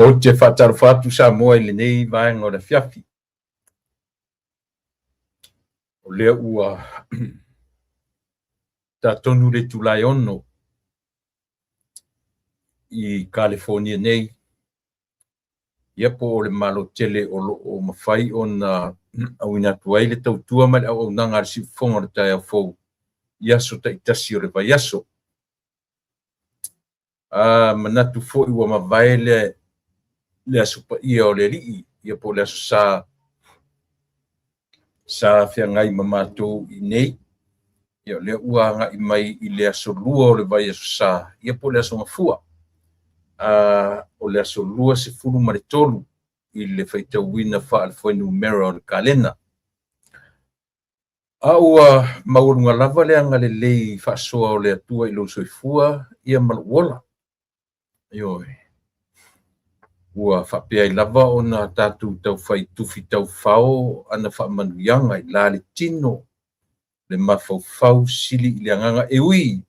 Ou te faatalofa atu Samoa i lenei vaega o le afiafi. O lea ua ta tonu le itula e 6 i Kalifonia nei, ia po o le Malo tele o lo o mafai ona auina atu ai le tautua ma le auaunaga a le Siufofoga o le Taeao Fou i aso taitasi o le vaiaso. A manatu foi ua mavae le aso paia o le Alii, ia po o le Aso Sa sa feagai ma matou i nei, ia o lea ua agai mai i le aso 2 o le vaiaso Sa, ia po o le aso Gafua. O le aso 23 i le faitauina faale-fuainumera o le kalena. A ua maualuga lava le agalelei faasoa o le Atua i lou soifua ia ma lou ola. Ioe. Ua faapea ai lava ona tatou taufai tufi taufao ana faamanuiaga i la le tino, le mafaufau sili i le agaga e ui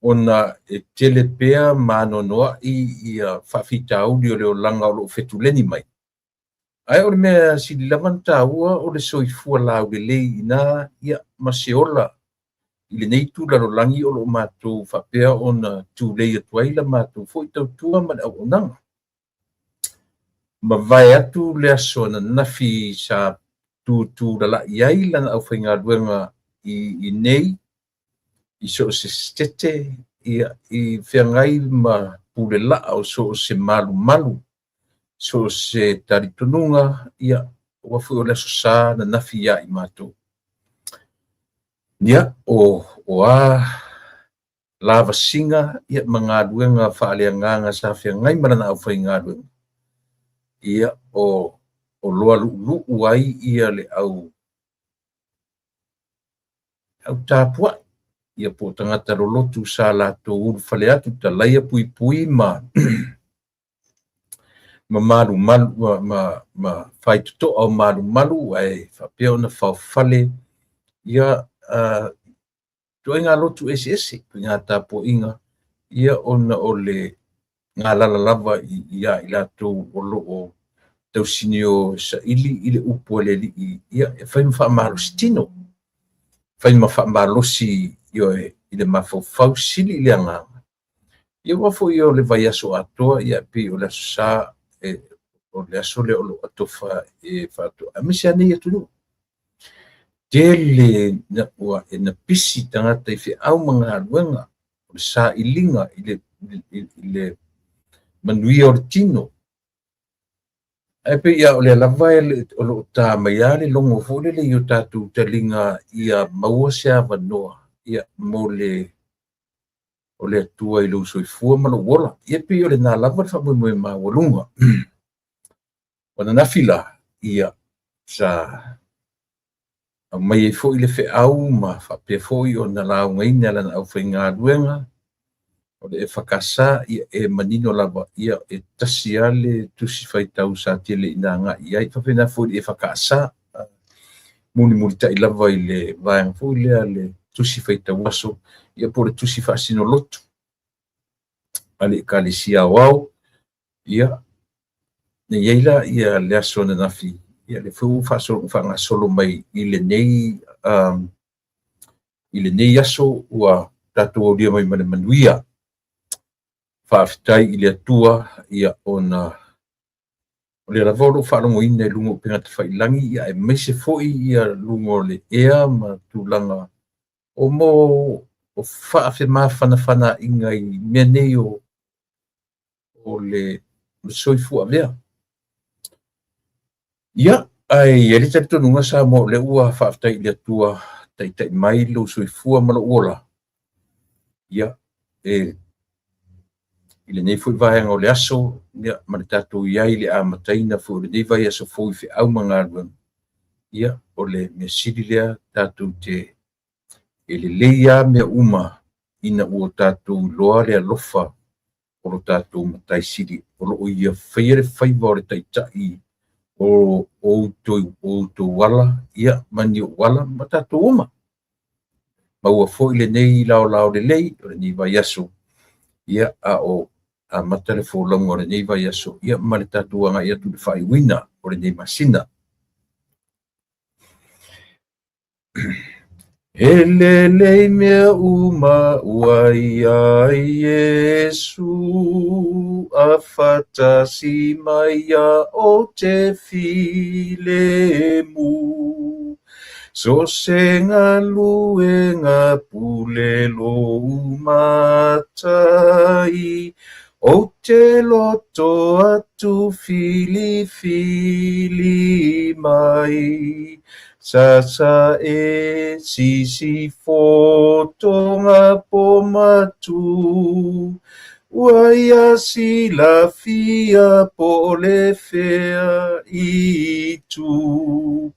ona e tele pea ma anoanoai ia faafitauli o le olaga o lo o fetuleni mai. Ae o le mea sili lava ona taua o le soifua laulelei ina ia ma se ola i lenei itu lalolagi o lo o matou faapea ona tulei atu ai la matou foi tautua ma le auaunaga. Mavae atu le aso ananafi sa tutulalai ai lana aufaigaluega i nei i so o se setete, ia i feagai ma pule laa o so o se malumalu, so o se talitonuga, ia ua foi o le aso Sa ananafi ia i matou. Ia, o a lavasiga ia ma galuega faaleagaga sa feagai ma lana aufaigaluega, ia o loa luuluu ai ia le au tapuai, ia po o tagata lolotu sa latou ulufale atu talaia puipui ma ma malumalu ma faitotoa o malumalu ae faapea ona faofale ia ituaiga lotu eseese ituaiga tapuaiga, ia ona o le galala lava ia i latou o lo o tausinio saili i le upu a le Alii, ia e fai ma faamalosi tino, fai ma faamalosi ioe i le mafaufau sili i le agaga. Ia ua foi o le vaiaso atoa, ia pei o le aso Sa o le aso lea o lo o atofa e faatoa aemaise lava nei atunuu. Tele na ua e na pisi tagata i feau ma galuega, o le sailiga i le manuia o le tino. Ae pei o lea lava o lo o ta mai lava le logo foi lele i o tatou taliga ia maua se avanoa ia mo le o le Atua i lou soifua ma lou ola. Ia pei o lena lava le faamoemoe maualuga. O ananafi la, ia sa aumai ai foi le feau ma faapea foi ona laugaina lana aufaigaluega o le EFKS, ia e manino lava, ia e tasi lava le tusi faitau sa tele ina agai i ai. Faapena foi i le EFKS, mulimulitai lava i le vaega foi lea le tusi faitau aso, ia po o le tusi faasinolotu a le Ekalesia Aoao. Ia, na i ai la ia le aso ananafi, ia le foi ua faagasolo mai i lenei aso ua tatou aulia mai ma le manuia. Faafetai i le Atua, ia ona o lea lava o lo o faalogoina i luga o upega tafailagi, ia aemaise foi ia luga o le ea ma tulaga o mo o faafemafanafanaaiga i mea nei o le soifua avea. Ia, ae i ai le talitonuga Samoa o lea ua faafetai i le Atua taitai mai lou soifua ma lou ola. Ia, e i lenei foi vaega o le aso, ia, ma le tatou i ai i le amataina foi o lenei vaiaso fou i feau ma galuega, ia, o le mea sili lea tatou te e lelei lava mea uma ina ua tatou iloa le alofa o lo tatou Matai Sili o lo o ia faia le faiva o le taitai o outou ala, ia, ma ni ou ala ma tatou uma. Maua foi lenei laolao lelei o lenei vaiaso, ia, a o Amata le folauga o lenei vaiaso, ia ma le tatou agai atu i le faaiuina o lenei masina. E lelei mea uma ua ia Iesu, a faatasi mai ia ou te filemu. So o se galuega pule lou matai, ou te loto atu filifili mai. Sasa e sisifo toga po matu, ua ia silafia po o le fea itu.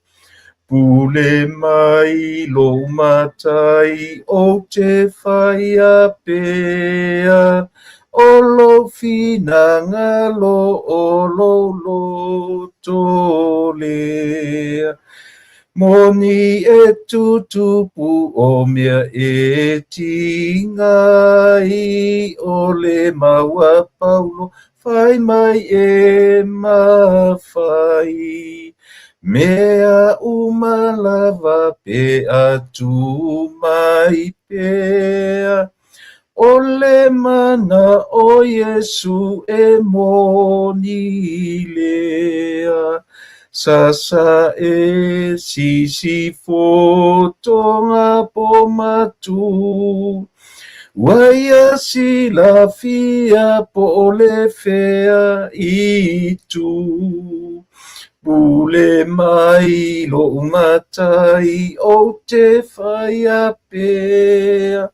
Pule mai lou matai ou te faia pea, o lou finagalo o lou loto lea. Moni e tutupu o mea e tiga ai, o le mau a Paulo fai mai e mafai. Mea uma lava pe a tu mai pea, o le mana o Iesu e moni lea. Sasa e sisifo toga po matu, ua ia silafia po o le fea itu. Pule mai lou matai ou te faia pea,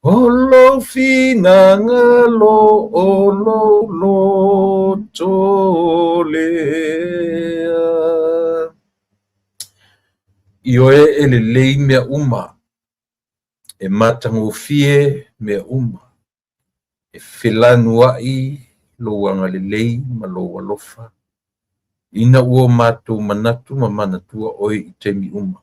o lou finagalo o lou loto lea. Ioe e lelei mea uma, e matagofie mea uma, e felanuai lou agalelei ma lou alofa, ina ua o matou manatu ma manatua oe i taimi uma.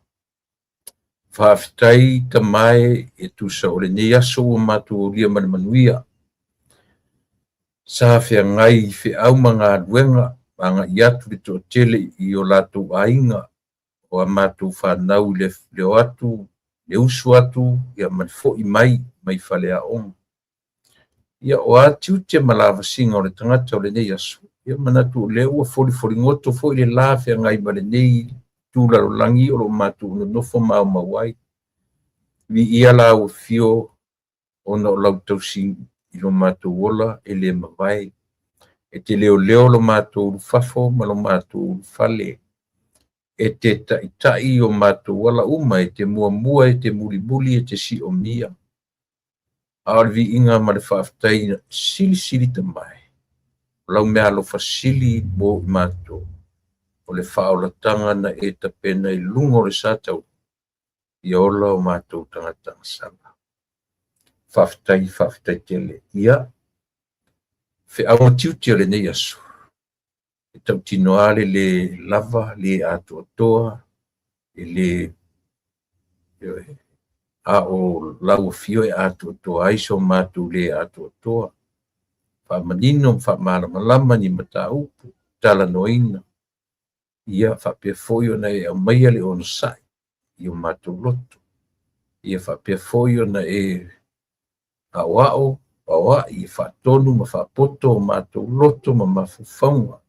Faafetai Tama e, e tusa o lenei aso ua matou aulia ma le manuia. Sa feagai i feau ma galuega, agai atu le toatele i o latou aiga, o a matou fanau i le o atu, le usu atu, ia ma le foi mai, mai faleaoga. Ia, o a tiute ma lavasiga o le tagata o lenei aso, ia manatu o lea ua folifoligoto foi le la feagai ma lenei itu lalolagi o lo o matou nonofo maumau ai. Viia lau afio ona o lau tausi i lo matou ola e le mavae. E te leoleo lo matou ulufafo ma lo matou ulufale. E te taitai o matou ala uma, e te muamua, e te mulimuli, e te siomia. A o le viiga ma le faafetai silisili Tama e, o lau meaalofa sili mo i matou, o le faaolataga na e tapena i luga o le sa taula, ia ola o matou tagata agasala. Faafetai, faafetai tele. Ia, feau ma tiute o lenei aso, e tautino lava le lē lava, le atoatoa, e le, a o lau afio e atoatoa ai so matou lē atoatoa. Faamanino ma faamalamalama ni mataupu, talanoaina, ia faapea foi ona e aumaia le onosai i o matou loto. Ia faapea foi ona e aoao, aoai, e faatonu ma faapoto o matou loto ma mafaufauga.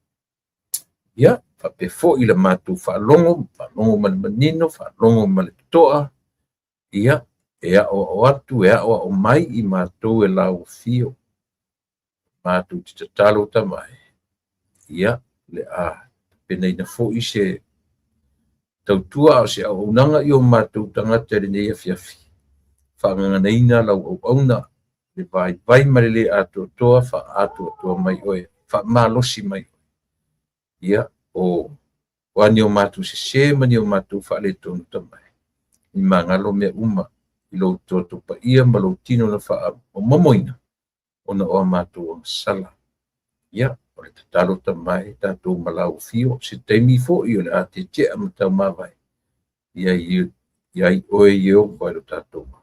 Ia, faapea foi le matou faalogo, faalogo ma le manino, faalogo ma le totoa, ia, e aoao atu, e aoao mai i matou e lau afio. Matou te tatalo Tama e, ia, le a tapenaina foi se tautua a o se auaunaga i o matou tagata i lenei afiafi. Faagaganaina lau auauna, le vaivai ma le lē atoatoa, faaatoatoa mai oe, faamalosi mai oe. Ia, o a ni o matou sesē ma ni o matou faaletonu Tama e, i magalo mea uma i lou toto paia ma lou tino na faamomomoina ona o a matou agasala. Ia, o le tatalo Tama e, tatou ma lau afio, se taimi foi o le a tetea ma taumavae, ia i oe Ieova i lo tatou ma.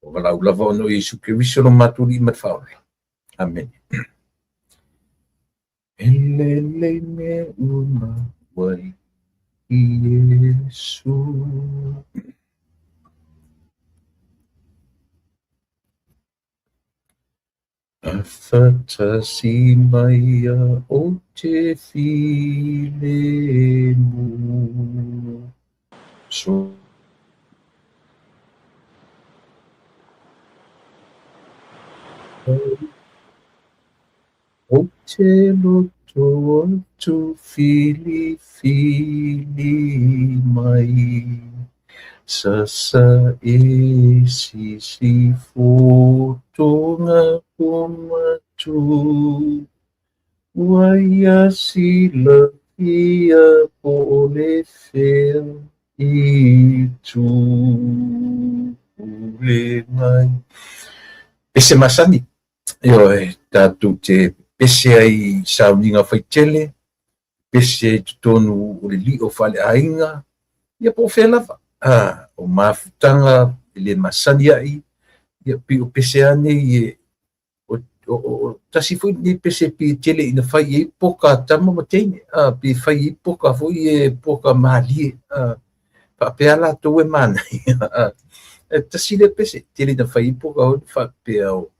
O valaau lava ona o Iesu Keriso lo matou Alii ma le Faaola. Amene. E lelei mea uma ua i Iesu. Afatasi mai ia ou te filemu. So Ou te loto atu filifili mai Sasa e sisifotoga ko matu Ua ia silafia po o le fea itu Pule mai Pese masani Ioe, tatou te pepese ai i sauniga faitele, pepese ai i totonu o le lio faaleaiga, ia po o fea lava. A, o mafutaga e le masani ai, ia pei o pese lava nei e, o, o, o, tasi foi lenei pese pei e tele ina fai i ai poka a tama ma teine, a, pei e fai i ai poka foi e poka malie, a, faapea latou e manaia, a, e tasi lea pese, tele ina fai i ai poka foi faapea o,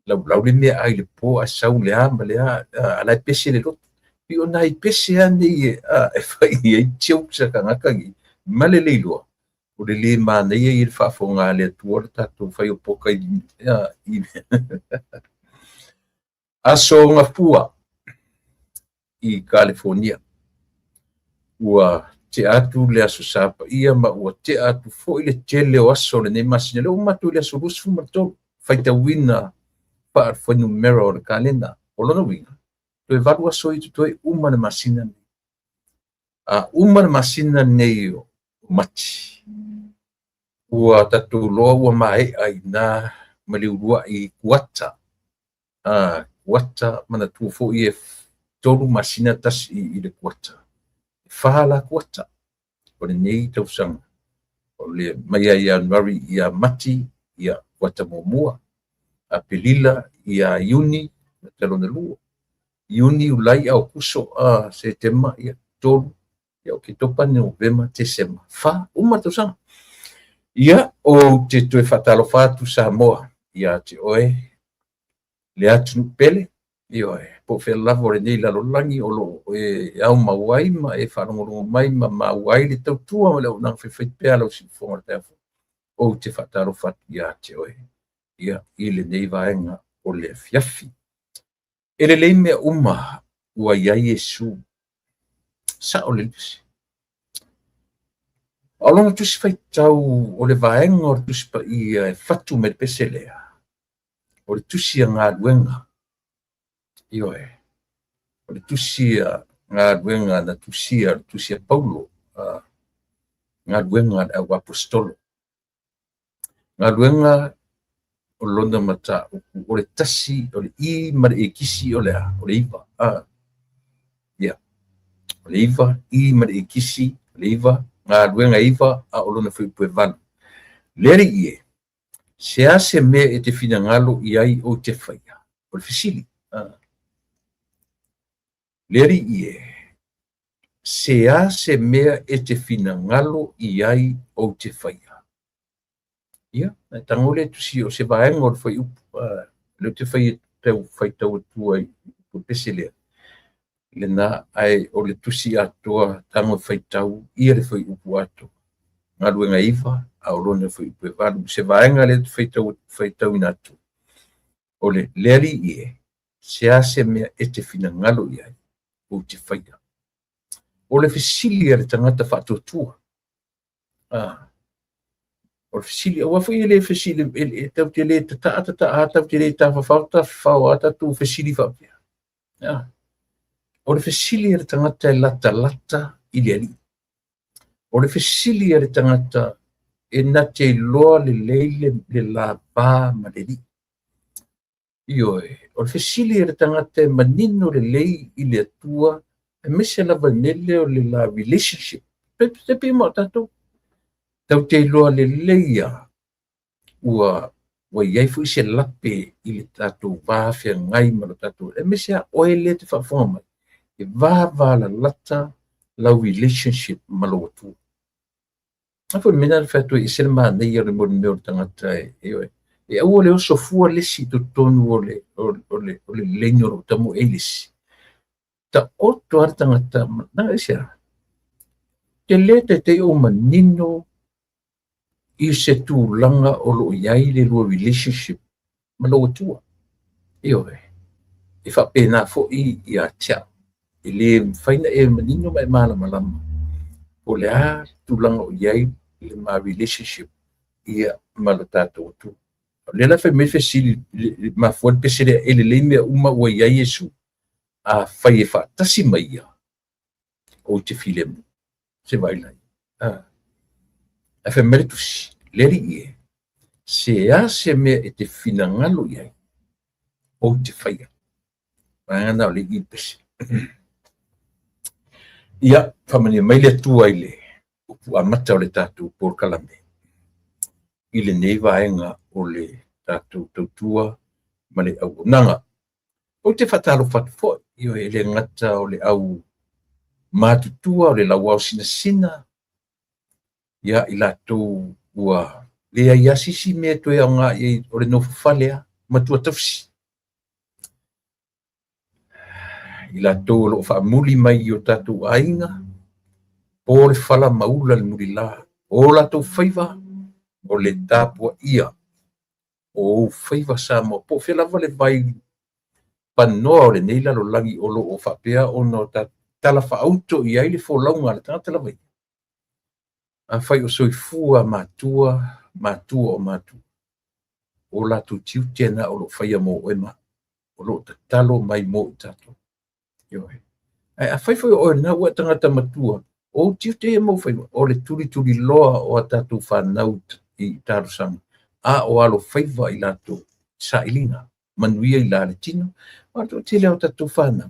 laulau le meaai i le po ae sau le a ma le a, a la e pese le loto. Pei o nai pese lava nei e, a, e fai i ai jokes a tagata nei, ma le le iloa, o le lē manaia ia i le faafofoga a le Atua le tatou fai o poka i, a, i Aso Gafua i Kalifonia. Ua tea atu le Aso Sa Paia ma ua tea atu foi le tele o aso o lenei masina. Lea ua matou i le aso 23, faitauina faa-fuainumera o le kalena. O lona uiga, toe 8 aso i totoe uma le masina lenei. A uma le masina lenei o Mati, ua tatou loa ua maea i ina ma le uluai kuata a kuata, manatua foi e 3 masina tasi i le kuata, e 4 la kuata o lenei tausaga, o le mai ia Ianuari ia Mati ia kuata muamua, Apelila ia Iuni kuata lona lua, Iuni, Iulai, Aokuso, a Setema ia 3, ia Oketopa, Novema, Tesema, 4, uma le tausaga. Ia, ou te toe faatalofa atu Samoa ia te oe, le atunuu pele, ioe, po o fea lava o lenei lalolagi o lo o e aumau ai ma e faalogologo mai ma maua ai le tautua ma le auaunaga faifaipea a lau siufofoga o le taeao fou. Ou te faatalofa atu ia te oe, ia, i lenei vaega o le afiafi. E lelei mea uma ua i ai Iesu. Sao le tusi. A o lona tusi faitau o le vaega o le Tusi Paia e fatu mai le pese lea, o le tusi a galuega. Ioe, o le tusi a galuega na tusia, o le tusi a Paulo, a galuega a le auaposetolo. Galuega o lona mataupu, o le tasi, o le I ma le ekisi o le a, o le iva. A, ia, o le iva, I ma le ekisi, o le iva, galuega iva, a o lona fuaiupu e 8. Le alii e, se a se mea e te finagalo i ai ou te faia? O le fesili. A, le alii e, se a se mea e te finagalo i ai ou te faia? Ia, e tago le tusi o se vaega o le fuaiupu, lea ou te fai tau faitau atua i le pese lea. Lena, ae o le tusi atoa tago e faitau ia le fuaiupu atoa. Galuega 9, a o lona fuaiupu e 8. Se vaega lea te faitau faitauina atu. O le le alii e, se a se mea e te finagalo i ai, ou te faia. O le fesili a le tagata faatuatua. A, o le fesili, aua foi e le fesili, e tau te le tataa tataa, tau te le tafafao tafafao a tatou fesili faapea. A, o le fesili a le tagata e latalata i le alii. O le fesili a le tagata e na te iloa lelei le lava ma le alii. Ioe, o le fesili a le tagata e manino lelei i le Atua, aemaise lava i le mea lea o le la relationship. Pe pei ma o tatou. Tau te iloa lelei lava ua, Ua i ai foi se lape i le tatou va feagai ma lo tatou, aemaise lava oe lea e te faafofoga mai, e vavalalata lau relationship ma lou Atua. A foi le mea lena na fai atu ai, e ese le manaia o le mea o le tagata e, e aua le oso fua le isi i totonu o le, o, o le, o le lane o lo o tamoe ai le isi. Taoto lava le tagata, na aisea? Te le taitai ou manino i se tulaga o lo o i ai le lua relationship ma lou Atua. Ioe, e faapena foi ia te au. E le mafai ona e manino ma e malamalama po o le a le tulaga o i ai le ma relationship ia ma lo tatou Atua. O lea la fai mai le fesili, mafua le pese lea, e lelei mea uma ua i ai Iesu. Afai e faatasi mai ia, ou te filemu. Se vaai lai. Ah. Ae fai mai le tusi, le Alii e, se a se mea e te finagalo i ai, ou te faia. Vaega na o le i pese. Ia, faamanuia mai le Atua i le upu amata o le tatou polokalame i lenei vaega o le tatou tautua ma le auaunaga. Ou te faatalofa atu foi, ioe, e le gata o le au matutua, o le lauao sinasina, ia i latou ua leai lava se isi mea e toe aoga i ai o le nofo fale lava, matua tausi. I latou o lo o faamuli mai i o tatou aiga, po le fala ma ula le mulila, o latou faiva o le tapuaia o ou faiva Samoa, po o fea lava le vai panoa o lenei lalolagi o lo o faapea ona o talafaauto i ai le folauga a le tagata lava ia. Afai o soifua matua, matua o matua, o latou tiute na o lo o faia mo oe ma au, o lo o tatalo mai mo i tatou. Ioe. Ae afai foi o oe lena ua e tagata matua, o ou tiute ia ma ou faiva, o le tulituliloa o a tatou fanau i talosaga, a o alofaiva i latou sailiga, manuia i la le tino, aua o le toatele o tatou fanau,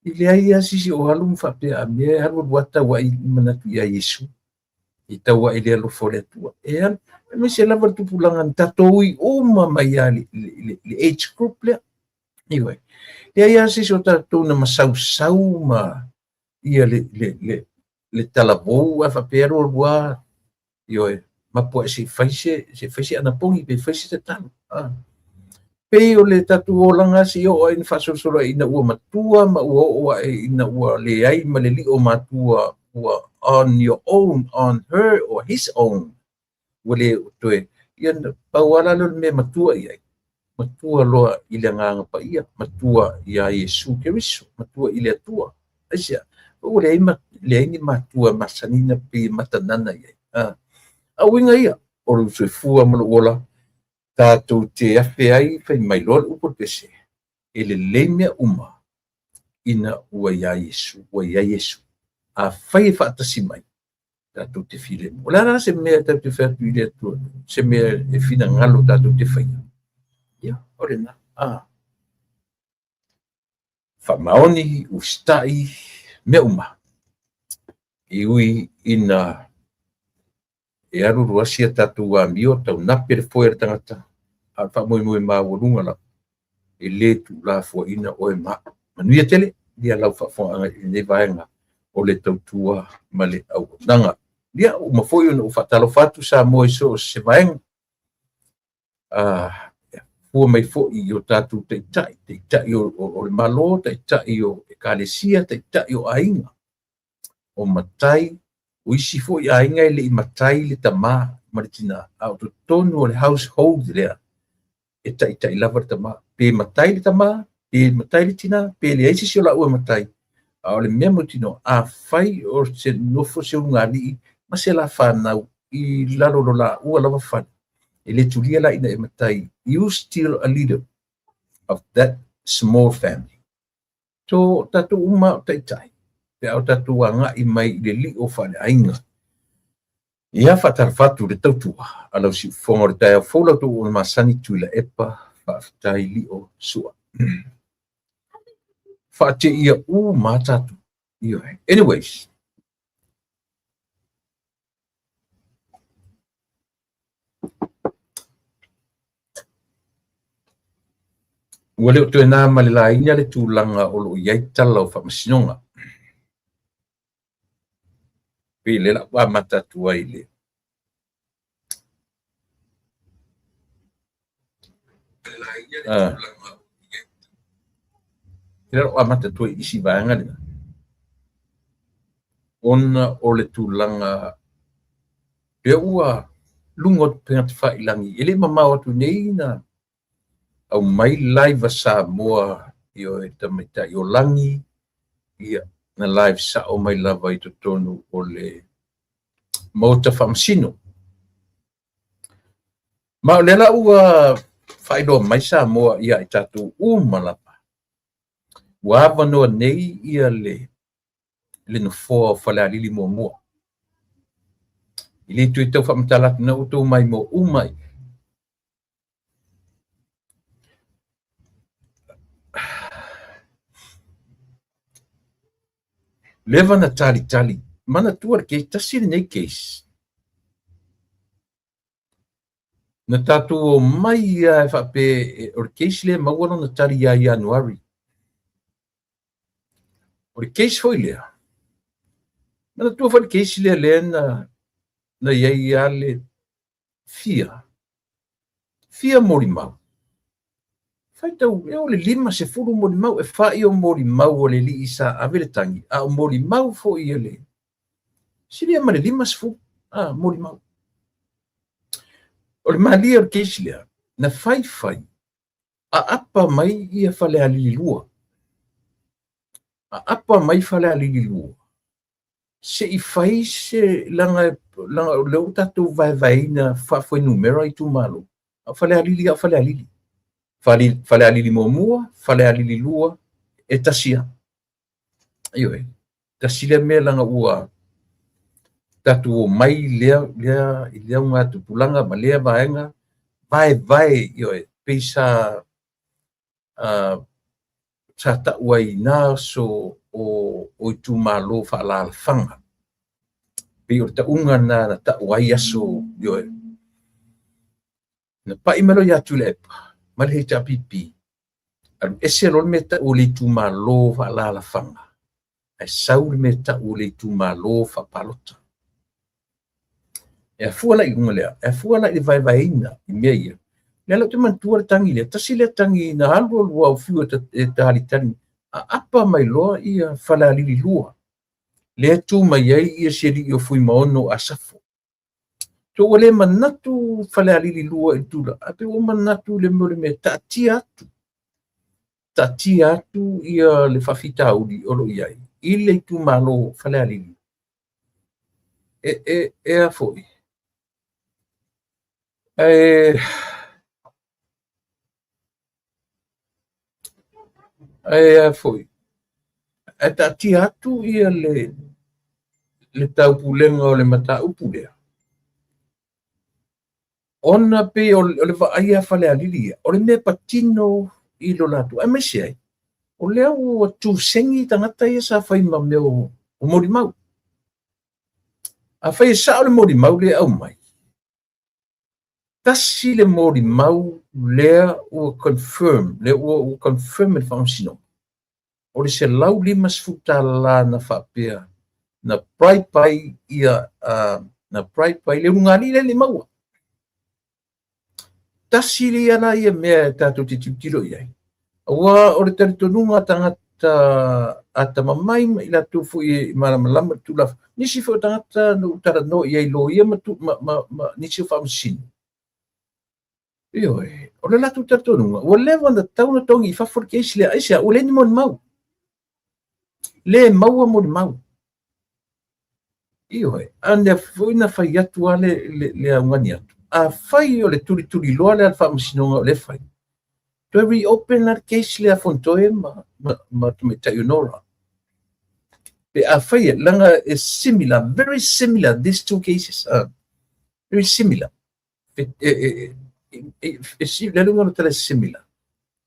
e leai lava se isi o alu ma faapea, a mea e alu alu lava tau ai manatu ia Iesu, e tau ai le alofa o le Atua. E alu, aemaise lava le tupulaga na tatou ui uma mai lava i le age group lea. Ioe. Leai lava se isi o tatou na masausau ma ia le, le, le, le talavou ae faapea alu alu lava, ioe, mapu ae se i fai se, se i fai se anapogi pe fai se tatalo. Ah. Pei o le tatou olaga se i oo ai ina faasolosolo ai ina ua matua ma ua oo ae ina ua leai ma le lio matua ua on your own, on her or his own. Ua le toe, ia pau lava la lea o le mea e matua i ai, matua loa i le Agaga Paia, matua iā Iesu Keriso, matua i le Atua. Aisea? Ua leai, ma, leai ni matua masani na pei e matanana i ai. A, a uiga ia, o lou soifua ma lou ola, tatou te afe ai fai mai loa le upu a le pese, e lelei mea uma ina ua iā Iesu, ua i ai Iesu. Afai e faatasi mai, tatou te filemu. O le a la se mea tatou te fai atu i le Atua, se mea e finagalo tatou te faia? Ia, o lena. Ah. Faamaoni, usitai, mea uma. E ui ina e alualu asi a tatou amio, taunape le foe a le tagata, a o le faamoemoe maualuga lava, e le tuulafoaiina oe ma au. Manuia tele ia lau faafofogaaga i lenei vaega o le tautua ma le auaunaga. Ia, ua uma foi ona ou faatalofa atu Samoa i so o se vaega. Fua mai foi i o tatou taitai, taitai o, o, o le Malo, taitai o ekalesia, taitai o aiga, o matai, o isi foi aiga e le i matai le tama ma le tina, a o totonu o le household lea, e taitai lava le tama. Pe matai le tama, pe matai le tina, pe leai se isi o laua e matai. A o le mea mautinoa, afai o se nofo se ulugalii ma se la fanau i lalo o lo laua lava fale, e le tulia la ina e matai, you still a leader of that small family. So, tatou uma o taitai, pe a o tatou agai mai i le lio faaleaiga. Ia faatalofa atu le tautua a lau siufofoga o le taeao fou la outou auauna masani Tuilaepa, faafetai lio sua. Faateia uma tatou. Ioe. Anyways, Ua le o toe na ma le laina le tulaga o lo o i ai tala o faamasinoga. Pei o lea o le a ou amata atu ai i le lea o amata atu ai i isi vaega lena, ona o le tulaga lea ua luga o upega tafailagi, e le mamao atu nei na aumai live a Samoa ioe, tamaitai o lagi, ia, na live sao mai lava i totonu o le Maota Faamasino. Ma o lea la ua faailoa mai Samoa ia i tatou uma lava, ua avanoa nei ia le nofoa o Falealili muamua. E le toe tau faamatala atu na ua outou maimoa uma. Leva na talitali, manatua le case, tasi lenei case. Na tatou omai lava e faapea o le case lea e maua lona tali ia Ianuari. O le case foi lea, manatua foi le case lea lea na i ai lava le fia, fia molimau. Faitau, e o le 50 molimau, e fai o molimau a le alii sa ave le tagi, a o molimau foi a le silia ma le 50 molimau. O le malie o le case lea, na fai fai, aapa mai ia Falealili 2. Aapa mai Falealili 2, se i fai se leaga leaga o lea ua tatou vaevaeina faafuainumera itumalo, a o Falealili lava o Falealili. Falealili muamua, Falealili 2, e tasi lava. Ioe, tasi lea mea leaga ua tatou omai lea lea i lea augatupulaga ma lea vaega vaevae, ioe, pei sa sa tau ai i na aso o itumalo faaalaalafaga. Pei o le tauga lena na tau ai aso, ioe. Na pai mai loa ia Tuilaepa ma le HRPP, alu ese loa le mea e tau o le itumalo faaalaalafaga, ae sau le mea e tau o le itumalo faapalota. E afua la i luga lea, e afua la i le vaevaeina i mea ia. Lea la ou te manatua le tagi lea, tasi lea tagi na alu alu lava o fiu e talitali, aapa mai loa ia Falealili 2, lea e tu mai ai ia si alii o Fuimaono Asafo. So ua le manatu Falealili 2 i le tulaga, ae pei ua manatu i le mea o le mea e taatia atu, taatia atu ia le faafitauli o lo o i ai i le itumalo o Falealili. E a foi? Ae a foi? Ae taatia atu ia le taupulega o le mataupu lea, ona pei o le vaai a Falealili ia, o le mea patino i lo latou, aemaise ai, o lea ua tuseni tagata ia sa fai ma mea o molimau. Afai e sao le molimau lea e aumai, tasi le molimau lea ua confirm, lea ua confirm e le faamasinoga, o le $150 na faapea na bribe ai ia, na bribe ai le ulugalii lea e le i maua. Tasi ia la ia mea e tatou te tilotilo i ai, aua o le talitonuga a tagata atamamai ma i latou foi e malamalama i le Tulafono, nisi foi o tagata na ou talanoa i ai, loia ma, ma, ma, ma nisi o faamasino, ioe, o le latou talitonuga, ua leva ona tatau ona togi i fafo le case lea, aisea, ua leai ni molimau. Le maua molimau. Ioe, a mea foi na fai atu lava le augani atu, afai o le tulituliloa lea a le faamasinoga o lea e fai, toe reopen la le case lea a Fonotoe ma Tamaitai o Nora. Pe afai e, leaga e similar, very similar, these two cases, very similar. E le luga o tala e similar,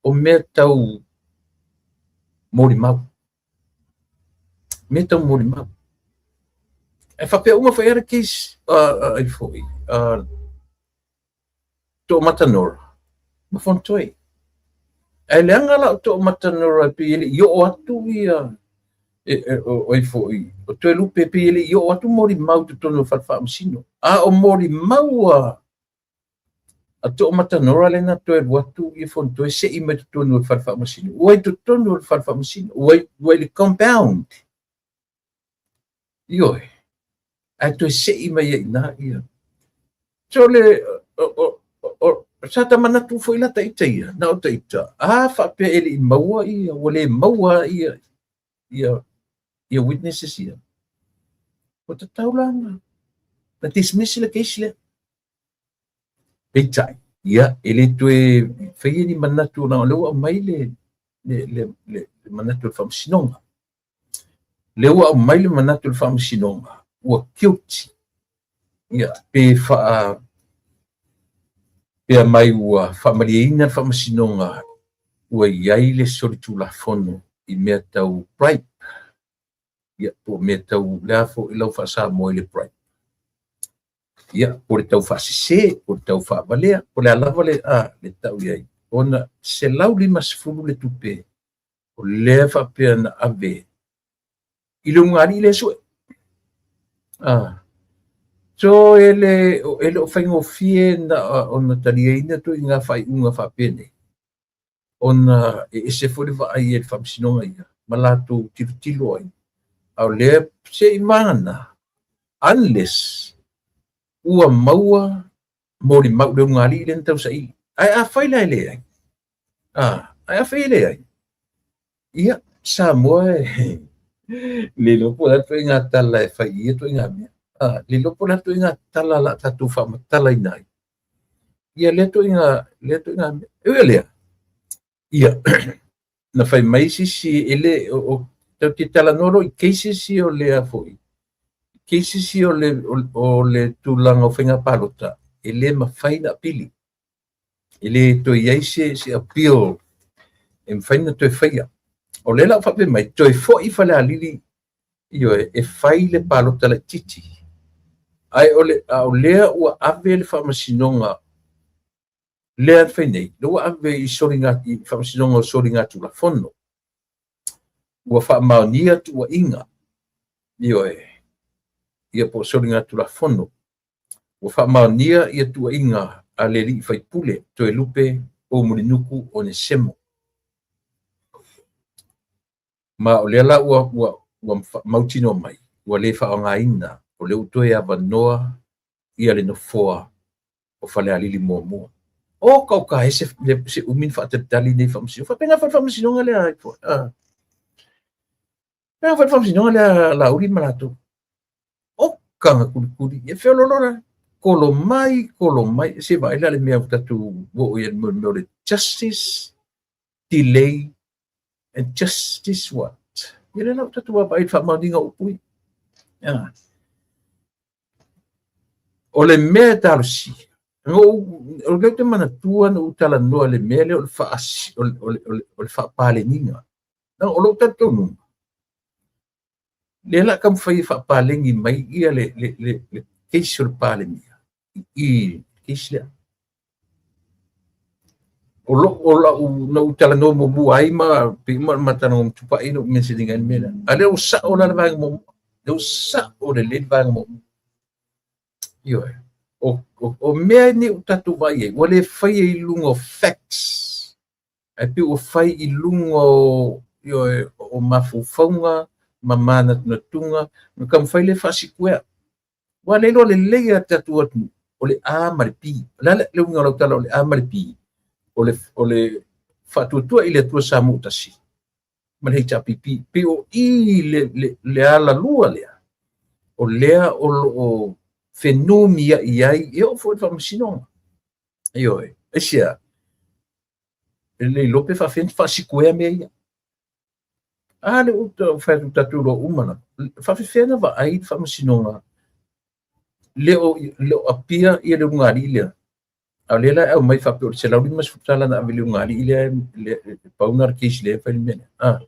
o mea tau molimau. Mea tau molimau. E faapea uma foi era case ai foi, Toomata Nora ma Fonotoe. Ae leaga la o Toomata Nora e pei e le i oo atu ia o ai foi o Toelupe, e pei e le i oo atu molimau i totonu o le fale faamasino. A o molimau a Toomata Nora lea na toe alu atu ia Fonotoe se'i mai totonu o le fale faamasino, ua i totonu o le fale faamasino, ua i le compound. Ioe, ae toe se'i mai ai i ina ia. So le o sa ta manatu foi la ita ia, na o ita, a faapea e le i maua ia, ua le maua ia witnesses ia, ua tatau la na dismiss le case lea. Peitai, ia, e le toe faia ni manatu ona o lea ua aumai le manatu o le faamasinoga. Lea ua aumai le manatu o le faamasinoga ua guilty, ia, pe faapea mai ua faamalieina le faamasinoga ua i ai le solitulafono i mea tau bribe, ia, po o mea tau le a foi lau faa-Samoa i le bribe, ia, po o le tau faasese, po o le tau faavalea, po o le a lava le tau i ai, ona 150 le tupe o lea faapea na ave i le ulugalii lea sue. So e le o faigofie na ona taliaina ituaiga faaiuga faapenei, ona e ese foi le vaai e le faamasinoga ia ma latou tilotilo ai. A o lea se i vagana, unless ua maua molimau le ulugalii lea na tausaili. Ae afai la e leai, ae afai e leai, ia, Samoa e le iloa po o le a le ituaiga tala e fai i ia ituaiga mea. Le iloa po o le a le ituaiga tala o le a tatou faamatalaina ai ia lea ituaiga mea. E ui o lea, ia, na fai mai sisi e le o tatou te talanoa loa i cases ia o lea foi, cases ia o le tulaga o faiga palota, e le mafai ona apili. E le toe i ai se appeal e mafai ona toe faia. O lea la ua faapea mai, toe foi Falealili, ioe, e fai le palota laitiiti. Ae a o lea ua ave le faamasinoga lea na fai nei, lea ua ave i faamasinoga o soligatulafono. Ua faamaonia tuuaiga, ioe, ia po o soligatulafono. Ua faamaonia ia tuuaiga a le alii faipule Toelupe Poumulinuku Onesemo. Ma o lea la ua mautinoa mai, ua le faaaogaina, o lea ua toe avanoa ia le nofoa o Falealili muamua. O kauka e se umi na faatalitali nei faamasinoga. Faapena foi le faamasinoga lea. Faapena foi le faamasinoga lea Laauli ma latou. O kanga kulikuli. E feololo kolo mai, kolo mai. Se vaai la le mea o tatou o i le mea o le justice delay and justice what? Ia lea la o tatou vaavaai i le faamaoniga o upu ia. O le mea e talosia, o lea ou te manatua na ou talanoa i le mea lea o le faapaleniga. O lou talitonuga, lea la taumafai e faapaleni mai ia le case o le Palemia i case lea. O lau na ou talanoa muamua ai ma pei uma ma talanoa ma Tupai na ou mention ina ai le mea lea. A lea ua sao la le vaega muamua. Lea ua sao lelei le vaega muamua. Ioe. O mea nei ua tatou vaai ai, ua le faia i luga o facts. Ae pei ua fai i luga o, ioe, o mafaufauga ma manatunatuga na taumafai le faasikuea. Ua le iloa lelei a tatou atunuu, o le A ma le P. O le a le uiga o lau tala o le A ma le P? O le faatuatua i le Atua Samoa tasi ma le HRPP. Pei o i le alalua lea, o lea o lo o fenumiai ai, e oo foi i le faamasinoga. Ioe, aisea, e le iloa pe faafefea ona faasikuea mea ia. A le ua fai atu tatou iloa uma lava. Faafefea ona vaai le faamasinoga le o apia ia le ulugalii lea. A o lea la e aumai faapea o le $150 na ave i le ulugalii lea, e pau na le case lea e fai le mea lea.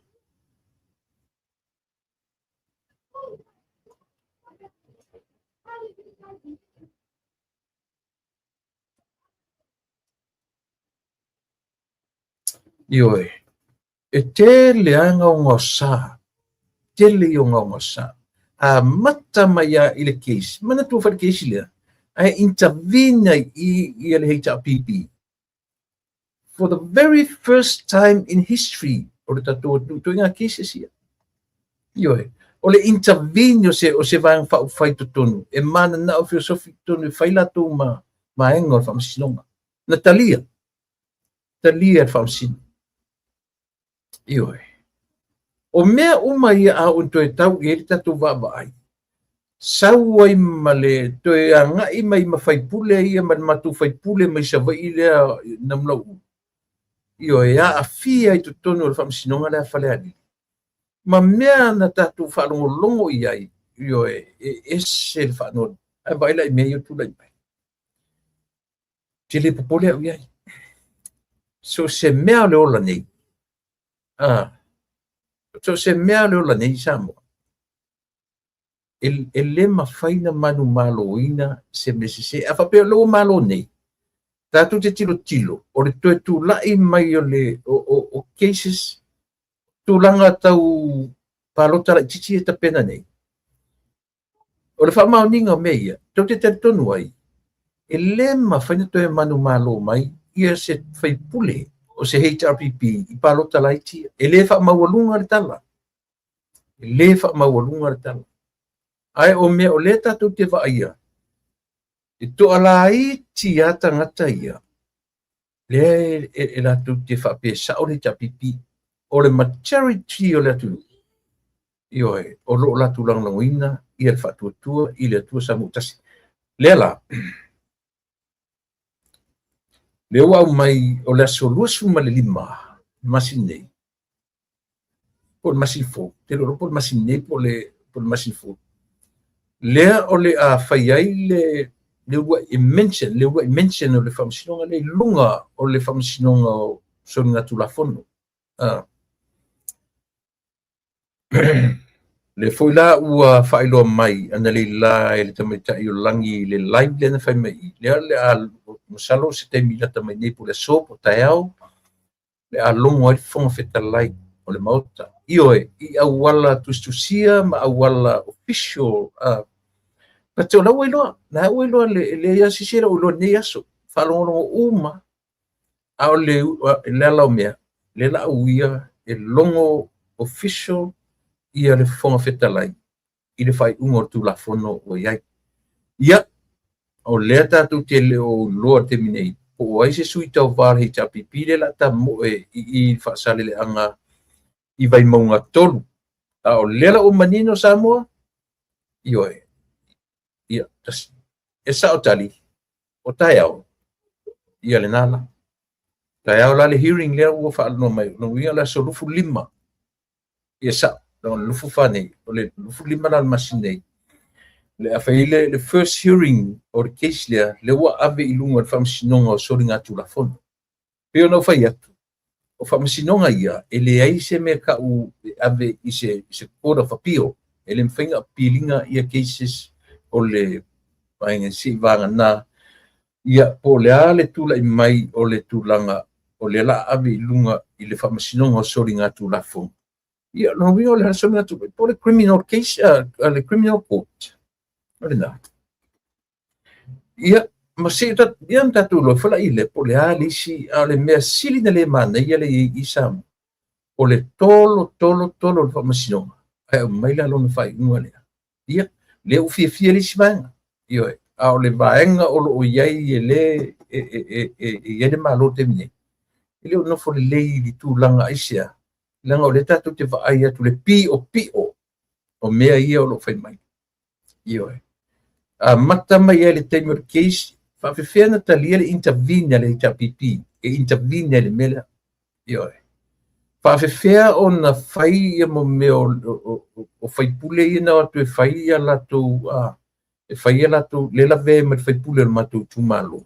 Ioe, e tele lava gaogaosa, tele ia o gaogaosa. Amata mai lava i le case, manatua foi le case lea, ae intervene ai i i le HRPP. For the very first time in history o le tatou atunuu, ituaiga cases ia. Ioe, o le intervene o se vaega faaupufai totonu, e mananao feosofi totonu e fai latou ma vaega o le faamasinoga. Na talia, talia le faamasino. Ioe. O mea uma ia a oo toe tau i ai le tatou vaavaai, sau ai ma le toe agai mai ma faipule ia ma le matou faipule mai Savaii lea Namulauulu. Ioe, aafia i totonu o le faamasinoga lea a Falealili. Ma mea na tatou faalogologo i ai, ioe, e ese le faanoanoa. Ae vaai la i mea ia o tulai mai. Te le popole au i ai. So se mea o le ola nei, so se mea o le ola nei i Samoa, e le mafai na manumaloina se mea sese. A faapea o lea ua malo nei, tatou te tilotilo, o le toe tulai mai o le o cases, tulaga tau palota laitiiti e tapena nei. O le faamaoniga o mea ia, tou te talitonu ai, e le mafai na toe manumalo mai ia se faipule o se HRPP i palota laiti. E le faamaualuga le tala. E le faamaualuga le tala. Ae o mea o lea tatou te vaaia, e toalaiti lava tagata ia, lea e latou te faapea sao le HRPP. O le majority o le atunuu, ioe, o lo o latou lagolagoina ia le faatuatua i le Atua Samoa tasi. Lea la, lea ua aumai o le aso 25 masina nei, po o le masina fou, te iloa po o le masina nei po o le masina fou. Lea o le a fai ai le uluai mention, le uluai mention o le faamasinoga lea i luga o le faamasinoga o soligatulafono. Le foi la ua faailoa mai ana leila e le tamaitai o Lagi i le live lea na fai mai i. Lea le a masalo se taimi lata mai nei po o le aso po o taeao, le a logo ai le Fofoga Fetalai o le Maota. Ioe, i auala tusitusia ma auala official. But o la ua iloa, la ua iloa le leai sisi e le o iloa nei aso. Faalogologo uma, a o le ala o mea, le la uia e logo official ia le Fofoga Fetalai i le faaiuga o le Tulafono ua i ai. Ia, o lea tatou te le o iloa i le taimi nei, po o ai se sui tauva o le HRPP lea la tamoe i Faasaleleaga i Vaimauga 3. A o lea la ua manino Samoa, ioe, ia, e sao tali, o taeao, ia lena la. Taeao la le hearing lea ua faalono mai, lona uiga o le aso 25, ia sao, o le 24 nei, o le 25 la le masina nei, le a fai le first hearing o le case lea, lea ua ave i luga o le faamasinoga o soligatulafono. Pei ona ou fai atu, o faamasinoga ia, e leai se mea tau e ave i se court of appeal. E le mafai ona appeal ia cases o le vaega se i vagana. Ia, po o le a le tulai mai o le tulaga o lea la ave i luga i le faamasinoga o soligatulafono. Ia, lona uiga o le soligatulafono, po o le criminal case, le criminal court. O lena. Ia, ma se ia na tatou iloa foi la i le po o le a le isi, a o le mea sili na le manaia le i i Samoa, o le tolo, tolo, tolo o le faamasinoga, ae aumai la lona faaiuga lea. Ia, lea ua fiafia le isi vaega. Ioe, a o le vaega o lo o i ai e le e i ai le Malo i le taimi nei, e le o nofo lelei i le tulaga aisea, leaga o lea tatou te vaai atu le piopio o mea ia o lo o fai mai. Ioe. Amata mai ai le taimi o le case, faafefea na talia le intervene a le HRPP, e intervene ai le mea lea. Ioe. Faafefea ona fai ia mo mea o faipule ia na o atu e fai ia latou, e fai ia latou, le lavea ma le faipule o le matou itumalo.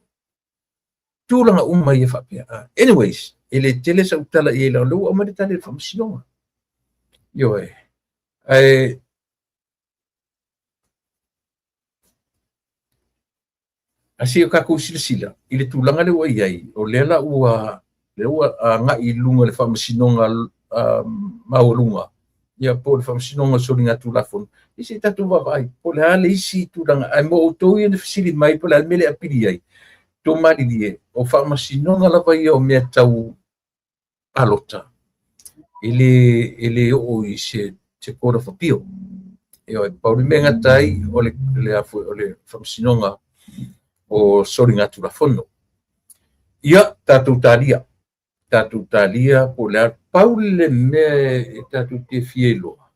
Tulaga uma ia faapea. Anyways, e le tele sau tala i ai la, o lea ua aumai le tali a le faamasinoga. Ioe. Ae a se o tatou silasila i le tulaga lea ua i ai, o lea la ua Lea ua agai i luga i le Faamasinoga Maualuga, ia po o le Faamasinoga o Soligatulafono, ia se i tatou vaavaai po o le a le isi tulaga. Ae mo outou ia na fesili mai po o le a le mea le apili ai, tou malilie, o faamasinoga lava ia o mea tau palota, e le oo i se Court of Appeal. Ioe, pau le mea e gata ai o le, le, o le Faamasinoga o Soligatulafono. Ia, tatou talia. Tatou talia po o le a. Pau le mea e tatou te fia iloa,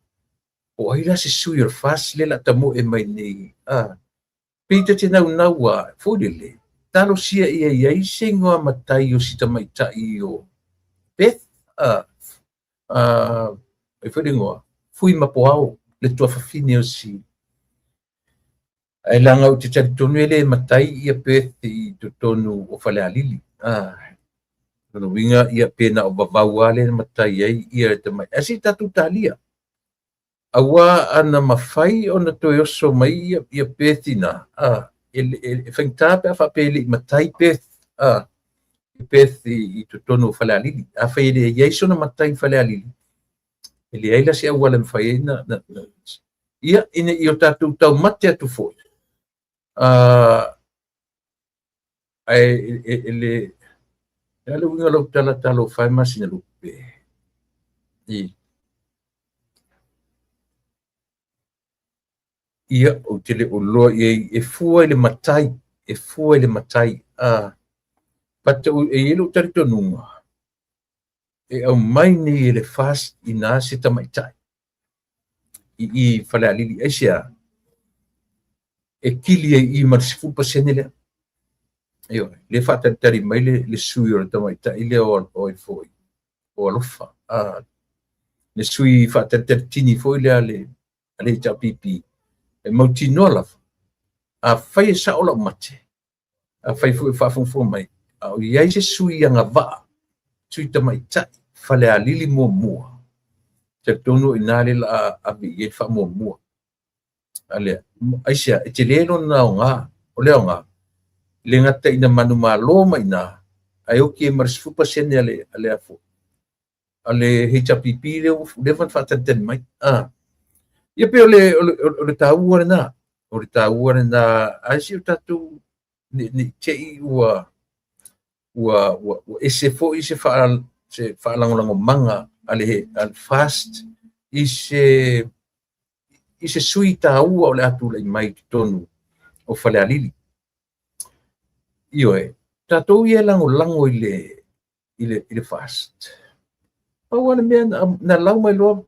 o ai la se sui o le FAST lea o le a tamoe mai nei? Pei ta te naunau a, foi lele, talosia ia i ai se igoa matai o si tamaitai o Beth, ai foi le igoa, Fui Mapoao, le tuafafine o si. Ae leaga ou te talitonu e le matai ia Beth i totonu o Falealili. Lona uiga ia pe na o Vavau lava lea na matai ai ia le tamai. Ae se i tatou talia. Aua ana mafai ona toe oso mai ia Beth ina, e faigata pe a faapea e le i matai Beth, Beth i totonu o Falealili. Afai e le i ai sona matai i Falealili, e leai la se auala e mafai ai na, ia, ina ia o tatou taumate atu foi. Ae e le le uiga lau tala talofa e Masinalupe. Ia, ou te le o iloa i ai, e fua i le matai, e fua i le matai. But e i ai lou talitonuga, e aumai nei e le FAST ina se tamaitai i Falealili. Aisea? E kili ai i ma le 10% lea. Ioe, le faatalitali mai le sui o le tamaitai lea o ai foi, o Alofa. Le sui faatalitali tini foi lea le HRPP, e mautinoa lava, afai e sao lau mate, afai foi e faafogafoga mai, a o i ai se sui agavaa, sui tamaitai, Falealili muamua, talitonu o i ina le o le a ave i ai le faamuamua. Alea, aisea, e tele lona aoga, o le aoga, le gata ina manumalo mai ina, ae oki ai ma le 10% a le HRPP lea ua leva ona faatalitali mai. Ia pei o le taua lena. O le taua lena, ae se o tatou ne i te i ua ese foi se faalagolagomaga a le FAST i se sui taua o le a tulai mai i totonu o Falealili. Ioe, tatou ia e lagolago i le FAST. Pau lava le mea na lau mai loa,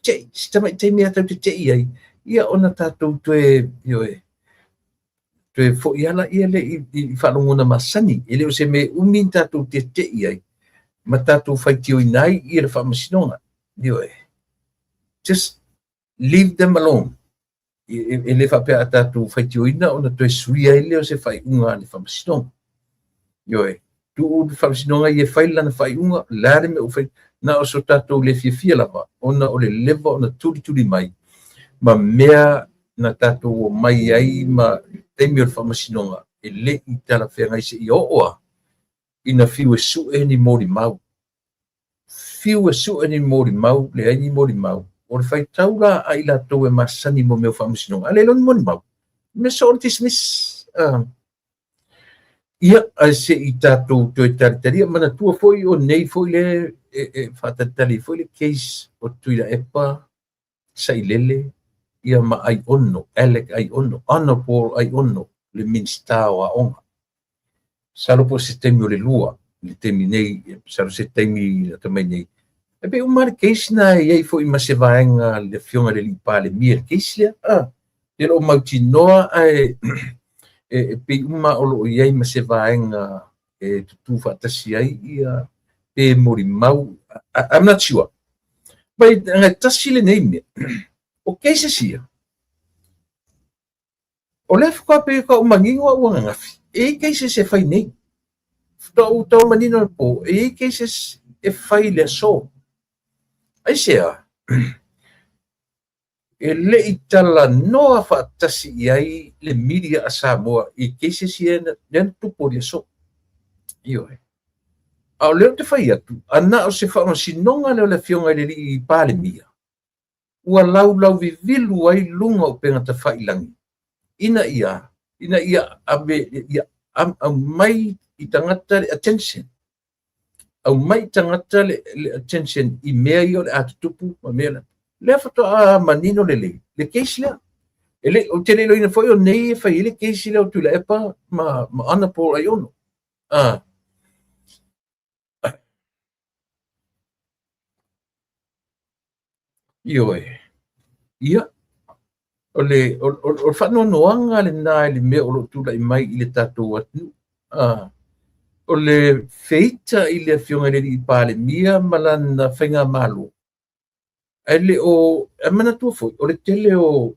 tei, si tamaitai mea tatou te tei ai, ia ona tatou toe, ioe, toe foi ala ia le i faalogona masani. E le o se mea umi ni tatou te tei ai, ma tatou faitioina ai ia le faamasinoga. Ioe, just leave them alone. E le faapea a tatou faitioina ona toe suia ai lea o se faaiuga a le faamasinoga. Ioe, tuu le faamasinoga ia fai lana faaiuga, le a le mea ua fai, na o so tatou le fiafia lava, ona o le leva ona tulituli mai, ma mea na tatou omai ai ma taimi o le faamasinoga, e le i talafeagai seia oo lava ina fiu e sue ni molimau. Fiu e sue ni molimau, leai ni molimau. O le faitau la a i latou e masani mo mea o faamasinoga, a le iloa ni molimau, mea soo le dismiss. Ia, ae se i tatou toe talitalia, manatua foi o nei foi le e faatalitali foi le case o Tuilaepa, Sailele, ia ma Aiono, Alec Aiono, Honorable Aiono, le Minista o Aoga. Masalo po o se taimi o le lua, le taimi nei, masalo se taimi lata mai nei. E pei uma le case na e i ai foi ma se vaega le afioga i le alii Palemia le case lea. E le o mautinoa ae e pei uma o lo o i ai ma se vaega e tutū faatasi ai ia pe molimau. I'm not sure. But ngai tasi lenei mea. O cases ia, o lea faatoa pei faatoa ou manino au ananafi, e i ai cases e fai nei. Faatoa ou tau manino le po, e i ai cases e fai i le aso. Aisea? E le i talanoa faatasi i ai le media a Samoa i cases ia lea na tupu i le aso. Ioe. A o lea ou te fai atu, a na o se faamasinoga lea o le Afioga i le Alii Palemia, ua laulauvivilu ai luga o upega tafailagi, ina ia, ina ia ave, ia aumai i tagata le attention, aumai i tagata le, le attention i mea ia o le a tutupu ma mea la. Lea faatoa manino lelei le case lea. E le, ou te le iloaina foi o nei e fai ai le case lea o Tuilaepa ma, ma Honorable Aiono. Ah. Ioe. Ia, o le, o, o, o le faanoanoaga lena i le mea o lo o tulai mai i le tatou atunuu. Ah, o le feita i le Afioga i le Alii Palemia ma lana faigamalo, ae le o, ae manatua foi, o le tele o,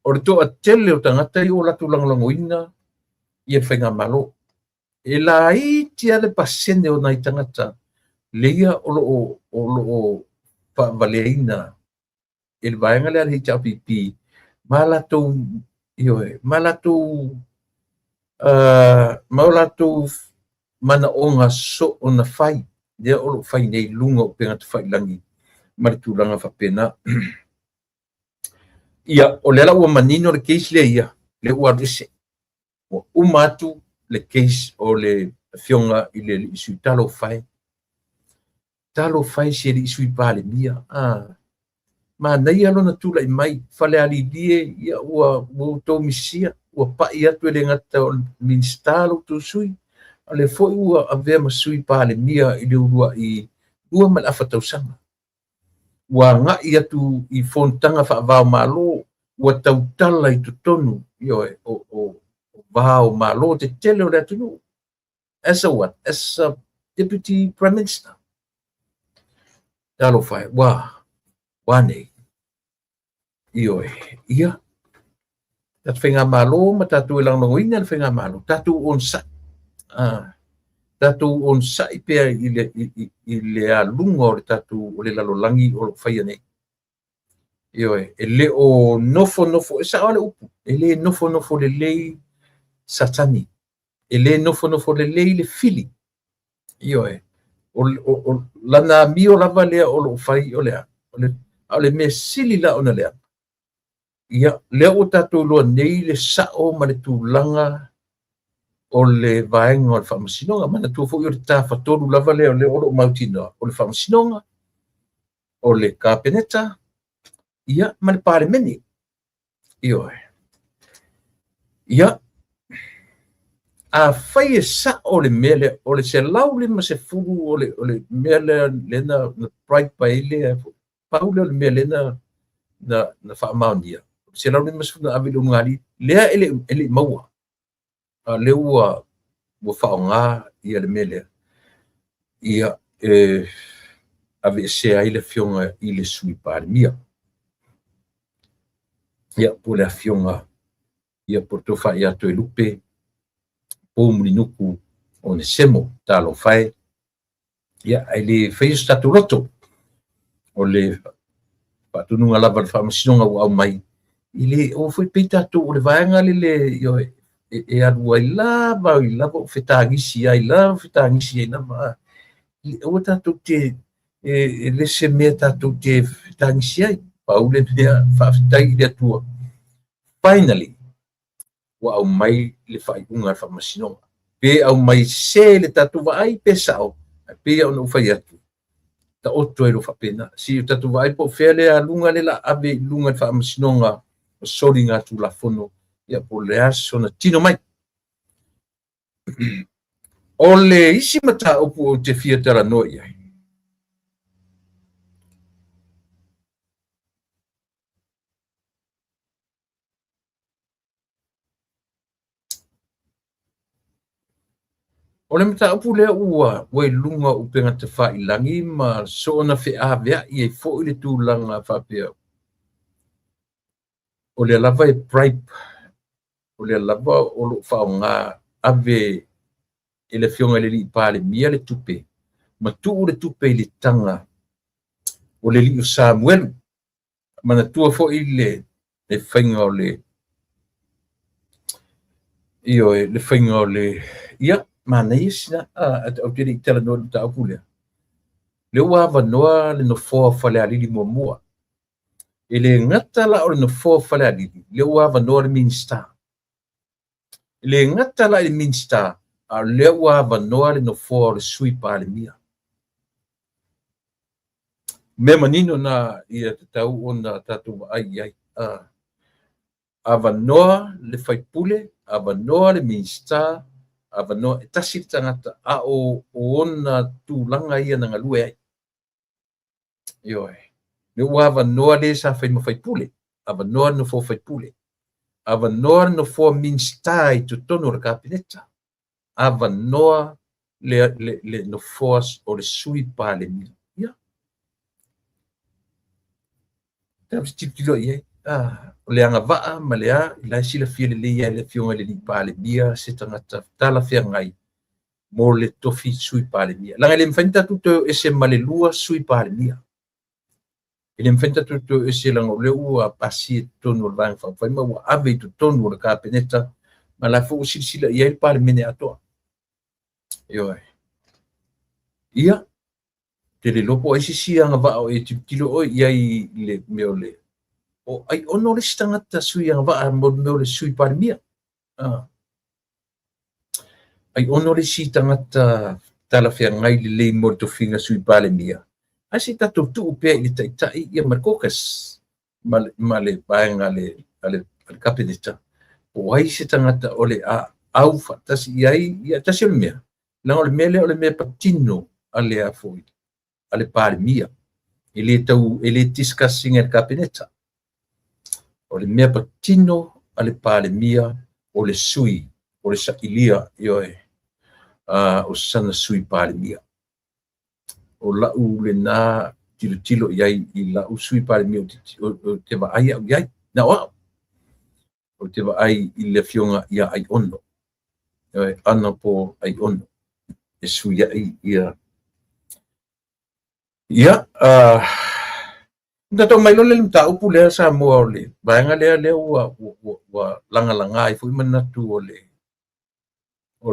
o le toatele o tagata ia ua latou lagolagoina ia le faigamalo. E laiti lava le pasene o nai tagata leia o lo o, o lo o faavaleaina e le vaega lea a le HRPP ma latou, ioe, ma latou, ma o latou manaoga soona fai lea o lo o fai nei i luga o upega tafailagi ma le tulaga faapena. Ia, o lea la ua manino le case lea ia, lea ua alu ese. Ua uma atu le case o le afioga i le alii sui talofa e. Talofa e si alii sui Palemia. Ah, manaia lona tulai mai, Falealili e, ia ua, ua outou misia, ua pai atu e le gata o le Minisita lo outou sui, a o lea foi ua avea ma sui Palemia i le uluai 2.5 tausaga. Ua agai atu i fonotaga faava-o-Malo, ua tautala i totonu, ioe, o, o, o va o Malo tetele o le atunuu. As a what? As a Deputy Prime Minister. Talofa e, ua, ua nei. Ioe, ia, tatou faigamalo ma tatou e lagolagoina le faigamalo, tatou onosai. Ah, tatou onosai pea i le, i, i, i le aluga o le tatou, o le lalolagi o lo o faia nei. Ioe, e le o nofonofo, e sao lava le upu, e le nofonofo lelei Satani, e le nofonofo lelei le fili. Ioe, o, o, o lana amio lava lea o lo o fai o le a, o le, a o le mea sili la ona leaga, ia, lea ua tatou iloa nei le sao ma le tulaga o le vaega o le faamasinoga. Manatua foi o le tafatolu lava lea o lea o lo o mautinoa, o le faamasinoga, o le Kapeneta, ia, ma le Palemene. Ioe. Ia, afai e sao le mea lea, o le 150 o le, o le mea lea, lea na, na bribe ai le, pau lea o le mea lea na, na, na faamaonia, 150 na ave i le ulugalii, lea e le, e le i maua. A lea ua, ua faaaoga ia le mea lea, ia, e aveesea ai le afioga i le Sui Palemia. Ia, po o le afioga ia po o le Tofa ia Toelupe Poumulinuku Onesemo. Talofa e. Ia, ae le faia so tatou loto. O le faatonuga lava a le Faamasinoga ua aumai, e le aua foi pei tatou o le vaega lele e, e alu ai lava ai lava o fetagisi ai lava fetagisi ai lava. Aua tatou te e, e le se mea tatou te fetagisi ai. Pau le mea, faafetai i le Atua. Finally, ua aumai le faaiuga a le Faamasinoga. Pe aumai sese le tatou vaai pe sao, ae pei ona ou fai atu, taoto ai loa faapena. Se i o tatou vaai po o fea le aluga lea la ave i luga i le Faamasinoga o Soligatulafono, ia po o le a sona tino mai. O le isi mataupu ou te fia talanoa i ai, O le mataupu lea ua ua i luga o upega tafailagi ma soona feaveai ai foi le tulaga faapea, o lea lava e bribe, o lea lava o lo o faaaoga ave e le Afioga i le Alii Palemia le tupe ma tuu le tupe i le taga o le alii o Samuelu. Manatua foi le le faiga o le, ioe, le faiga o le, ia, Manaia sina, ou te le i talanoa i le mataupu lea. Lea ua avanoa le nofoa o Falealili muamua. E le gata la o le nofoa o Falealili, lea ua avanoa le Minisita. E le gata la i le Minisita, a o lea ua avanoa le nofoa o le Sui Palemia. Mea manino na ia tatau ona tatou vaai i ai. Avanoa le faipule, avanoa le Minisita, avanoa e tasi le tagata a o ona tulaga ia na galue ai. Ioe. Lea ua avanoa le sa fai ma faipule, avanoa le nofoa faipule, avanoa le nofoa Minisita i totonu o le Kapeneta, avanoa le nofoa o le Sui Palemia. Ia, tatou tilotilo i ai. O le agavaa ma le a, la e silafia lelei e le Afioga i le Palemia se tagata talafeagai mo le tofi Sui Palemia. Leaga e le mafai ona tatou toe o ese ma le 2 Sui Palemia. E le mafai ona tatou toe o ese leaga o lea ua pasia i totonu o le Vaega Faaupufai ma ua ave i totonu o le Kapeneta, ma la foi ua silasila i ai le Palemene atoa. Ioe. Ia, te le iloa po o ai se isi agavaa o e tilotilo oe i ai i le mea o le o ai ono le isi tagata sui agavaa mo le mea o le Sui Palemia. Ai ono le isi tagata talafeagai lelei mo le tofiga Sui Palemia. Ae se i tatou tuu pea i le taitai ia ma le caucus ma le vaega a le Kapeneta. Po o ai se tagata o le a au faatasi i ai, ia tasi o le mea. Leaga o le mea lea o le mea patino a le a foi, a le Palemia. E le tau, e le discuss ina e le Kapeneta. O le mea patino a le Palemia o le sui, o le sailia, ioe, o sana Sui Palemia. O lau lena tilotilo i ai i lau Sui Palemia o te vaai au i ai. Na o au. O te vaai i le afioga ia Aiono. Ioe, Honorable Aiono. E sui ai ia. Ia, tatou mai loa le mataupu lea Samoa o le vaega lea lea ua lagalaga ai foi manatu o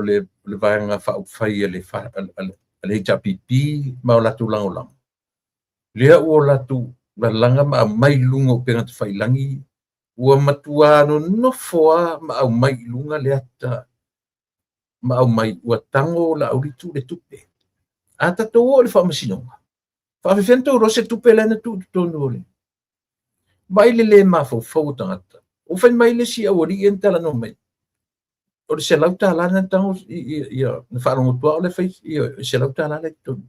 le vaega faaupufai a le HRPP ma o latou lagolago. Lea ua latou lalaga ma aumai i luga o upega tafailagi, ua matua nonofo lava ma aumai i luga le ata ma aumai ua tago Laauli tuu le tupe. A tatou oo i le faamasinoga, faafefea na tou iloa se tupe lea na tuu i totonu o le vai le le mafaufau o tagata. Ua fai mai le isi aualii ia na talanoa mai, o le $100 na tago ia na faalogo atu o le fai ia $100 la i totonu.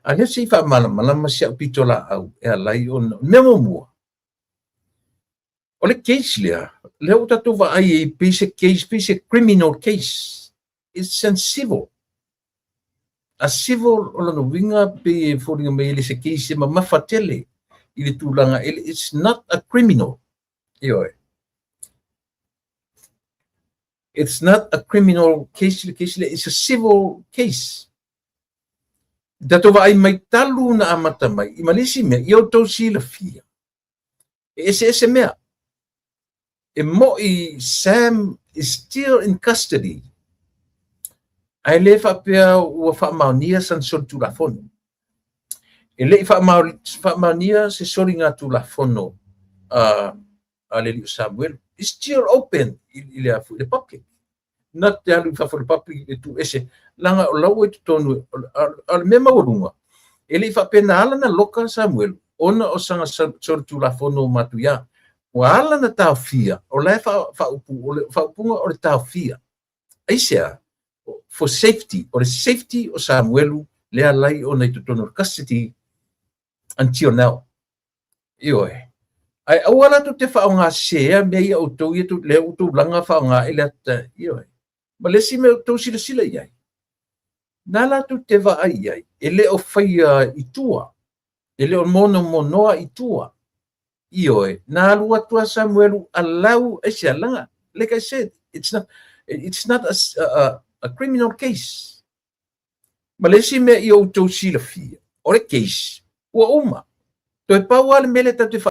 A lea se i faamalamalama si au pitolaau e ala ai ona mea muamua. O le case lea, lea ua tatou vaai ai pei se case, pei se criminal case. It's an civil. A civil o lona uiga pei e foliga mai e le se case e mamafa tele i le tulaga. It's not a criminal. Ioe. It's not a criminal case, le case le, it's a civil case. Tatou vaai mai talu na amata mai, i ma le isi mea, ia outou silafia. E ese mea. E moi Sam is still in custody. Ae le faapea ua faamaonia sana solitulafono. E le i faamaonia se soligatulafono a le alii o Samuel. It's still open i le afu i le public. Na te alu i fafo i le public e tuu ese. Leaga o lau i totonu, o le mea maualuga, e le i faapea na ala na loka Samuel, ona o sana solitulafono matuia. Ua ala na taofia, o la e faaupu, o le faaupuga o le taofia. Aisea, for safety, o le safety o Samuelu lea alai ona i totonu o le custody until now. Ioe. Ae aua latou te faaaogasesea mea ia outou ia lea ua outou laga faaaoga ai le ata. Ioe. Ma le isi mea outou silasila i ai, na latou te vaai i ai, e le o faia i tua, e le o monomonoa i tua. Ioe, na alu atu a Samuelu alau aisea, laga, like I said, it's not a criminal case. Ma le isi mea i outou silafia, o le case ua uma. Toe pau lava le mea lea tatou te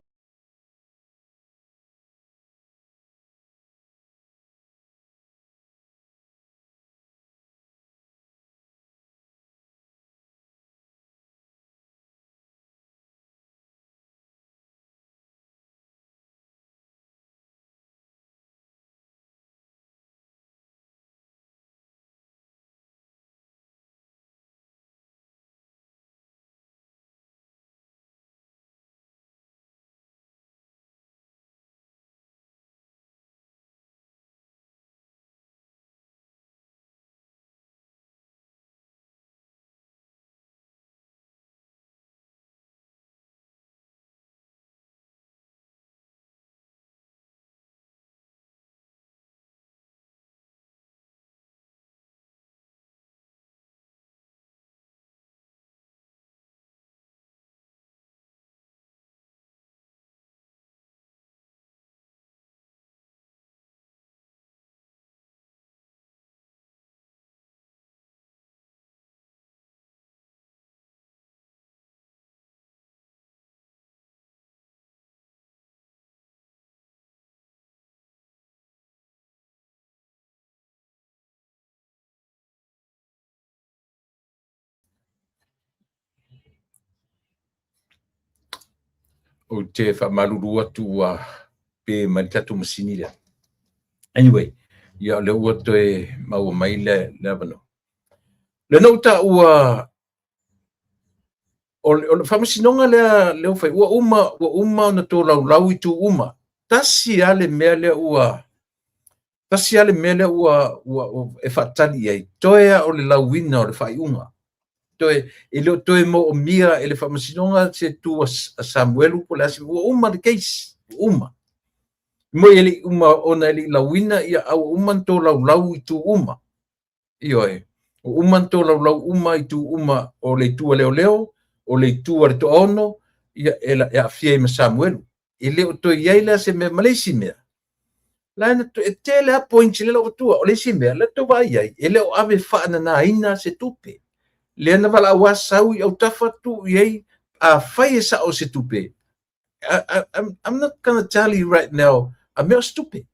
Ou te faamalulu atu ua pe mai le tatou masini lea. Anyway, ia o lea ua toe maua mai le avanoa. Lea na ou taua o le faamasinoga lea lea ua fai, ua uma ona tolaulau itu uma. Tasi lava le mea lea ua tasi lava le mea lea ua e faatali i ai, toe lava o le lauina o le faaiuga. Toe e le o toe moomia e le faamasinoga se tu a Samuelu po o le a se, ua uma le case, ua uma. Moi e le i uma ona e le i lauina ia, a ua uma ona tolaulau itu uma. Ioe, ua uma ona tolaulau uma itu uma, o le itu a leoleo, o le itu a le toaono, ia e aafia ai ma Samuelu. E le o toe i ai la se mea ma le isi mea. La na e tele lava points lea lau avatua. O le isi mea, lea tou vaai ai, e le o ave faananaina se tupe. Lea na valaau sau i autafa tuu i ai, afai e sao se tupe. I'm not gonna tell you right now, a mea o se tupe.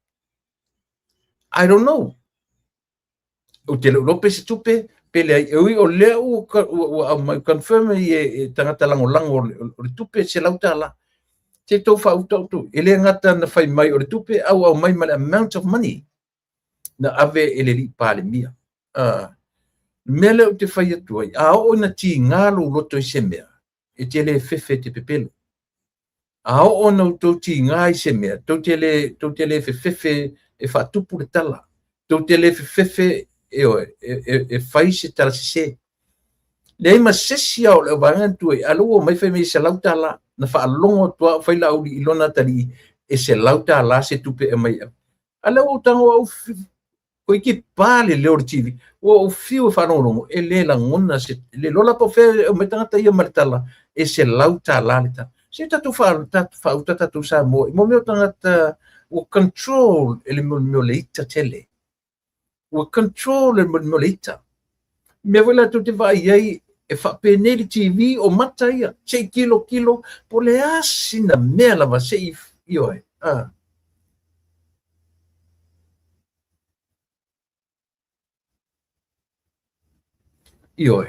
I don't know. Ou te le o iloa pe se tupe, pe leai, e ui o lea ua aumai confirm i e tagata lagolago o le tupe $100. Se i tou faauta outou. E le gata na fai mai o le tupe, a ua aumai ma le amount of money na ave e le alii Palemia. Mea lea ou te fai atu ai, a oo ina tiga lou loto i se mea, e te le fefe e te pepelo. A oo ina outou tiga i se mea, tou te le fefefe e faatupu le tala. Tou te le fefefe e fai se tala sese. Leai ma se isi lava o le vaega na tu ai, a o lea ua omai fai mai e $100. Na faalogo atu lava o fai Laauli i lona atalii e $100 se tupe e aumai. A lea ua ou tago au toeitiiti pa le leo o le TV. Ua ou fiu e faalogologo, e le lagona se le iloa la po o fea e aumai tagata ia ma le tala e $100 le tala. Se tatou faauta tatou Samoa i mea o tagata ua control e le mea o le ita tele. Ua control e le mea o le ita. Mea foi la tou te vaai ai e faapenei le TV o mata ia, se i tilotilo po o le a sina mea lava se i ioe. Ah. Ioe.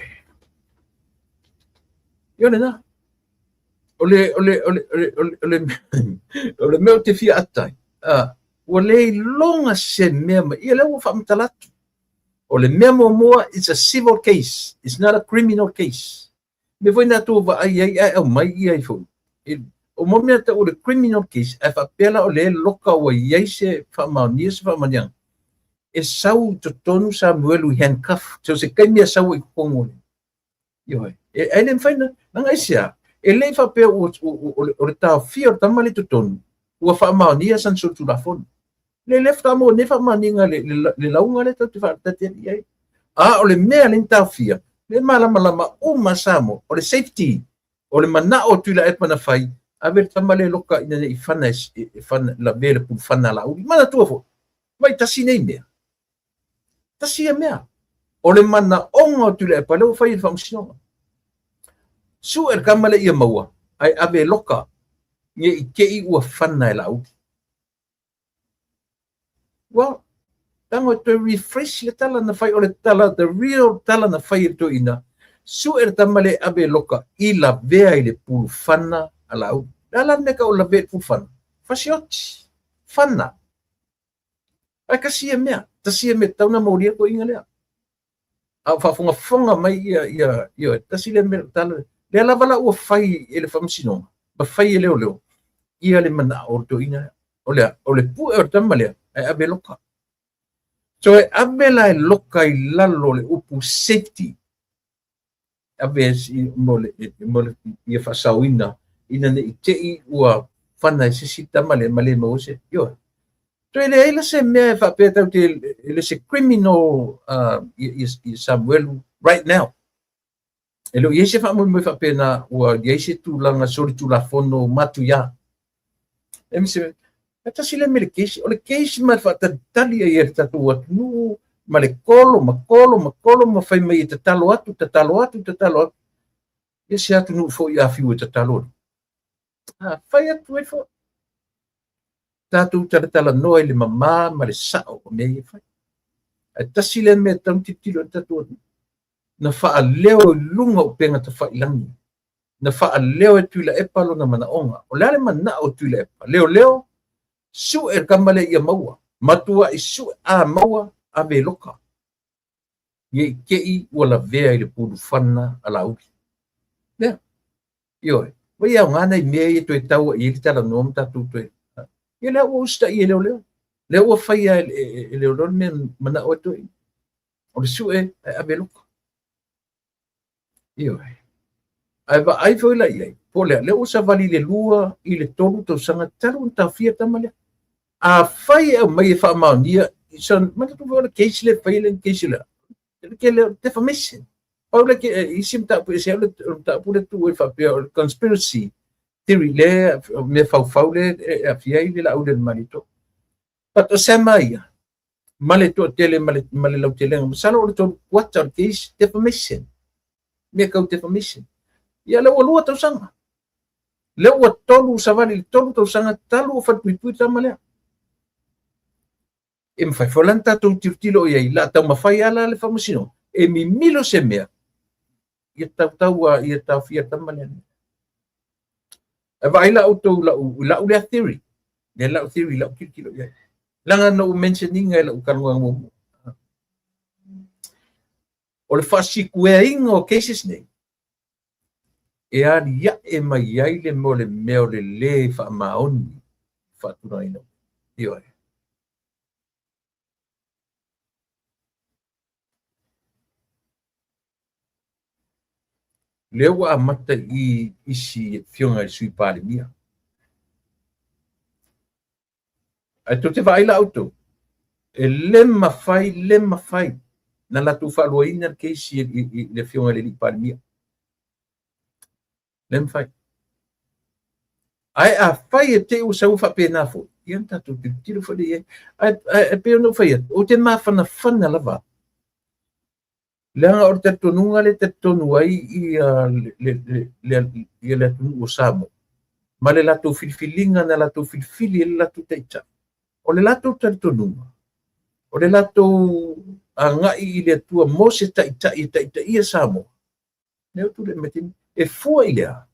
Ioe lena. O le mea ou te fia ata ai, ua le iloga se mea mai. Ia lea ua faamatala atu. O le mea muamua, it's a civil case. It's not a criminal case. Mea foi na tou vaai ai ae aumai ia ai foi. O mo mea tau o le criminal case, ae faapea la o le loka ua i ai se faamaonia se faamaoniaga. E sau i totonu Samuelu i handcuff. So se taimi e sau ai i totonu o le. Ioe. E le mafai na, leaga aisea, e le i faapea o le taofia o le tama lea i totonu, ua faamaonia sana solitulafono. Le faatoa maua nei faamaoniga le lauga lea tou te faatati i ai. A o le mea lea na taofia, le malamalama uma Samoa, o le safety, o le manao o Tuilaepa na fai, ave le tama lea loka ina ne i fana e fana, lavea le pulufana a Laauli. Manatua foi, mai tasi nei mea. Tasi ia mea. O le manaoga o Tuilaepa, lea ua fai e le faamasinoga. Sue le tama lea ia maua, ae ave loka, ne i te i ua fana e Laauli. Well, tago e toe refresh le tala na fai, o le tala, the real tala na fai e le toeaina, sue le tama lea e ave e loka i lavea i le pulufana a Laauli. Le a la le mea tau o lavea i le pulufana? Fasioti, fana. Ae tasi ia mea, tasi ia mea tatau ona molia toeaina lea. A o faafogafoga mai ia tasi lea mea tala lea lava la ua fai e le faamasinoga ma fai e leoleo ia le manao o le toeaina lea. O lea, o le pue o le tama lea, ae ave loka. So e ave la e loka i lalo o le upu safety, ave mo le ia faasaoina ina ne i te i ua fana e se isi tama lea ma le maua se ioe. Toe leai la se mea e faapea tau te e le se criminal i Samuelu right now. E le o i ai se faamoemoe faapena ua i ai se tulaga solitulafono matuia. E mise, e tasi lea mea le case, o le case ma le faatalitali ai e le tatou atunuu, ma le kolo, ma kolo, ma kolo, ma fai mai e tatalo atu, tatalo atu, tatalo atu. Ia se atunuu foi a fiu e tatalo atu. A fai atu ai foi. Tatou talatalanoa i le mamā ma le sao o mea ia e fai. Ae tasi lea mea e tatau ona tilotilo i ai le tatou atunuu. Na faaleo i luga o upega tafailagi. Na faaleo e Tuilaepa lona manaoga. O le a le manao o Tuilaepa? Leoleo, sue le tama lea ia maua. Matuai sue, a maua, ave e loka. Ne i te i ua lavea i le pulufana a Laauli. Lea. Ioe. Vai aoga nai mea ia toe tau ai i le talanoa ma tatou toe. Ia lea ua usitaia e leoleo. Lea ua faia e leoleo le mea manao ai toeaiina. O le sue ae ave e loka. Ioe. Ae vaai foi la i ai, po o le a, lea ua savali i le 2 i le 3 tausaga talu ona taofia le tama lea. Afai e aumai e faamaonia, manatu foi o le case lea e fai le case lea, le tele o le defamation. Pau le isi mataupu ese o le mataupu lea tuu ai faapea o le conspiracy theory lea mea faufau lea e aafia ai le Laauli o le Malietoa. But o Sama ia, ma le toatele ma le lautelega, masalo o le 3 kuata o le case, defamation. Mea kau defamation. Ia lea ua 2 tausaga. Lea ua 3 savali le 3 tausaga talu o falepuipui tama lea. E mafai foi la ona tatou tilotilo i ai, la taumafai lava la le faamasinoga, e mimilo se mea, ia tautau ia taofia tama lea. E vaai la outou lau lea theory, lea lau theory lau tilotilo i ai. Leaga na ou mention ina i lau talanoaga muamua. O le faasikueaina o cases nei, e aliae mai ai le mea o le mea o le lē faamaoni faatulagaina. Ioe. Lea ua amata i isi afioga i le Sui Palemia. Ae tou te vaai la outou, e le mafai, le mafai na latou faaluaina le case i le afioga i le alii Palemia. Le mafai. Ae afai e te i ua sau faapena foi, ia na tatou tilotilo foi lea i ai. Ae pei ona ou fai atu, ou te mafanafana lava. Leaga o le talitonuga le talitonu ai ia le atunuu o Samoa, ma le latou filifiliga na latou filifili e le latou taitai. O le latou talitonuga, o le latou agai i le Atua mo se taitai e taitaia Samoa. Lea ua tulai mai taimi. E fua i lea,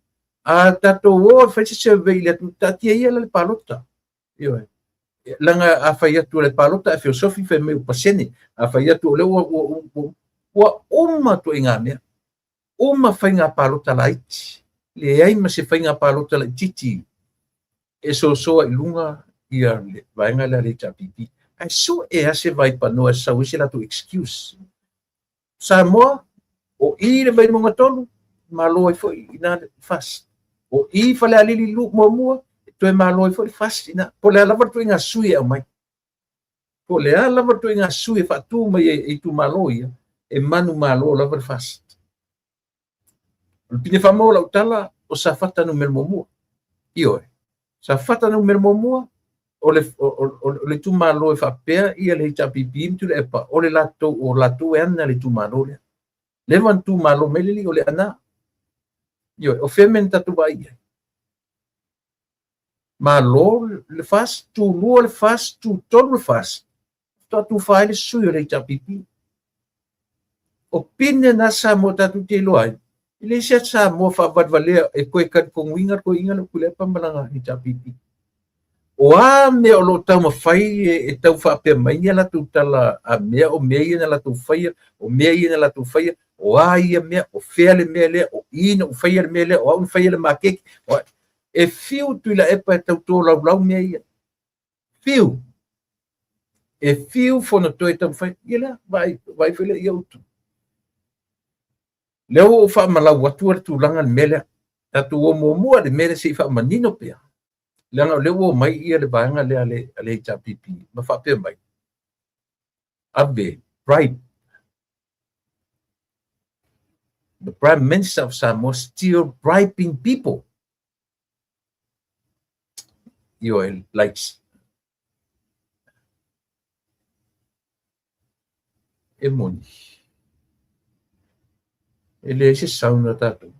a tatou o e fai se survey i le atunuu, taatia ia la le palota. Ioe. Leaga a fai atu le palota e feosofi fai mai o pasene, a fai atu o lea ua uma ituaiga mea. Uma faiga palota laiti. Leai ma se faiga palota laitiiti e sosoa i luga ia le vaega lea a le HRPP. Ae sue lava se vaipanoa e sau ai se latou excuse. Samoa, o i le Vaimauga 3, malo ai foi i ina le FAST. O i Falealili muamua, e toe malo ai foi le FAST ina. Po o le a lava le ituaiga sui e aumai. Po o le a lava le ituaiga sui e faatu mai e itumalo ia, e manumalo lava le FAST. O le pine faamau o lau tala, o Safata Nu.1. Ioe. Safata Nu.1, o le itumalo e faapea ia le HRPP ma Tuilaepa, o le latou, o latou e ana le itumalo lea. Leva na tumalo mai le alii o le Aana. Ioe, o fea mea na tatou vaai i ai? Malo le FAST, tulua le FAST, tutolu le FAST, faatoa tufa ai le sui o le HRPP. O pine na Samoa tatou te iloa ai, e leai se Samoa faavalevalea e toe talitonuina le toeaina lea o Tuilaepa ma lana HRPP. O a mea o lo o taumafai e tau faapea mai ni a latou tala a mea, o mea ia na latou faia, o mea ia na latou faia, o a ia mea, o fea le mea lea, o i na ou faia le mea lea, o au na faia le maketi. E fiu Tuilaepa e tau tolaulau mea ia. Fiu. E fiu Fonotoe e taumafai. Ia lea, vaai foi lea ia utu. Lea ua ou faamalau atu le tulaga le mea lea. Tatou o muamua le mea lea se i faamanino pea. Leaga o lea ua omai ia le vaega lea a le HRPP ma faapea mai, ave bribe. The Prime Minister of Samoa still bribing people. Ioe, like e moni. E leai se sound a tatou.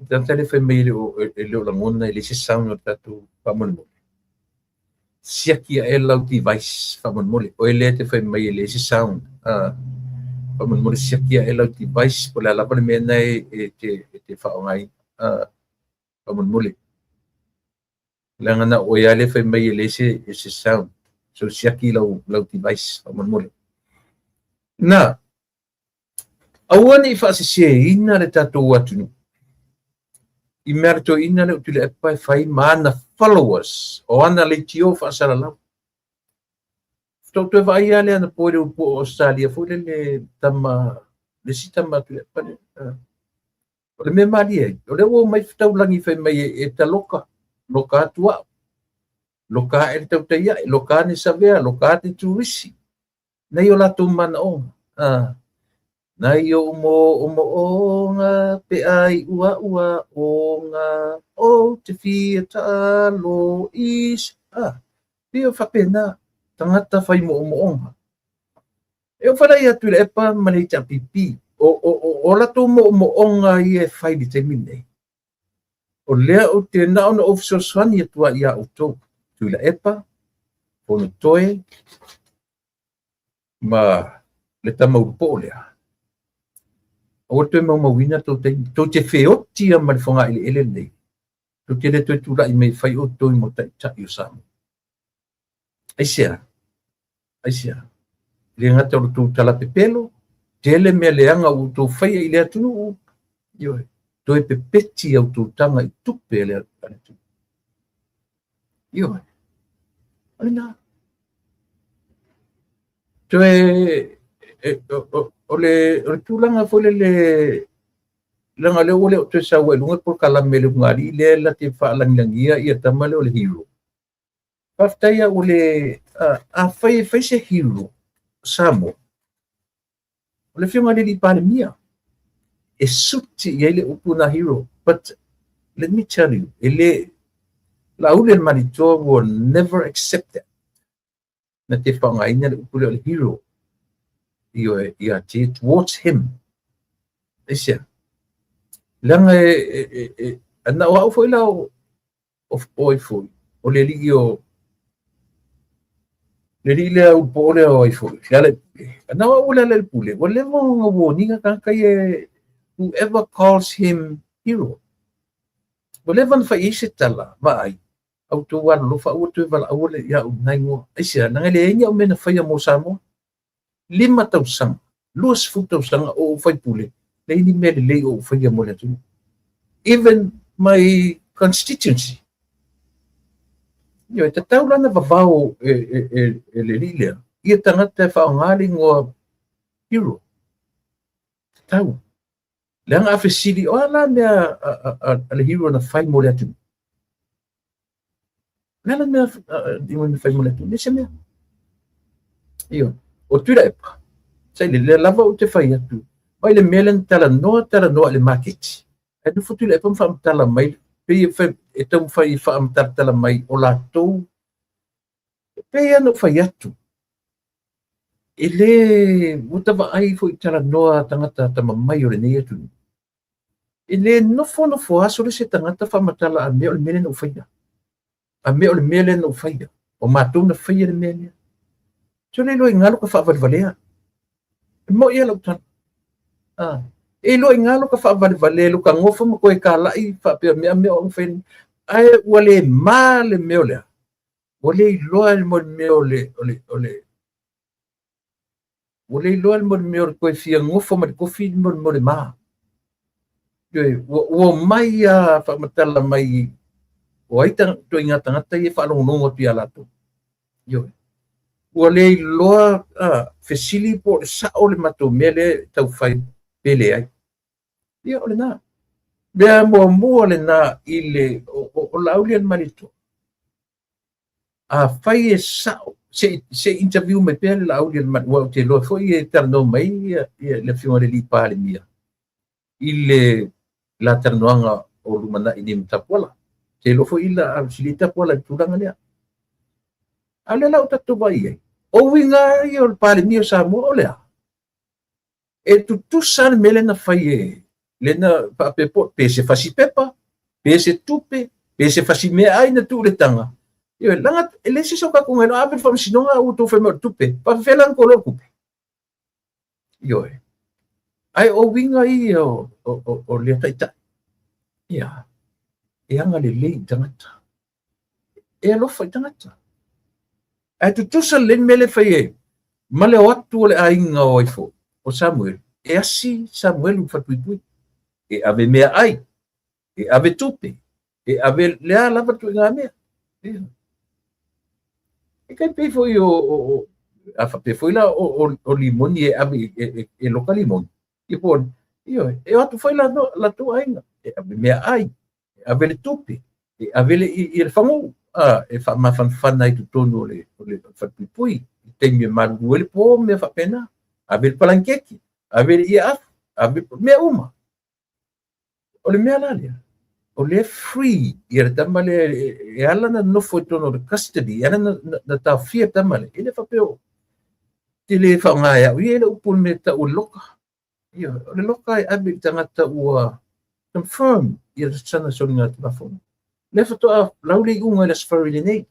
Tagata le fai mai e le o lagona, e leai se sound o tatou faamolemole. Siaki aʻe lau device faamolemole. Oe lea e te fai mai e leai se sound. Faamolemole siaki aʻe lau device po o le a lava le mea lena e te faaaogaina. Faamolemole. Leaga na o oe lava lea e fai mai e leai se sound. So siaki lau device faamolemole. Na, aua ne i faaseseina le tatou atunuu i mea a le toeaina lea o Tuilaepa e fai ma ana followers, o ana leitio faasalalau. Faatoa ou toe vaai lava lea anapo i le ulupo o Ausetalia foi lele tama, le isi tama a Tuilaepa lea. O le mea malie ai, o lea ua omai taulagi fai mai e taloka, loka atu au, loka ae le tautai ae, loka ane Savea, loka ane Turisi, nai o latou manaoga. Nai ou moomooga pe a iuauaoga ou te fia taalo i se pei e faapena tagata fai moomooga. E oo falai atu i Tuilaepa ma le HRPP, o latou moomooga ia e fai i le taimi lenei. O lea ou te na ona ou fesoasoani atu ai ia outou, Tuilaepa, Fonotoe, ma le tama ulupoo lea. Aua le toe maumauina tou taimi. Tou te feoti ia ma le fogaeleele lenei. Tou te le toe tulai mai e fai outou mo taitai o Samoa. Aisea? Aisea? E le gata o le tou talapepelo, tele mea leaga ua outou faia i le atunuu, ioe, toe pepeti a outou taga i tupe a le atunuu. Ioe, o lena. Toe, o le tulaga foi lele, leaga o lea ua le o toe sau ai i luga le polokalame a le ulugalii lea la te faalagilagia ia tama lea o le hero. Faafetai lava ua le, afai e fai se hero o Samoa, o le Afioga i le Alii Palemia, e suti i ai le upu na hero. But let me tell you, e le, Laauli o le Malietoa will never accept that. Na te faaaogaina le upu lea o le hero. Ioe, ia te towards him. Aisea? Leaga e, na o au foi la o, o ai foi, o le alii o, le alii lea ulupoo lea o ai foi, Lealailepule. Na o au o Lealailepule, ua leva ona warning tagata ia, whoever calls him hero. Ua leva ona fai i ai se tala, vaai, a outou alolofa aua le toe valaau ia au i lena igoa. Aisea, leaga e leai ni au mea na faia mo Samoa. 5 tausaga, 20 tausaga o ou faipule, leai ni mea lelei o ou faia mo le atunuu. Even my constituency. Ioe, tatau la ona vavao e le alii lea ia tagata e faaaoga le igoa hero. Tatau. Leaga a fesili, o a la mea a le hero na fai mo le atunuu? O le a la mea na fai mo le atunuu? Leai se mea. Ioe. O Tuilaepa, saili, lea lava ou te fai atu, mai le mea lea na talanoa, talanoa i le maketi. Ae nofo Tuilaepa ma faamatala mai, pei e taumafai e faamatalatala mai o latou, e pei lava ona ou fai atu, e le, ua ta vaai foi i talanoa a tagata atamamai o lenei atunuu, e le nofonofo aso le se tagata faamatala a mea o le mea lea na ou faia. A mea o le mea lea na ou faia. O matou na faia le mea lea. Se le iloa i galo ka faavalevalea. E moʻi lava lau tala. E iloa i galo ka faavalevalea, lo ka gofa ma koe kalai faapea mea mea o au na faia. Ae ua le ma le mea o le a? Ua le iloa le mea o le, o le, o le, ua le iloa le mea o le toe fia gofo ma le tofi le mea o le ma. Ua omai lava faamatala mai o ai ituaiga tagata ia e faalogologo atu ia latou. Ioe. Ua le iloa fesili po o le sao le matou mea lea e tau fai pe leai. Ia, o lena. Mea muamua lena i le o Laaulialemalietoa. Afai e sao, se i interview mai pea le Laaulialemalietoa, aua ou te iloa foi e talanoa mai le Afioga i le Alii Palemia i le la talanoaga o lumanai nei ma Tapuala. Ou te iloa foi la a fesili Tapuala i le tulaga lea. A o lea la ua tatou vaai i ai, o uiga ia o le Palemia o Samoa o le a? E tutusa le mea lea na fai e lea na faapea po pe se fasi pepa, pe se tupe, pe se fasi meaai na tuu i le taga. Ioe, leaga e leai se isi o tatou na iloa, ave i le faamasinoga a ua outou fai mai o le tupe, e faapefea la ona outou iloa o le tupe? Ioe. Ae o uiga ia o lea taitai, ia, e agalelei i tagata, e alofa i tagata. Ae tutusa lelei le mea lea e fai e ma le o atu o le aiga o ai foi, o Samuelu, e asi Samuelu i le falepuipui, e ave meaai, e ave tupe, e ave le a lava le ituaiga mea. E tai pei foi o a faapea foi la o limoni e ave e loka limoni, ia po o, ioe, e o atu foi la latou aiga, e ave meaai, e ave le tupe, e ave le faguu, e faamafanafana ai i totonu o le falepuipui, i taimi e malulu ai le po ma mea faapena. Ave le palaniketi, ave le iafu, ave mea uma. O le mea la lea, o lea e free ia le tama lea e ala ona nofo i totonu o le custody, e ala ona taofia le tama lea, e le faapea ou te le faaaoga e au ia le upu o le mea e tau o le loka. Ioe, o le loka e ave i le tagata ua confirm ia sana soligatulafono. Lea faatoa lau le iuga i le Aso Faraile nei.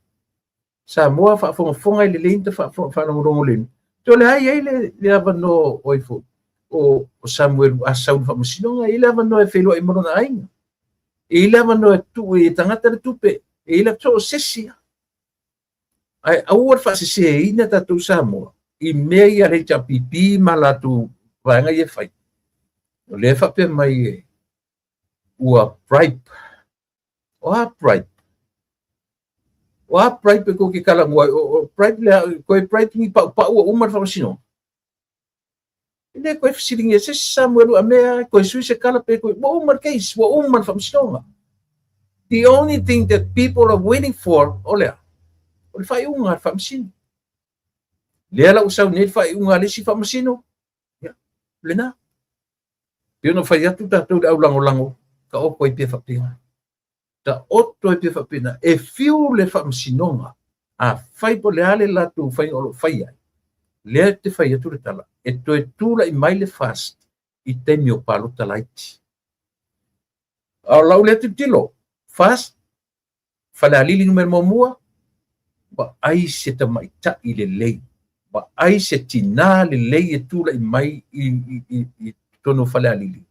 Samoa faafogafoga i lelei ta faalogologo lelei. Toe o le a i ai le avanoa o ai foi o Samuelu a sau i le faamasinoga, e i ai le avanoa e feiloai ma lona aiga. E i ai le avanoa e tuu ai e tagata le tupe, e i ai le so o se isi. Ae aua le faaseseina tatou Samoa i mea ia a le HRPP ma latou vaega ia e fai. O lea e faapea mai e ua bribe. O a bribe? O a bribe e tou te talanoa ai? O bribe lea, toe bribe ni paupau ua uma le faamasinoga? E le toe fesiligia e se isi Samuelu a mea, toe sui se tala pe toe, ua uma le case, ua uma le faamasinoga. The only thing that people are waiting for, o le a? O le faaiuga a le faamasino. Lea la ua sau nei le faaiuga a le isi faamasino, ia, lena. Pei ona fai atu tatou i le aulagolago, taoto ai pea faapena. Taoto ai pea faapena. E fiu le faamasinoga, afai po o le a le latou faiga o lo o fai ai, lea te fai atu le tala, e toe tulai mai le FAST i taimi o palota laiti. A o lau lea tilotilo, FAST, Falealili numera muamua, vaai se tamaitai lelei, vaai se tinā lelei e tulai mai i totonu o Falealili,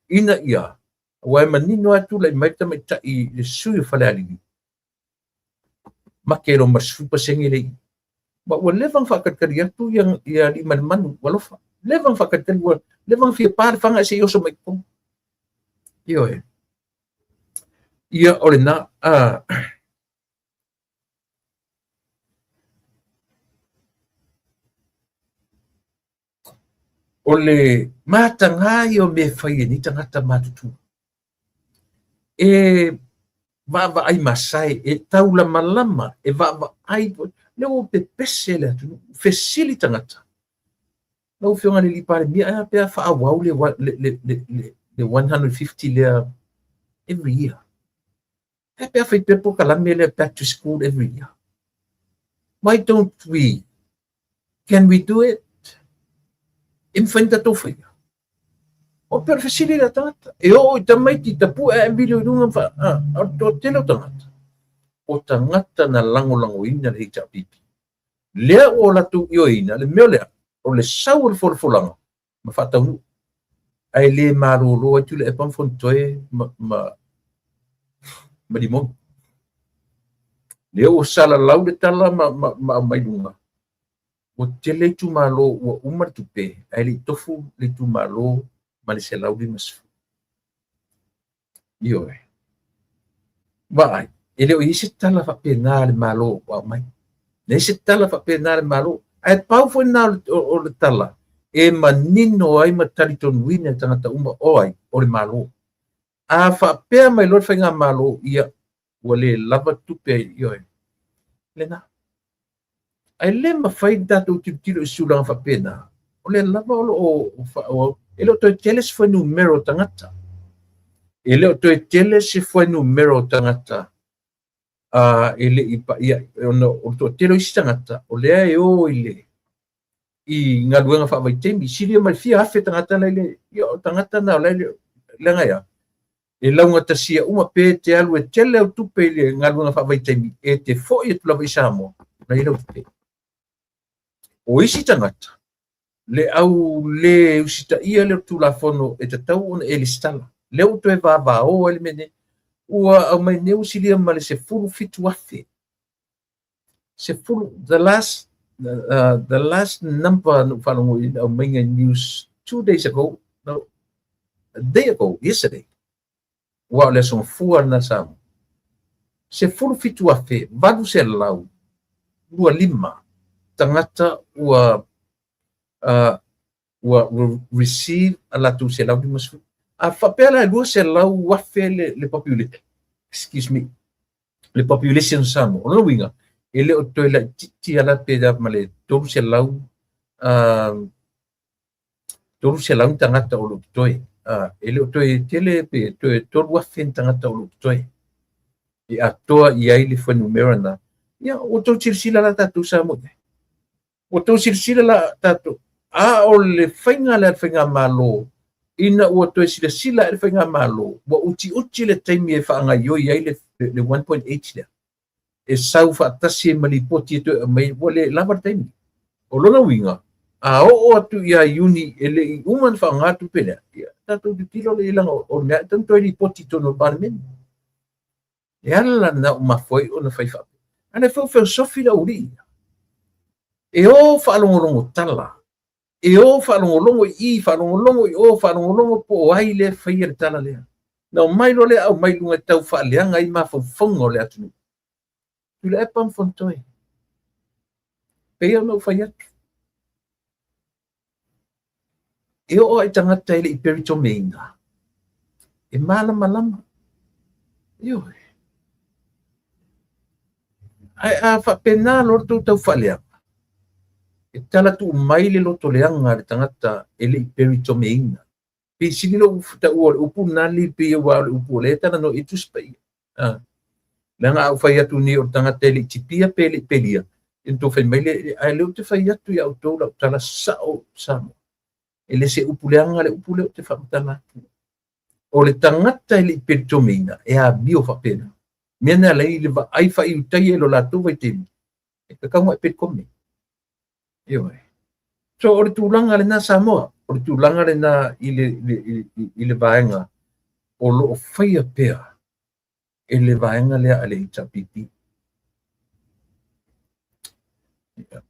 ina ia, aua e manino lava e tulai mai le tamaitai i le sui o Falealili, make loa ma le 10% le i. Ma ua leva ona faatalitali atu ia Aliimalemanu, ua alofa. Leva ona faatalitali, ua leva ona fia pa le faga se i oso mai i totonu. Ioe. Ia, o lena. O le mataga ia o mea e fai e nei tagata matutua. E vaavaai masae, e taulamalama, e vaavaai, lea ua pepese le atunuu, fesili tagata. Lau Afioga i le Palemia, ae a pe a faaauau le 150 lea every year? Ae a pe a fai pea polokalame lea back to school every year? Why don't we? Can we do it? E mafai ona tatou faia. O pei o le fesili lea a tagata. E oo i tamaiti tapue ae vili i luga ma a o le toatele o tagata. O tagata na lagolagoina le HRPP. Lea ua latou ioeina le mea o lea, o le sau o le folafolaga ma faataunuu. Ae le malolo ai Tuilaepa ma Fonotoe ma Limoni. Lea ua salalau le tala ma aumai luga, ua tele itumalo ua uma le tupe, ae le i tofu le itumalo ma le 150. Ioe. Vaai, e le o i ai se tala faapena a le Malo ua aumai. Leai se tala faapena a le Malo. Ae pau foi lena o le tala e manino ai ma talitonuina e tagata uma o ai, o le Malo. A faapea mai loa le faigamalo, ia, ua le lava tupe, ioe. Lena. Ae le mafai ona tatou tilotilo i se tulaga faapena, o lea lava o lo o faaauau. E le o toe tele se fuainumera o tagata. E le o toe tele se fuainumera o tagata e le i paia, ona o le toatele o isi tagata, o lea e o i le i galuega faavaitaimi. Silia ma le fia afe tagata la i le, ia o tagata na o la e leaga e a? E laugatasia uma pe e te alu e tele au tupe i le galuega faavaitaimi, e te foi atu lava i Samoa, na i lau tupe. O isi tagata, le au lē usitaia lea o le Tulafono e tatau ona e lesitala. Lea ua toe vavao ai le mea nei. Ua aumai nei ua silia ma le 17,000. Sefulu, the last number na ou faalogo i le aumaiga i news 2 days ago, no, a day ago, yesterday. Ua o le aso Gafua lena Samoa. 17,825 tagata ua receive a latou 150. A faapea la e 200,000 le population, excuse me, le population o Samoa. O lona uiga, e le o toe laitiiti ala pe ma le 300 300 tagata o lo o totoe. E le o toe tele pe toe 3,000 ni tagata o lo o totoe. E atoa i ai le fuainumera na. Ia, ua tou silasila la tatou Samoa i ai. Ua tou silasila la tatou. A o le faiga lea a le faigamalo, ina ua toe silasila i le faigamalo, ua utiuti le taimi e faagaioi ai le 1.8 lea. E sau faatasi ma lipoti e toe aumai, ua le lava le taimi. O lona uiga, a oo atu ia Iuni e le i uma ona faaaoga tupe lea, ia, tatou tilotilo lea i laga o le mea e toe lipoti i totonu o le Palemene. E ala lena ua mafua ai ona fai faapea. A lea foi ua feosofi le aualii. E o faalogologo tala, e o faalogologo i i, faalogologo i o, faalogologo po o ai lea e faia le tala lea. Na omai loa lea aumai i luga e tau faaleaga ai mafaufauga o le atunuu. Tuilaepa ma Fonotoe. Pei ona ou fai atu. E oo lava i tagata e le i peritomeina, e malamalama. Ioe. Ae a faapena loa le tou tau faaleaga, e tala tuu mai le loto leaga a le tagata e le i peritomeina. Pe sili lou taua o le upu lena li pei aua o le upu o lea e talanoa i ai Tusi Paia. Leaga a ou fai atu nei o le tagata e le i tipia pe le i pelia, ia tou fai mai lea, ae lea ou te fai atu ia outou lau tala sao Samoa. E le se upu leaga le upu lea ou te faamatala atu. O le tagata e le i peritomeina, e amio faapena. Mea na alai le vaai faaiutaia i lo latou vaitaimi, e tatau ona e peritome. Ioe. So o le tulaga lena Samoa, o le tulaga lena i le vaega o lo o faia pea e le vaega lea a le HRPP. Ia.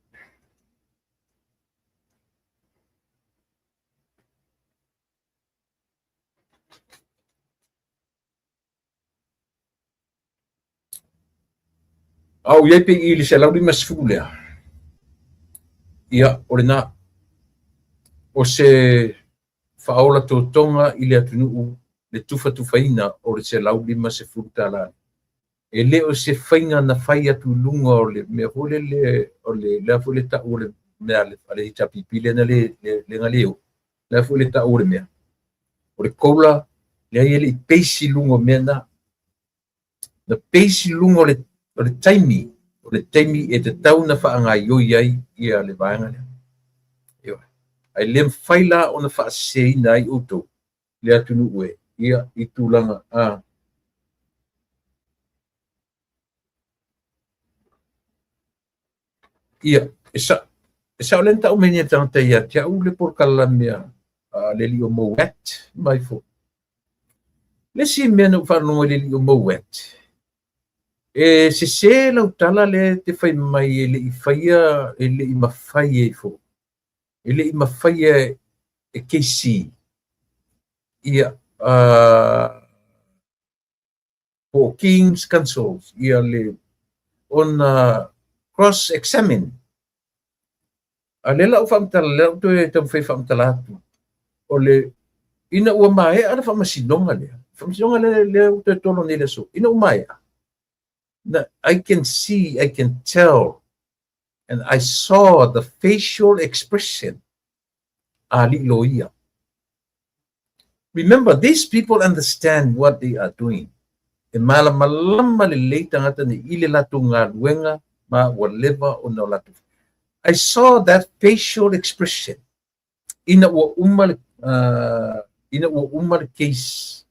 A ou i ai pe i le 150 lea, ia, o lena, o se faaola totoga i le atunuu le tufatufaina o le $150. E le o se faiga na fai atu i luga o le mea foi lele, o le lea foi le tau o le mea a le HRPP lea na le, le, na le o. Lea foi le tau o le mea. O le COLA, leai e le i base i luga o mea na. Na base i luga o le taimi e tatau na faagaioi ai ia le vaega lea. Ioe. Ae le mafai la ona faaseseina ai outou le atunuu e ia i tulaga a. Ia, e sao lea na tau mai nei e le tagata ia te au le polokalame a le alii o Mowat mai foi. Le isi mea na ou faalogo i le alii o Mowat, e sese lau tala lea e te fai mai e le i faia, e le i mafai ai foi. E le i mafaia e KC ia po o King's Counsel ia le ona cross examine. A lea la ou faamatala, lea ou toe taumafai faamatala atu. O le ina ua maea le faamasinoga lea, faamasinoga lea, lea ua toe tolo nei le aso, ina ua maea, na, I can see, I can tell, and I saw the facial expression a alii loia. Remember, these people understand what they are doing. E malamalama lelei tagata nei i le latou galuega ma ua leva ona o latou. I saw that facial expression ina ua uma le case.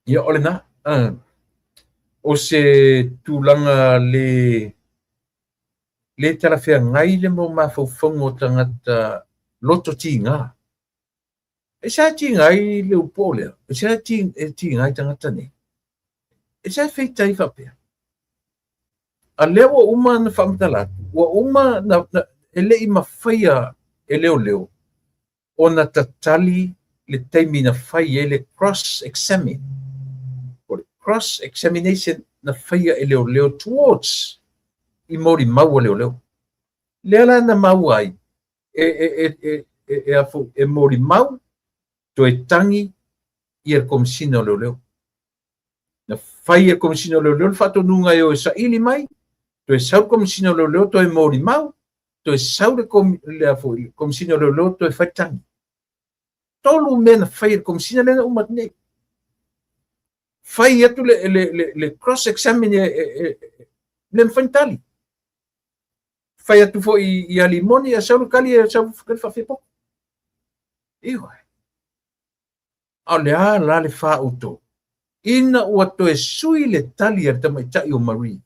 Ia, o lena, o se tulaga le le talafeagai le mau mafaufauga o tagata loto tiga. E sa tiga ai le upu lea, e sa tiga ai tagata nei. E sa feita ai faapea. A lea ua uma ona faamatala atu, ua uma na, e le i mafaia e leoleo ona tatali le taimi na fai ai le cross examine, o le cross examination na faia e leoleo towards i molimau a leoleo. Lea la na maua ai e molimau toe tagi ia le Komesina o Leoleo. Na fai e le Komesina o Leoleo le faatonuga e o e saili mai, toe sau le Komesina o Leoleo toe molimau, toe sau le Komesina o Leoleo toe fai tagi. 3 mea na fai e le Komesina lea na uma atu nei. Fai atu le cross examine le mafai na tali. Fai atu foi ia Limoni, ia sau le kali, ia sau le faafia. Ioe. A o le a la le fāuto, ina ua toe sui le tali a le tamaitai o Marie.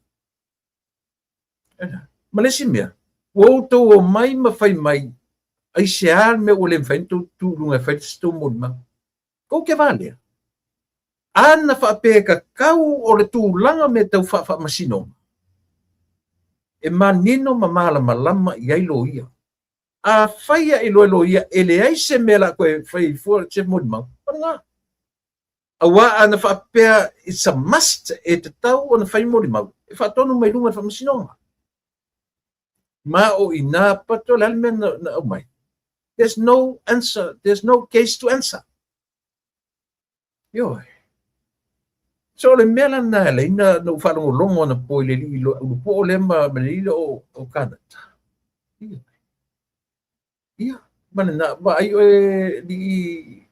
Ma le isi mea, ua outou o mai ma fai mai, ai se a le mea ua le mafai ona tou tu i luga e fai se tou molimau. Kou ke valea. Ana faapea tatau o le tulaga mea tau faafaamasinoga, e manino ma malamalama i ai loia. A fai a i loe loia, e leai se mea la koe fai fua se molimau. O lena. Aua ana faapea it's a must e tatau ona fai molimau, e faatonu mai luga le faamasinoga. Ma o ina pato le ale mea na aumai. There's no answer, there's no case to answer. Ioe. So le mea la na le ina na u faalogologo ana po i le alii ulupo lea ma le alii o Kanata. Ia, ma le na vaai oe alii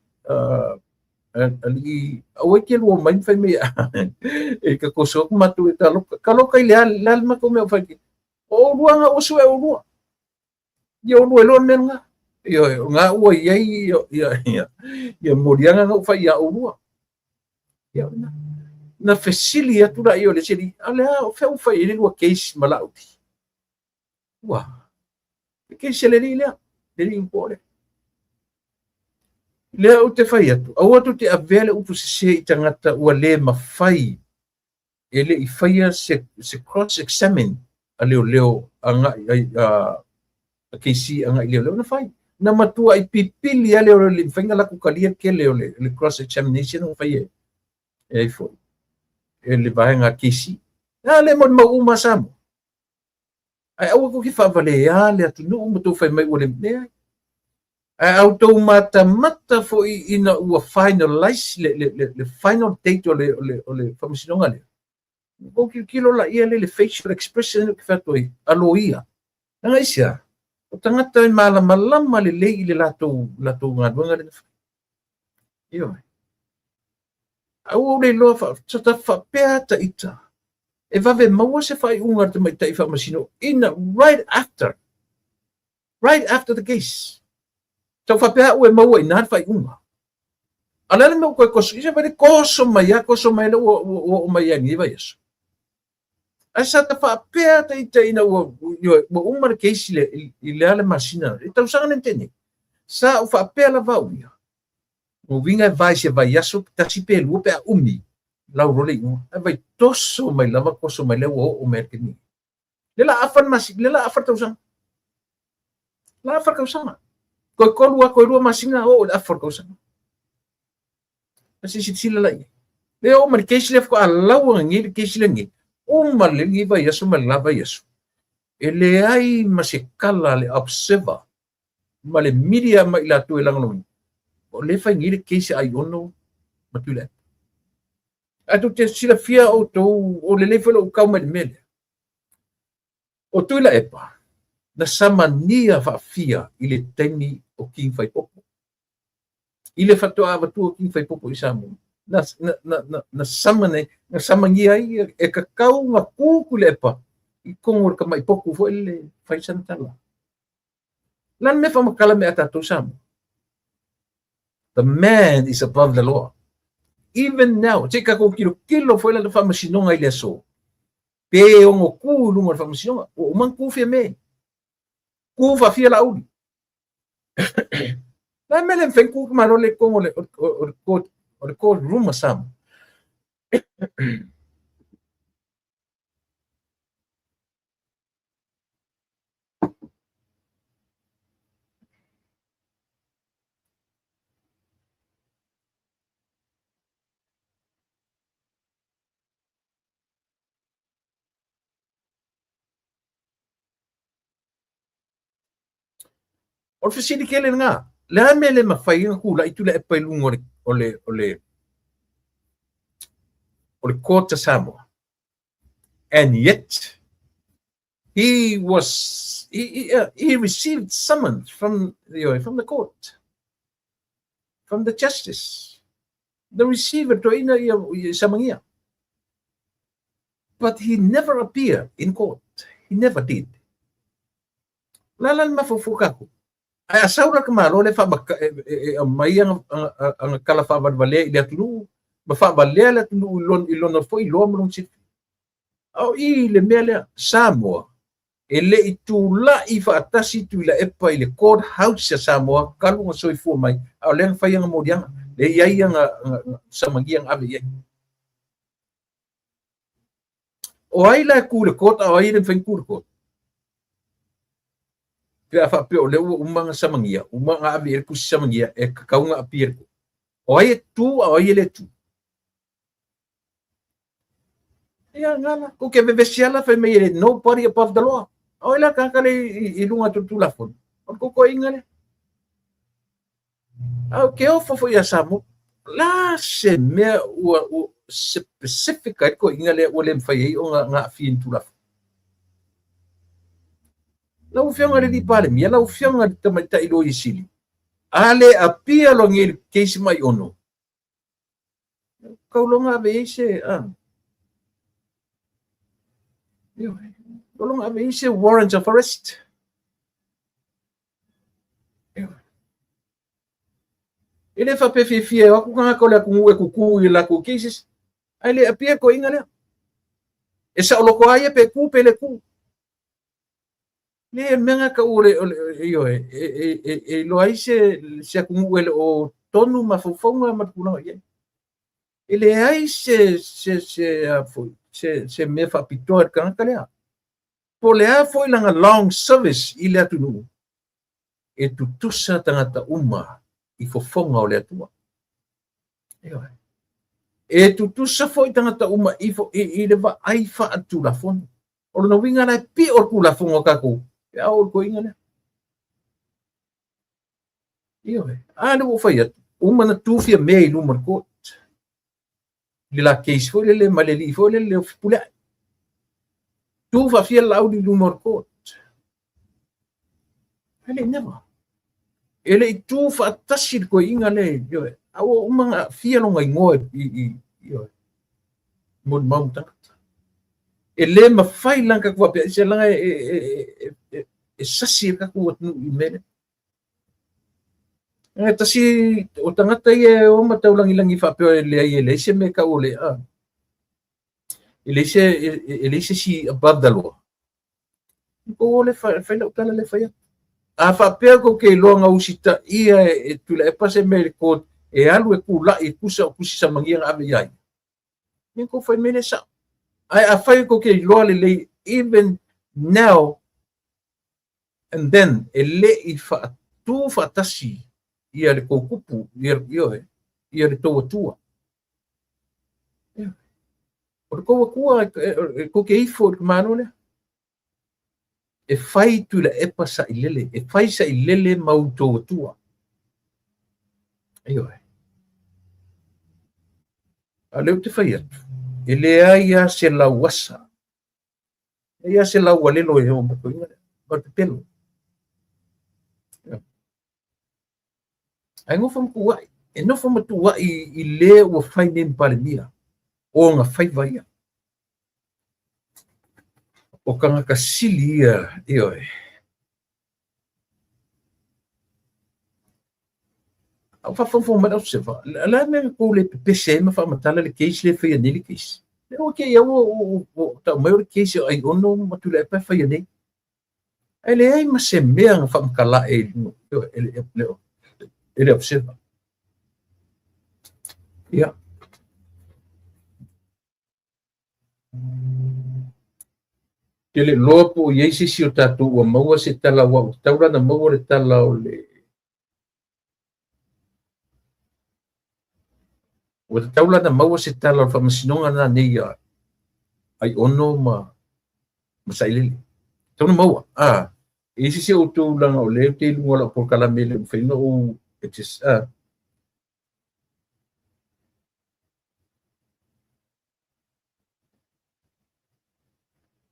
alii aua e te lua mai ma fai mai e ka koso atu matou e taloka. Taloka i le a le matou mea o fai. O oulua nga ua sue oulua. Ia oulua e loa le mea lena. Ia, o ngā ua i ai ia moliaga na ua fai ia oulua. Ia, na fesili atu la ia o le isi alii, a le a, o fea ua fai ai le lua case ma Laauli? Ua, le case a le alii lea, le alii upo lea. Lea ou te fai atu, aua tou te avea le upu sese i tagata ua le mafai e le i faia se cross examine a leoleo agai a KC agai leoleo na fai. Na matua i pipili a leoleo le mafai na latou talia tele o le cross examination na fai e ai foi e le vaega a KC. A le molimau uma a Samoa. Ae aua tou te faavalea le atunuu ma tou fai mai ua le leai. Ae a outou matamata foi ina ua finalize le final date o le faamasinoga lea, ua tou tilotilo laia lea i le facial expression ou te fai atu ai, a loia. Leaga aisea? O tagata e malamalama lelei i le latou galuega lea na fai. Ioe. Aua ua le iloa faapea ata ita e vave maua se faaiuga a le tamaitai faamasino ina right after the case. Tau faapea au e maua i na le faaiuga. A le ale mea ua toe koso, isa vai le koso mai a, koso mai le ua oo mai ai lenei vaiaso. Ae sa ta faapea ata ita ina ua uma le case i le a le masina, i tausaga nei tei nei. Sa ou faapea lava au ia. O uiga e vae se vaiaso, tasi pe lua pe a umi, lau loa le iuga. Ae vai toso mai lava, toso mai lea ua oo mai le taimi. Le la afa le masina, le la afa le tausaga. La afa le tausaga. Toe 3 a, toe 2 masina, oo i le afa o le tausaga. Se silasila la i ai. Le oo mai le case lea faatoa lau nei le case lenei. Uma le lenei vaiaso ma le la vaiaso. E leai ma se kala le observer ma le media ma i latou e lagolagoina. O lea e fai nei le case a Aiono ma Tuilaepa. Ae tou te silafia outou, o lelei foi lou kau mai le mea lea. O Tuilaepa, na samania faafia i le taimi o King Faipopo. I le faatoa avatua o King Faipopo i Samoa, na, na, na, na, na, samane, na samagia ai e kakau na kū Tuilaepa i totonu o le tamai potu foi le fai sana tala. La le mea faamatala mea a tatou Samoa. The man is above the law. Even now, se i tatou tilotilo foi la le faamasinoga i le aso, pe ono tu i luga o le faamasinoga, ua uma ona tu Fiame. Tu faafia Laauli. La mea le mafai ona tu Malo le totonu o le court room a Samoa. O le fesili tele lena, le a le mea e le mafai ai ona tulai Tuilaepa i luga o le, o le, o le, o le court a Samoa? And yet, he was, he, he, he received summons from, you know, from the court, from the justice. The receiver toeaina ia, ia samagia. But he never appeared in court. He never did. La la le mafaufau tatou. Ae a sau la ka Malo le faamaka, e, e, e aumai ana, ana, ana tala faavalevalea i le atunuu, ma faavalea le atunuu i lona, i lona foi iloa ma lona silafia. A o i le mea lea, Samoa, e le i tulai faatasi Tuilaepa i le court house a Samoa talu ona soifua mai, a o lea na fai ana moliaga, lea e i ai ana, ana samagia na ave i ai. O ai la e tu i le court a o ai e le mafai ona tu i le court? Pe a faapea o lea ua uma ona samagia, uma ona ave i ai le tusi samagia e tatau ona appear i le court. O ai e tu a o ai e le tu? Ia, ngala, kou ke vevesi ala fai mai e nobody above the law. O ai la tagata le i lunga atu o le Tulafono? O le kokoiga lea. A o ke ofo foi ia Samoa, la se mea ua, ua specific ai le koiga lea ua le mafai ai ona aafia i ni Tulafono. Lau Afioga i le Alii Palemia, lau Afioga i le Tamaitai Loia Sili, a le apia loa nei le case mai ono, Kauloga ave i ai se a. Kauloga ave i ai se warrant of arrest. E le faapea fiafia e o atu tagata o le atunuu e kuku i latou cases, ae le appear le toeaina lea. E saoloto lava ia pe tu pe le tu. Le mea na tau o le, o le, ioe, e, e, e, e iloa ai se, se atunuu e le o tonu mafaufauga ma le tulaga i ai. E leai se, se, se, a foi, se, se mea faapitoa i le tagata lea. Po o le a foi lana long service i le atunuu, e tutusa tagata uma i fofoga o le Atua. Ioe. E tutusa foi tagata uma i, i, i le vaai faatulafono. O lona uiga la e pio le Tulafono a tatou, pe a oo i le toeaina lea. Ioe. A lea ua ou fai atu, uma ona tu Fiame i luma o le court. I le la case foi lele ma le alii foi lele o Fepuleai. Tu faafia le Laauli i luma o le court. Ae le i never. E le i tu faatasi le toeaina lea, ioe. A ua uma ona aafia lona igoa i, i, ioe, molimau ma tagata. E le mafai la ona tatou faapea, se leaga e, e, e, e, e sasi e le tatou atunuu i le mea lea. E tasi o tagata ia e o ma taulagilagi faapea e leai e leai se mea e tau o le a. E leai se, e leai se isi above the law. Kou o le fai lau tala le fai atu. A faapea kou ke iloa na usitaia e Tuilaepa se mea i le court e alu e kula'i e tusa o tusi samagia na ave i ai. Ia kou fai mai le sa'o. Ae afai kou ke iloa lelei even now and then e le i faatu faatasi ia le tou tupu ia, ioe, ia le tou Atua. Ioe. O le tou Atua e tou te ifo i le Malo lea. E fai Tuilaepa sailele, e fai sailele ma outou Atua. Ioe. A o lea ou te fai atu, e leai lava se lauasa, e leai lava se laualelo e oo mai toeaiina lea, o le pepelo. Ae nofo ma tuuai, e nofo ma tuuai i le ua fai nei ma Palemia, o ona faiva ia. O tagata sili ia, ioe. A o faafogafoga mai lau Sefa, o le a le mea na tou le pepese ai ma faamatala le case lea e faia nei le case? Lea ua te i ua tau mai o le case o Aiono ma Tuilaepa e faia nei. Ae leai ma se mea na faamatala e le Observer. Ia. Te le iloa po o i ai se isi o tatou ua maua se tala, aua ua tatau la ona maua le tala o le ua tatau la ona maua se tala o le faamasinoga lena nei ia Aiono ma Sailele. Tatau ona maua. E i ai se isi o outou leaga o lea ou te i luga o lau polokalame e le o mafai ona ou access.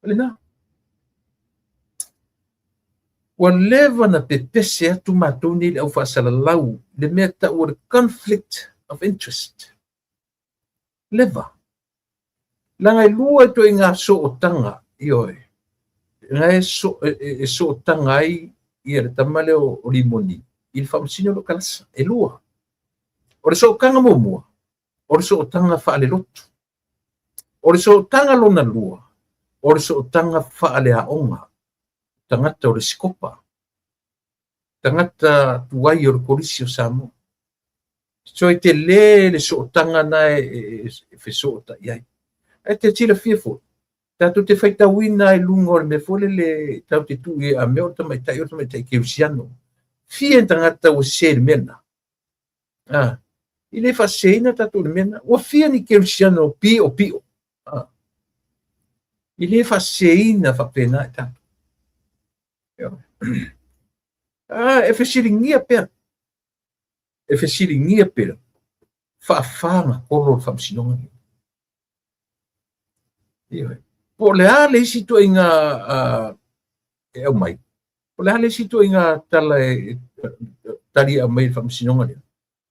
O lena. Ua leva na pepese atu matou nei le au faasalalau le mea tau o le conflict of interest. Leva. Leaga e lua ituaiga sootaga, ioe, na e, so, e, e sootaga ai ia le tama lea o Limoni i le faamasino o kalasa. E lua. O le sootaga muamua, o le sootaga faalelotu. O le sootaga lona lua, o le sootaga faaleaoga, tagata o le sikopa, tagata tuai o le Kolisi o Samoa. So e tele le sootaga na e fesootai ai. Ae te silafia foi, tatou te faitauina i luga o le mea foi lele tatou te tuu i a mea o le tamaitai o le tamaitai kerisiano. Fia ni tagata ua sese i le mea lena. E le faaseseina tatou i le mea lena. Ua fia ni kerisiano piopio. E le faaseseina faapena i tatou. E fesiligia pea. E fesiligia pea faafa na tolo o le faamasinoga lenei. Ioe. Po o le a le isi ituaiga e aumai, po o le a le isi ituaiga tala e tali e aumai i le faamasinoga lea,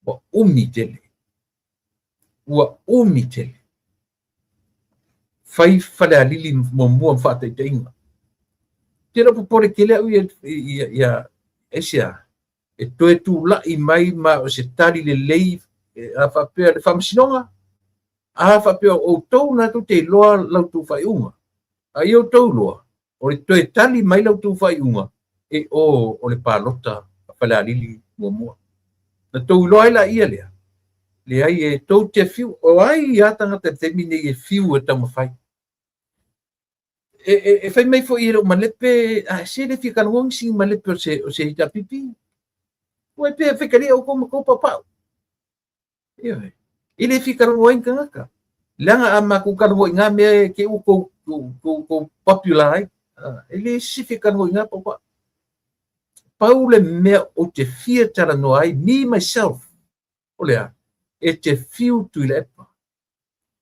ua umi tele. Ua umi tele. Fai Falealili muamua ma faataitaiga. Te le o popole tele au ia aisea, e toe tulai mai ma o se tali lelei a faapea le faamasinoga, a faapea o outou na tou te iloa la outou faaiuga, a ia outou iloa o le toe tali mai la outou faaiuga e o le palota a Falealili muamua. Na tou iloa ai laia lea, leai e tou te fiu, o ai a tagata i le taimi nei e fiu e taumafai. E fai mai foi e lou malepe, a se le fia talanoa nisi malepe o se HRPP. Ua e pea faitalia outou ma tou paupau. Ioe. E le fia talanoa ai ni tagata. Leaga a matou talanoa i ngā mea e te i ua tou popular ai. E le se fia talanoa i ngā paupau. Pau le mea ou te fia talanoa ai, me myself, o le a, e te fiu Tuilaepa,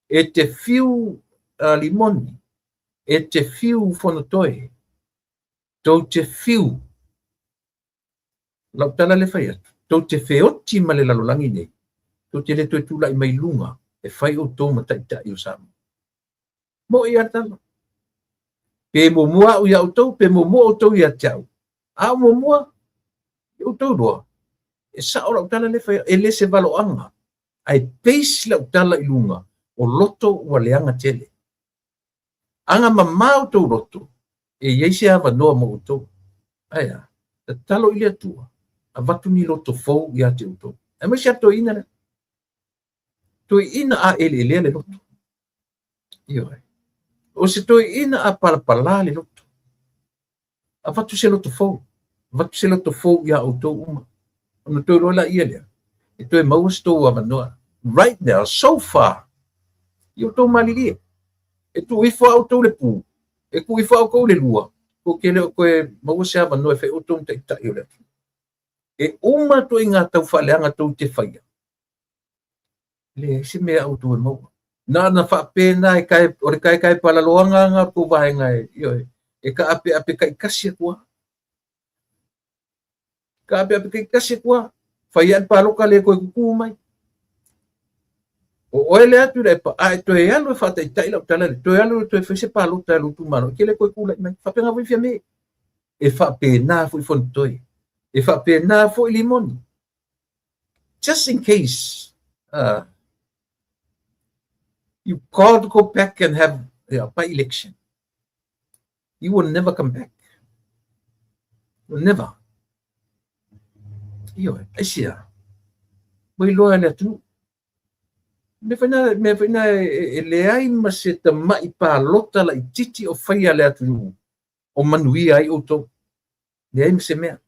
e te fiu Limoni, e te fiu Fonotoe, tou te fiu, lau tala le fai atu, tou te feoti ma le lalolagi nei, tou te le toe tulai mai luga e fai outou ma taitai o Samoa. Mo'i a le tala. Pe muamua au ia outou, pe muamua outou ia te au. A o muamua, i outou loa, e sao lau tala le fai, e le se valoaga, ae base lau tala i luga o loto ua leaga tele. Aga mamā outou loto, e i ai se avanoa mo outou. Ae a, tatalo i le Atua, avatu ni loto fou ia te outou. Aemaise a toeaina lea. Toeaina a eleelea le loto. Ioe. O se toeaina a palapalā le loto. Avatu se loto fou. Avatu se loto fou iā outou uma. Ona toe loa laia lea, e toe maua se tou avanoa. Right now, so far, i outou malilie. E tuu ifo a outou le pū, e tuu ifo a outou le lua, tou te le o toe maua se avanoa e fai outou ma taitai o le atunuu. E uma ituaiga taufaaleaga tou te faia, leai se mea a outou e maua. Na ona faapena e kae, o le kaekae palaloaga lena o le tou vaega e, ioe, e taapeape taitasi atu lava. Taapeape taitasi atu lava. Fai lava le palota le toe tutu mai. O oe lea atu le a e toe alu e faataitai lau tala lea, toe alu e toe fai se palota i lou itumalo, e te le toe tulai mai. Faapena foi Fiame. E faapena foi Fonotoe. E faapena foi Limoni. Just in case you got to go back and have a by-election. You will never come back. You'll never. Ioe, aisea? Ua iloa e le atunuu. Mea foi na, mea foi na e, e leai ma se tama'i palota laitiiti o faia le atunuu o manuia ai outou. Leai ma se mea.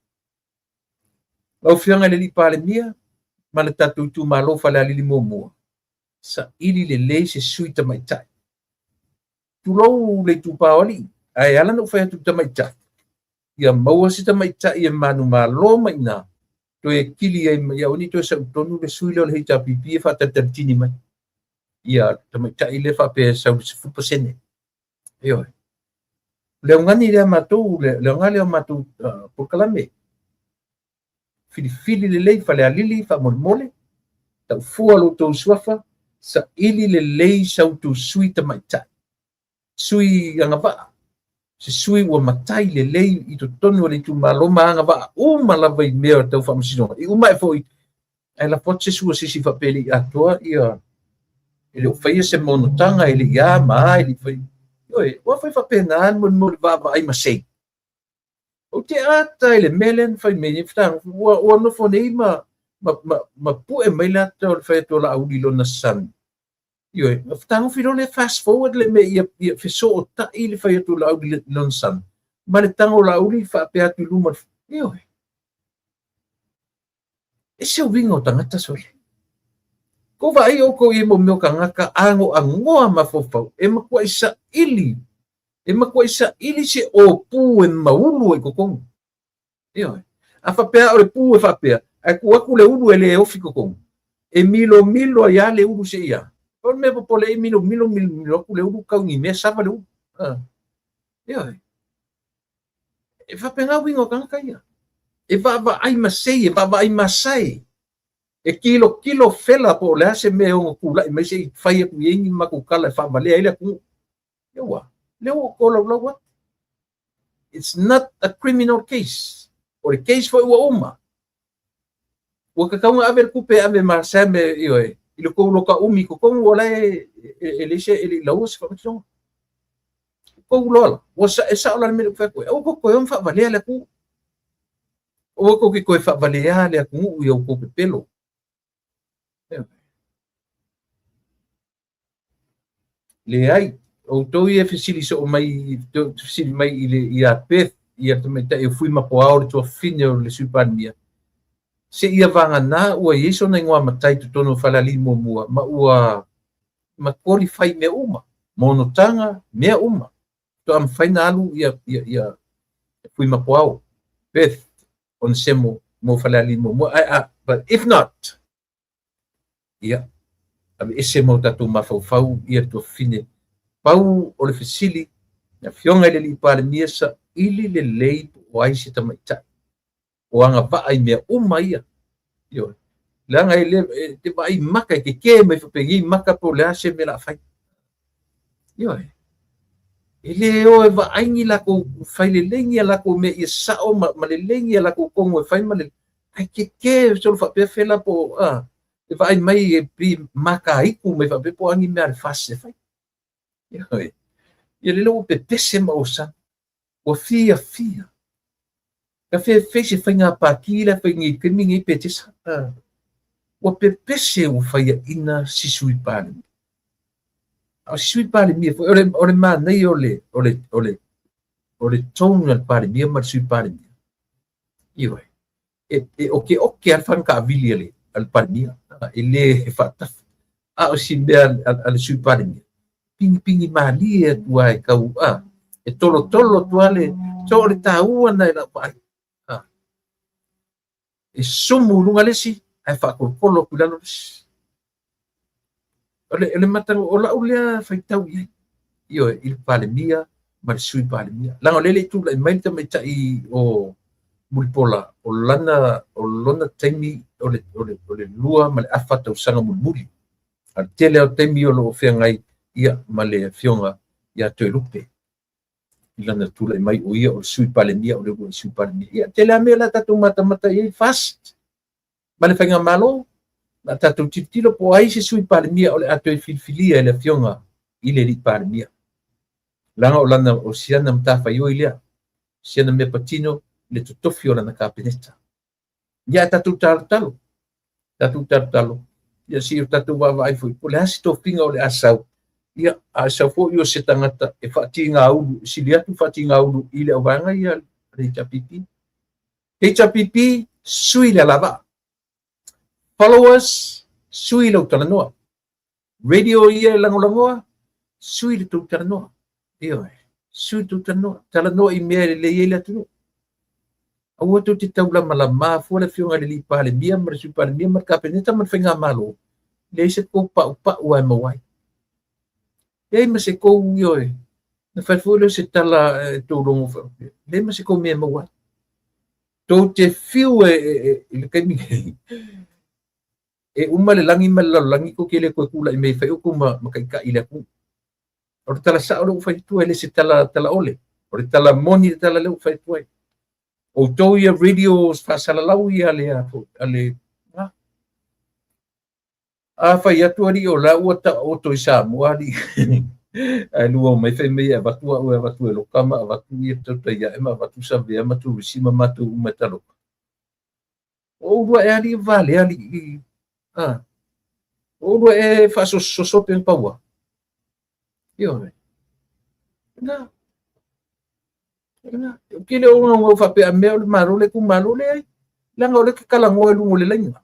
Lau Afioga i le Alii Palemia ma le tatou itumalo Falealili muamua, saili lelei se sui tamaitai. Tulou le itupa o alii, ae ala ona ou fai atu i le tamaitai, ia maua se tamaitai e manumalo mai i ina, toe kili ai ma ia aua ne i toe sau i totonu le sui lea o le HRPP e faatalitalitini mai. Ia tamaitai lea faapea e sau i le 10%. Ioe. O le augani lea a matou, le aoga lea o matou polokalame. Filifili lelei Falealili faamolemole, taufua lo outou suafa, saili lelei sa outou sui tamaitai, sui agavaa, se sui ua matai lelei i totonu o le itumalo ma agavaa uma lava i mea tau faamasinoga. I uma ae foi, ae lafo atu se sua se isi faapea e le i atoa ia, e le o faia se monotaga, e le i a ma a, e le i faia. Ioe, ua fai faapena le molimoli vaavaai masei. Ou te ata i le mea lea na fai mai nei Fetagofi, ua nofo nei ma pue mai le ata o le fai atu o Laauli i lona son. Ioe, na Fetagofi loa lea fast forward le mea ia fesootai le fai atu o Laauli i lona son ma le tago o Laauli faapea atu i luma. Ioe, e se uiga o tagata sole. Kou vaai oukou i mau mea o tagata anoanoa mafaufau e matuai saili, e matuai saili se ōpū e maulu ai i totonu. Ioe. A faapea o le pū e faapea, ae tuu atu le ulu e le ofi i totonu, e milomilo ai lava le ulu seia. O le mea popole ai milomilo milomilo atu le ulu tau ni mea sava le ulu. Ioe. E faapena uiga o tagata ia. E vaavaai masei, e vaavaai masae. E kilokilo fela po o le a se mea e ono tulai mai se i fai atu i ai ni matou tala e faavalea ai le atunuu. Ioa, lea ua ou tolaulau atu. It's not a criminal case. O le case foi ua uma. Ua tatau ona ave le tupe e ave ma Sam e, ioe, i le tou loka umi i totonu o la e, e, e leai se, e le i laua se faamasinoga. Tou iloa la, ua sa, e sao la le mea lea ou te fai atu ai, aua tou te toe o ma faavalea le atunuu. Aua tou te toe faavalea le atunuu i a outou pepelo. Leai, outou ia e fesili soo mai, fesili mai i le, ia Beth, ia le tamaitai o Fuimakoao le tuafafine o le Sui Palemia, seia vagana ua i ai sona igoa matai i totonu o Falealili muamua ma ua ma qualify mea uma, monotaga, mea uma. Faatoa mafai ona alu ia, ia, ia Fuimakoao, Beth Onesemo mo Falealili muamua. Ai, a, but if not, ia, aveese ma o tatou mafaufau ia le tuafafine. Pau o le fesili, le Afioga i le Alii Palemia, saili lelei po o ai se tamaitai o agavaa i mea uma ia. Ioe. Leaga e le, e te vaai maka, e kekē mai faapenei maka po o le a se mea o le a fai. Ioe. E le o e vaai ni latou, fai lelei ni a latou mea ia sao ma lelei ni a latou tonu e fai ma le, ae kekē solo faapea fela po o, a, e vaai mai e pei makaitu mai faapea po o a ni mea a le FAST e fai. Ioe. Ia lele ua pepese ma ua sala. Ua fiafia. Ka fai se faiga pātī la e fai nei i le taimi nei Petesa. Ua pepese ua faiaina si Sui Palemia. A o si Sui Palemia foi, o le manaia o le, o le, o le, o le tone a le Palemia ma le Sui Palemia. Ioe. E okeoke lava le fana taavili a le Palemia, e le faatafa. A o si mea a le Sui Palemia, pigipigi malie atu lava e tau, a, e tolotolo atu lava le, so o le taua lena i lau vaai. A, e sumu i luga le isi, ae faatolotolo atu i lalo le isi. O le mata, o lau lea faitau i ai, ioe, i le Palemia ma le Sui Palemia. Leaga o lea e le i tulai mai le tamaitai o Mulipola, o lona taimi o le 2.5 tausaga mulimuli. A o le tele o taimi o lo o feagai ia ma le afioga ia Toelupe i lana tulai mai o ia o le Sui Palemia, o le uluai Sui Palemia. Ia, tele lava mea la tatou matamata i ai FAST ma le faigamalo. Na tatou tilotilo po o ai se Sui Palemia o le a toe filifilia e le afioga i le alii Palemia. Leaga o lana o siana matafaioi lea, siana mea patino le totofi o lana Kapeneta. Ia tatou talotalo, tatou talotalo, ia si o tatou vaavaai foi po o le a se tofiga o le a sau, ia a sau foi o se tagata e faatigaulu, sili atu faatigaulu i le auvaega ia le HRPP. HRPP, sui le alavaa. Followers, sui lau talanoa. Radio ia e lagolagoa, sui le tou talanoa. Ioe, sui le tou talanoa. Talanoa i mea e lelei ai le atunuu. Aua tou te taulamalama fua le afioga i le alii Palemia ma le Sui Palemia ma le Kapeneta ma le faigamalo. Leai se kou paupau e maua ai. Leai ma se kou, ioe. Na fai foi lea o se tala e tou logo. Leai ma se kou mea e maua ai. Tou te fiu e i le taimi nei. E uma le lagi ma le lalolagi tou te le toe tulai mai e fai outou ma taitai i le atunuu. O le tala sao lea ua fai atu ai, le se tala tala ole. O le tala moni le tala lea ua fai atu ai. Outou ia radio faasalalau ia le a le a fai atu alii o la ua taoto i Samoa alii. Ae lua mai fai mai e avatu au e avatu e loka ma avatu ia tautai ae ma avatu Savea ma Turisi ma matou uma e taloka. O ulua e alii vale alii. O ulua e faasososo pe paua. Ioe. Na. Na. O ke le o ngau faapea mea o le malo le kumalo le ai. Leaga o le ke kalagoa i luga o le laina.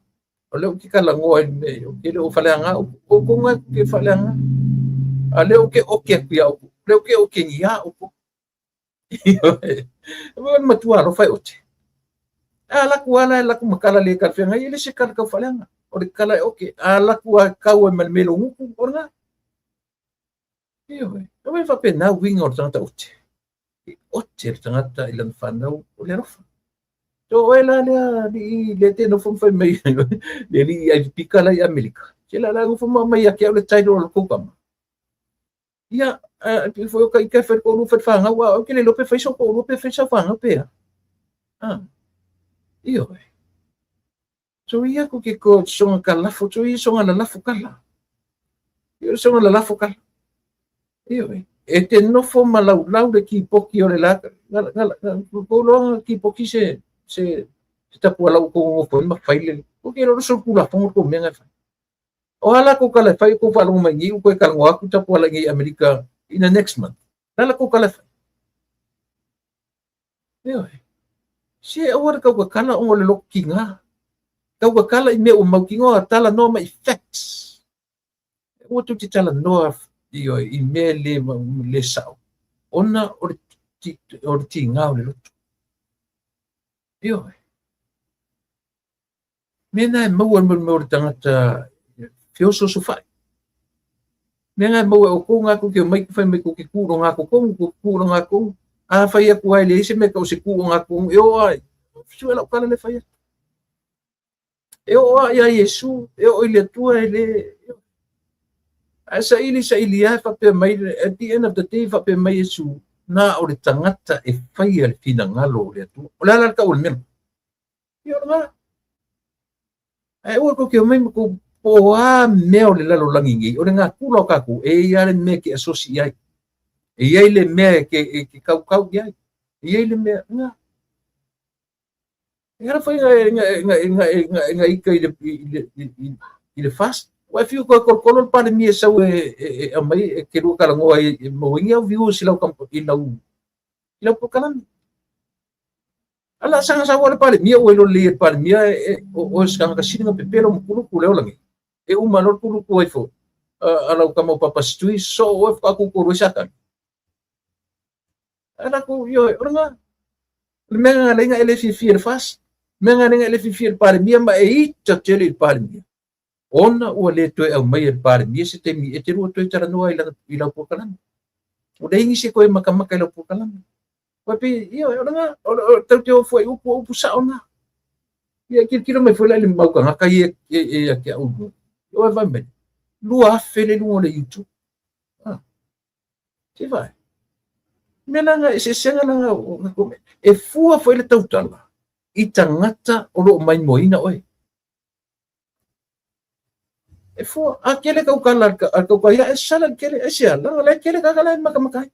O le ke kalagoa i le mea, o ke le o faleaga o konga ke faleaga. A le o ke oke atu ia o. Le o ke oke ni ia o. Ioe. O matua alofa e ote. A laku ala e laku makala le kalafenga i le se kala kau faleaga. O le kala e oke. A laku a kau e male melo nguku o nga. Ioe. O me faapena uiga o le tagata ote. E ote le tagata i lana fanau o le alofa. To oe la lea alii le te nofo ma fai mai le alii ai pika la i Amerika. Se la la nofo ma mai ia ke au le title o le kau. Ia, foi o ka ika fai ko lu fai whangau a o ke le lope fai so ko lu pe fai sa whangau pe a. Ah. Ioe. So ia ko ke ko songa ka lafo, so ia songa la lafo kala. Ia songa la lafo kala. Ioe. E te nofo ma lau lau le kipoki o le la ko loa kipoki se tapu ala ko ngofo ma fai le. Ko ke ro so kula fongo ko menga fai. O ala ko kala fai ko whalongo mai ngi ko e kalango aku tapu ala ngi Amerika in the next month. Lala ko kala fai. Ioe. Se aua le kau kala o le loko ki ngā. Kau kala i mea o mau ki ngā tala noa mai facts. Ua tu te tala noa ioe, i mea le sao. Ona o le ti ngā o le loto. Ioe. Mea e maua le mea o le tagata feososo fai. Mea e maua o kou ngā ke mai ku whai mai ko ke ku o ngā kokongu, ko ku o ngā kongu. A whai aku ai le ise me ka o se ku o ngā kongu, e o ai. Sue lau kala le whai atu. E o ai a Iesu, e o i le Atua e le... Ae saili saili ai whapea mai, at the end of the day whapea mai Iesu, nā o le tangata e whai a le finagalo o le Atua. O le ala le kau o le mea. Ia o le ngā. Ae ua ko ke o mai ma ko po a mea o le lalolagi nei, o le ngā kula o kākou, e ia le mea ke asosi i ai. E ia i le mea ke kaukau i ai. E ia i le mea, ngā. E ara whai ngā ika i le fast. Ua e whiu koe kolokolo le Palemia sau e amai e ke rua kalangoa i maua au viewers i lau i lau prokalami. Ala sanga sa le Palemia o elo le Palemia e o sanga ka silinga pepelo mo kuluku le olangi. E uma lo kuluku ai fo. Ala o kama o papa stui so o e whakaku ko roi saka. Ala ko yo oranga. Le mea ngā lenga ele fifi le fas. Mea ngā lenga ele fifi le Palemia ma e ita tele i le Palemia. Ona ua le toe aumaia e le Palemia se taimi e te lua toe talanoa ai i lau polokalame. Ua leai nisi e toe makamaka i lau polokalame. Ua pei, ioe, o lena, o tatou te o fua i upu, o upu sao na. Ia, tilotilo mai foi la i le mau tagata ia e ia te au, o e vaai mai, 2,000 le luga o le YouTube. Ah, se vaai. Mea la na eseesega la na e fua foi le tautala i tagata o lo o maimoaina oe. E fua, a kele kau kala a kau kai e sala kele e sia la la kele ka kala makamaka ai.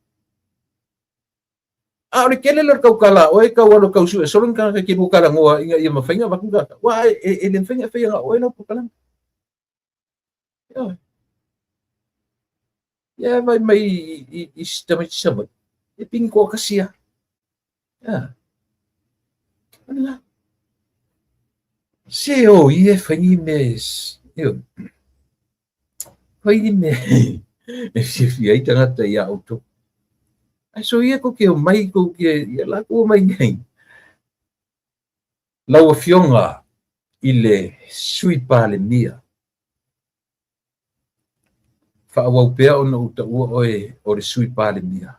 A o le kele le kau kala oe kau alo kau su e solo ka ka ki kala ngoa inga ia mafainga vaku ka. Wa e le mfainga fainga oe la pokala. Ia vai mai i si tamaiti Savaii, e pini toatasi lava. Ia. O lena. Se o ia e fai ni mea e, ioe, fai ni mea e fiafia ai tagata iā outou. Ae soia kou te omai kou te, ia latou omai nei. Lau Afioga i le Sui Palemia, faaauau pea ona ou taua oe o le Sui Palemia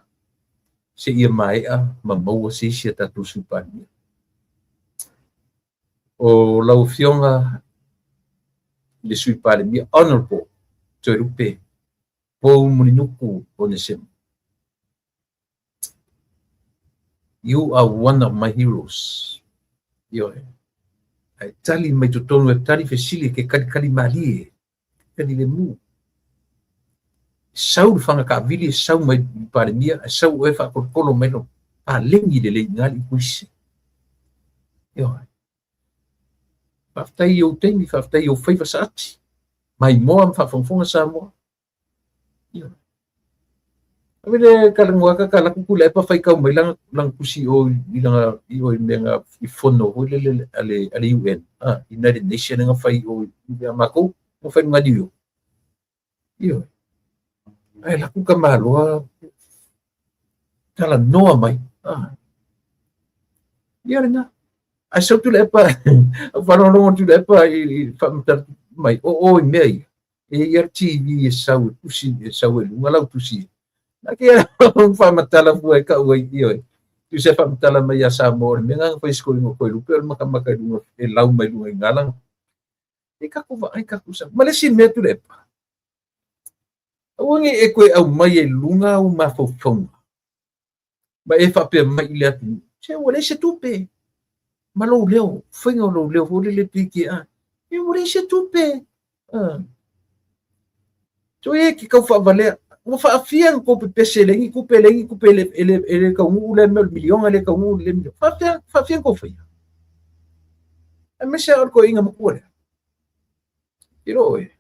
seia maea ma maua se isi a tatou Sui Palemia. O lau Afioga i le Sui Palemia, Honourable Toelupe Pou Mulinuku Onesemo. You are one of my heroes. Ioe. Ae tali mai totonu e tali fesili ke kalikali malie, kali le mu. Sau le whanga kaavili, sau mai Palemia, sau oe whaakolokolo mai lo palengi le lei ngali kuise. Ioe. Faafetai i ou taimi, faafetai i ou faiva saati. Maimoa ma faafogafoga Samoa. Ioe. Ave le kalanoa ka kala kuku le epa faitau mai lana lana tusi o i lana i o i mea nga i fono foi lele a le a le UN, ah, United Nation nga fai o i a makou mo fai nga New York. Ioe. Ai laku ka maloa talanoa mai. Ah. Ia lena. Ai sau tu le epa, au whalongalongo tu le epa i whamatala mai, o o i mea ia. E ia le TV e sau e tusi, e sau e luga lau tusi. Na ke whamatala fua e kau ai ioe. Tu se whamatala mai ia Samoa, o le mea nganga whai sko ingo koe lupe o le makamaka i lunga, e lau mai lunga i ngā E kako vaai kako sa. Ma le isi mea tu le epa. Aua ne i e koe aumai e luga au mafaufauga. Ma e faapea mai i le atunuu, se ua leai se tupe. Ma lou leo, faiga o lou leo foi lele pei ke a. E ua leai se tupe. Ah. So e ke kau faavalea. Ua faafia na kou pepese e leai ni tupe, leai ni tupe e le, e le, e le taunuu lea mea o le miliona, le taunuu le miliona. Faafia, faafia na kou faia. Aemaise lava o le toeaina matua lea. I loo oe.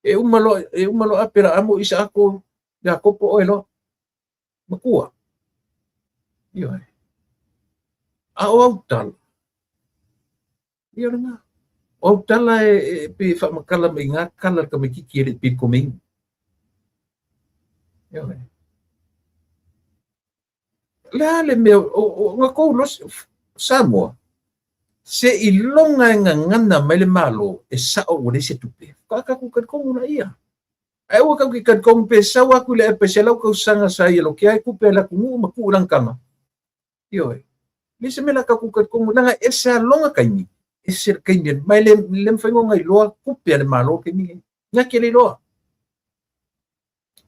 E uma loa, e uma loa Aperaamo, Isaako, Iakopo oe loa. Matua. Ioe. A o au tala. Ia lena. O au tala e, e pe whaamakala mai ngā kala ka mai kiki e le pe komeini. Ioe. Le a le mea, o, o, nga kou los, Samoa, se i longa e gagana mai le Malo e sa'o ua leai se tupe, faatoa tatou talitonu laia. Ae aua tatou te talitonu pe sau atu i le epa i 100 tausaga sa ia lokea ai tupe a le atunuu ma tuu i lana tama. Ioe. Leai se mea la tatou talitonu, leaga ese lava lona taimi, ese le taimi, ma e le, le mafai ona iloa tupe a le Malo i le taimi lenei. Na te le iloa.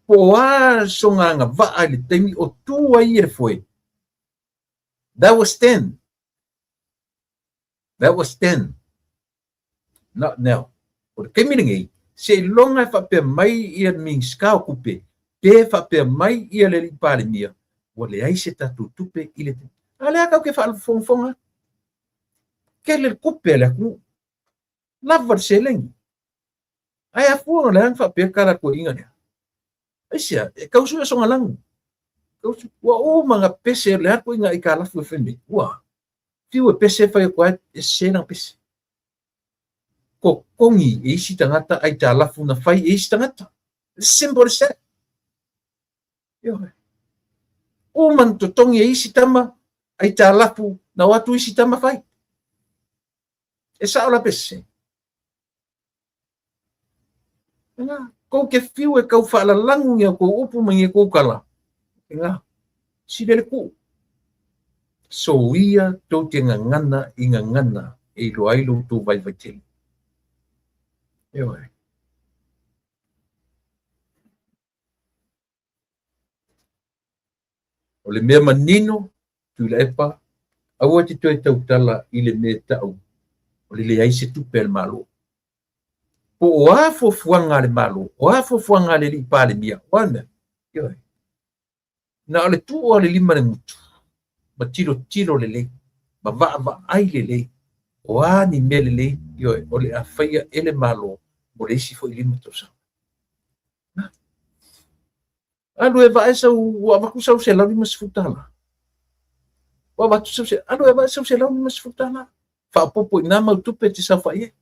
Po o a sona agavaa i le taimi o tu ai ia le foe. That was then. That was then. Not now. O le taimi lenei, seiloga e faapea mai ia le Minisita o Tupe, pe faapea mai ia le Alii Palemia, ua leai se tatou tupe i le... A lea tatou te faafogafoga atu. Tele le tupe a le atunuu. Lava le seleni. Ae afua ona leaga faapea tala toeaiina lea. Aisea, e tau sue soga lanu. Ua uma na pese le atu i ngā aitalafu e fai mai. Ua, fiu e pese e fai atu ai, e sese lana pese. Totogi e isi tagata aitalafu na fai e isi tagata. Simple as that. Ioe. Uma na totogi e isi tama aitalafu na o atu isi tama fai. E sao la pese. Ina, kou te fiu e kau faalalagu i a kou upu ma ni kou tala. Ina, sile le kuu. Soia tou te gagana i gagana e iloa ai lo outou vaivai tele. Ioe. O le mea manino, Tuilaepa, aua e te toe tautala i le mea e tau o le leai se tupe a le Malo. Po o a fuafuaga a le Malo, o a fuafuaga a le alii Palemia, o a mea? Ioe. Na o le tuu a le lima le gutu, ma tilotilo lelei, ma vaavaai lelei, o a ni mea lelei, ioe, o le a faia e le Malo mo le isi foi 5 tausaga. Alu e vae sau, ua avatu sau $150. Ua avatu sau, alu e vae sau $150. Faaopoopo i nā mau tupe e te saofai ai.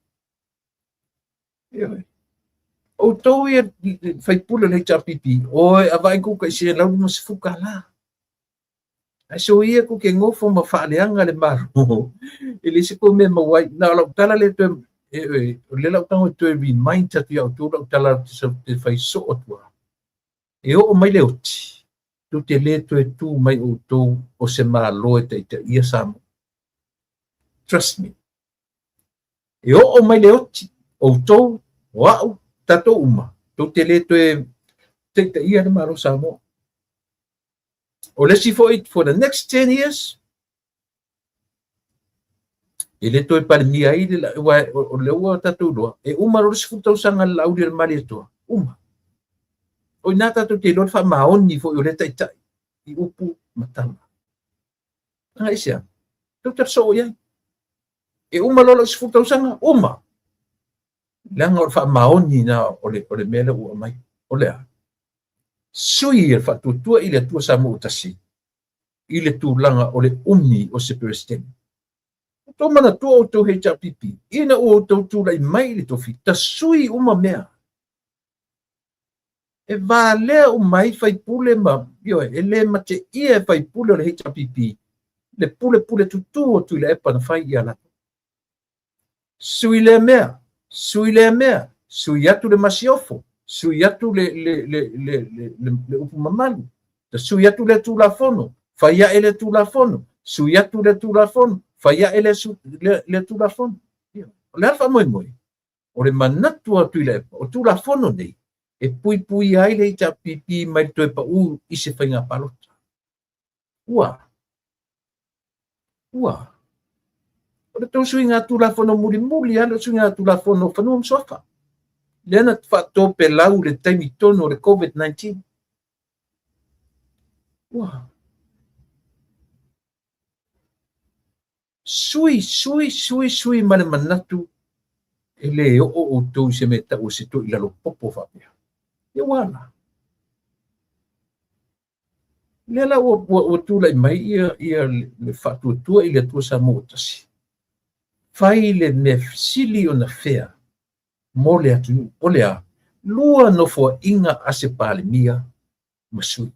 Ioe. Outou ia faipule o le HRPP, oe avae kou kai $150. Ae soia kou ke gofo ma faaleaga le Malo. E leai se kou mea e maua ai. Na o lau tala lea toe, e, o lea lau tago e toe remind atu ia outou lau tala te fai soo atu lava. E oo mai le oti, tou te le toe tu mai outou o se Malo e taitaia Samoa. Trust me. E oo mai le oti, outou, o au, tatou uma, tou te le toe taitaia le Malo Samoa. O le isi foi, for the next 10 years, e le toe Palemia ai le, aua o lea ua tatou iloa, e uma loa le 10 tausaga le Laauli o le Malietoa, uma. O i ina tatou te iloa le faamaoni foi o lea taitai i upu ma tala. Leaga aisea? Tou te soo i ai. E uma loa lau 10 tausaga, uma. Leaga o le faamaoni na o le mea lea ua aumai. O le a? Sui e le Faatuatua i le Atua Samoa ua Tasi i le tulaga o le umi o se Peresetene. Outou manatua outou HRPP, ina ua outou tulai mai i le tofi, tasui uma mea. E valea uma ai faipule ma, ioe, e le mateia e faipule o le HRPP le pulepule tutū o Tuilaepa na fai ia latou. Sui lea mea, sui lea mea, sui atu le masiofo, sui atu le upu mamalu, ta sui atu lea Tulafono, fai ae lea Tulafono, sui atu lea Tulafono, fai ae lea Tulafono. O le a le faamoemoe? O le manatu a Tuilaepa, o Tulafono nei, e puipuia ai le HRPP mai le toe pau i se faiga palota. Ua. Ua. O le tou suiga Tulafono mulimuli lava le suiga Tulafono o Fanua ma Suafa. Lea na faatopelau i le taimi tonu o le COVID-19. Ua. Sui, sui, sui, sui ma le manatu e le oo outou i se mea e tau o se toilalo popo faapea. Ia ua ala. Lea la ua tulai mai ia le faatuatua i le Atua Samoa ua Tasi. Fai le mea sili ona fair mo le atunuu. O le a? 2 nofoaiga a se Palemia ma sui.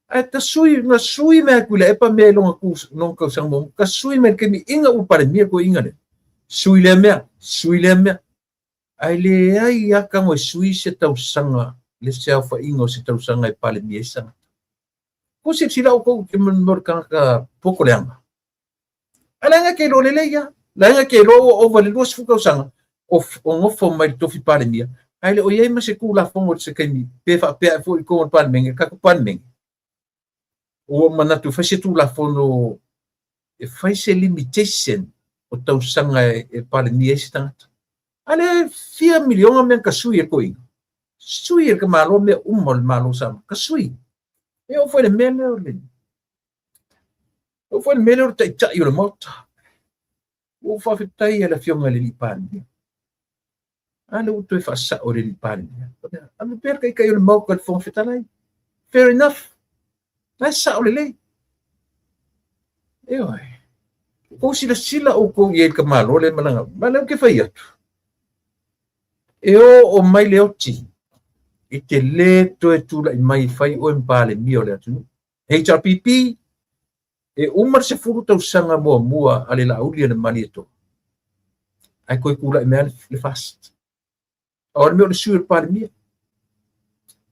Ae ta sui, na sui mai a Tuilaepa mea i lona tausaga muamua, ta sui mai le taimi ina ua Palemia toeaiina lea. Sui lea mea, sui lea mea. Ae leai lava tago e sui se tausaga, le se aofaiga o se tausaga e Palemia ai se tagata. Ko silasila outou i le tagata poto leaga. Ae leaga ke iloa lelei lava. Leaga ke iloa ua ova i le 20 tausaga o nofo mai le tofi Palemia, ae le o i ai ma se Tulafono i se taimi, pe faapea foi i totonu o le Palemene, le tatou Palemene, ua manatu e fai se Tulafono e fai se limitation o tausaga e Palemia ai se tagata. A le fia miliona mea ka sui e toeaiina. Sui e le Malo mea uma o le Malo o Samoa. Ka sui. E oo foi le mea lea o le oo foi le mea lea o le taitai o le Maota. Ua ou faafetai i le Afioga i le alii Palemia. A lea ua toe faasao e le alii Palemia. Ave pea le taitai o le Maota i le Fofoga Fetalai. Fair enough. Na e sao lelei. Ioe. Ua silasila outou i ai i le tamaloa lea e malaga. Ma lea ou te fai atu. E oo mai le oti e te le toe tulai mai e fai oe ma Palemia o le atunuu. HRPP, e uma le 10 tausaga muamua a le Laauli a le Malietoa, ae toe tulai mai lava le FAST. Pau le mea o le sui o le Palemia.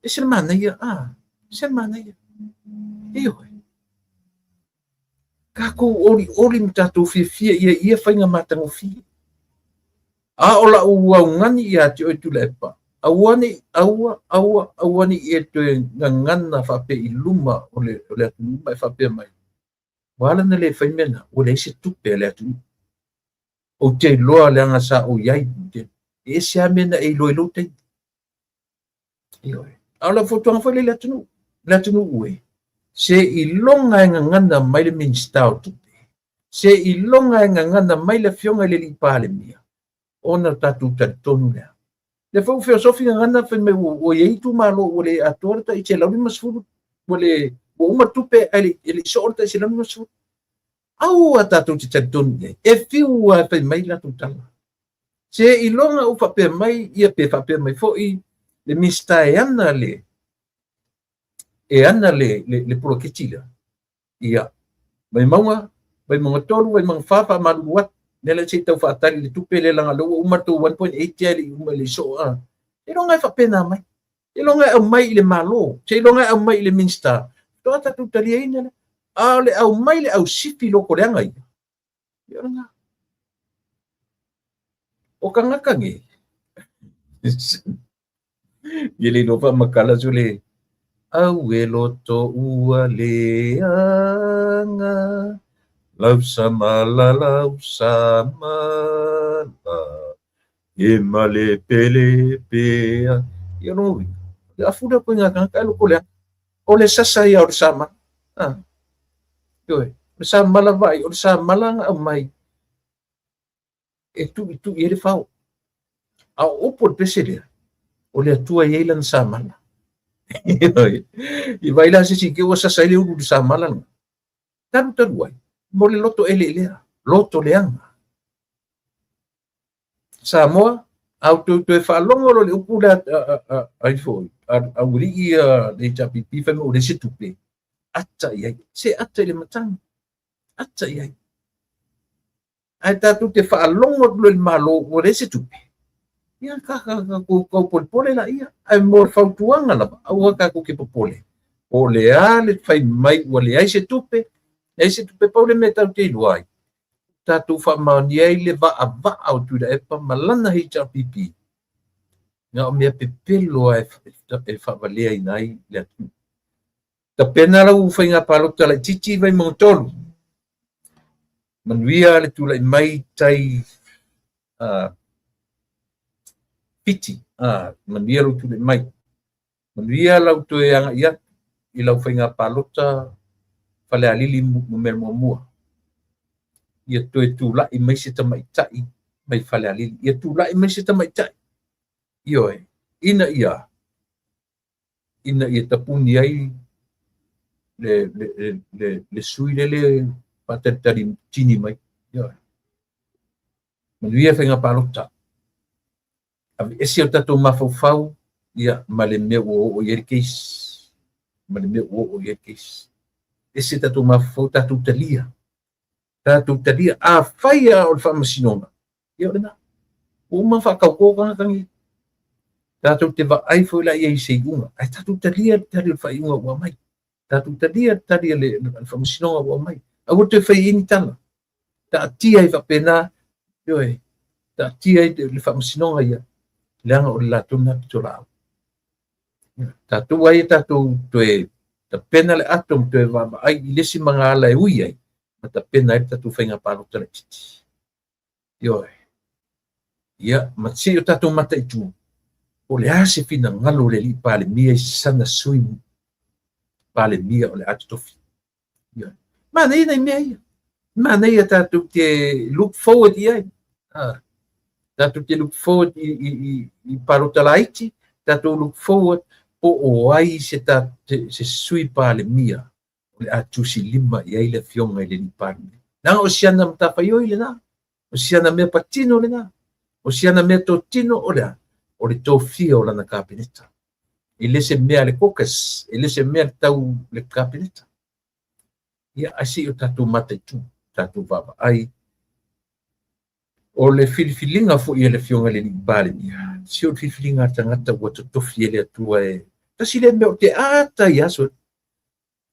Ese le manaia, a, ese le manaia. Ioe. Tatou olioli ma tatou fiafia ia ia faiga matagofie. A o lau augani ia te oe Tuilaepa, aua ne i, aua, aua, aua ne i e toe gagana faapea i luma o le, o le atunuu ma e faapea mai, ua ala ona le fai mea na, ua leai se tupe a le atunuu. Ou te iloa leaga sa ou i ai, e ese lava mea na e iloa i lou taimi. Ioe. A o lau fautuaga foi lea i le atunuu, le atunuu e, seiloga e gagana mai le Minisita o Tupe, seiloga e gagana mai le Afioga i le Alii Palemia, ona tatou talitonu lea. Lea foi ua feosofi gagana fai mai ua i ai itumalo ua le atoa le tai 150, ua le, ua uma tupe ae le i soo le tai 150. Aua tatou te talitonu i ai, e fiu lava e fai mai latou tala. Seiloga ua faapea mai ia pe faapea mai foi le Minisita e ana le e ana le le, le poloketi lea. Ia, Vaimauga, Vaimauga 3, Vaimauga 4, faamalulu atu. Lea la se i tau faatali le tupe lea leaga lea ua uma le tou 1.8 ae le i uma le i soo. A. Seiloga e faapena mai. Seiloga e aumai i le Malo, seiloga e aumai i le Minisita, faatoa tatou taliaina lea. A o le aumai le ausifi lokoleaga ia, ia o lena. O tagata nei, ia le iloa faamatala so le au e loto ua leaga, lausamala lausamala, e malepelepea. Ia lona uiga, le afu lea koe ngā tagata e loko leaga. O le sasa ia o le samala. Ah. Ioe, o le samala vaai, o le samala na aumai e tuitui ai le fao. A o upu o le pese lea, o le Atua e i ai lana samala. I vaai la se isi te i ua sasa ai le ulu i le samala lena. Talu talu ai, mo le loto eleelea, loto leaga. Samoa, a outou toe faalogo loa i le upu lea a ifo, a aualii ia le HRPP fai mai ua leai se tupe, ata i ai, se ata i le matagi, ata i ai. Ae tatou te faalogo atu loa i le Malo ua leai se tupe, ia tatou tau polepole laia. Ae mo le fautuaga lava, aua tatou te popole, po o le a le fai mai ua leai se tupe, leai se tupe, pau le mea tatou te iloa ai, tatou faamaonia ai le vaavaa o Tuilaepa ma lana HRPP, na o mea pepelo lava e faavaleaina ai le atunuu. Tapena lau faiga palota laitiiti Vaimauga 3. Manuia le tulai mai tai Fiti. Manuia lou tulai mai. Manuia lau toe agai atu i lau faiga palota Falealili numera muamua. Ia toe tulai mai se tamaitai mai Falealili. Ia tulai mai se tamaitai. Ioe, ina ia ina ia tapuni ai le, le, le, le, le sui lele faatalitali tini mai. Ioe. Manuia faiga palota. Aveese o tatou mafaufau ia ma le mea ua oo i ai le case. Ma le mea ua oo i ai le case. Ese tatou mafaufau, tatou talia. Tatou talia. Afai lava o le faamasinoga, ia o lena. Ua uma ona faatautō tagata nei. Tatou te vaai foi la i ai i se iuga. Ae tatou talia le tali o le faaiuga ua aumai. Tatou talia le tali a le faamasinoga ua aumai. Aua toe fai i ai ni tala. Taatia ai faapena, ioe, taatia ai le faamasinoga ia, leaga o le latou lena pitolaau. Tatou ai e tatou toe tapena le ato ma toe vaavaai i le isi magaala e ui ai, ma tapena ai le tatou faiga palota laitiiti. Ioe. Ia, ma se i o tatou mataitu, po o le a se finagalo o le Alii Palemia i sana sui Palemia o le a totofi. Ioe. Manaia nai mea ia. Manaia tatou te look forward i ai. Ah, tatou te look forward i, i, i, i palota laiti, tatou look forward po o ai se, ta, se, se sui Palemia o le a tusilima i ai le Afioga i le Alii Palemia. Leaga o siana matafaioi lena, o siana mea patino lena, o siana mea totino o le a? O le tofia o lana Kapeneta. E le se mea a le caucus, e le se mea le tau le Kapeneta. Ia, ae se i o tatou mataitu, tatou vaavaai. O le filifiliga foi a le Afioga i le Alii Palemia, se o le filifiliga a tagata ua totofi e le Atua e tasi lea mea ou te ata i aso.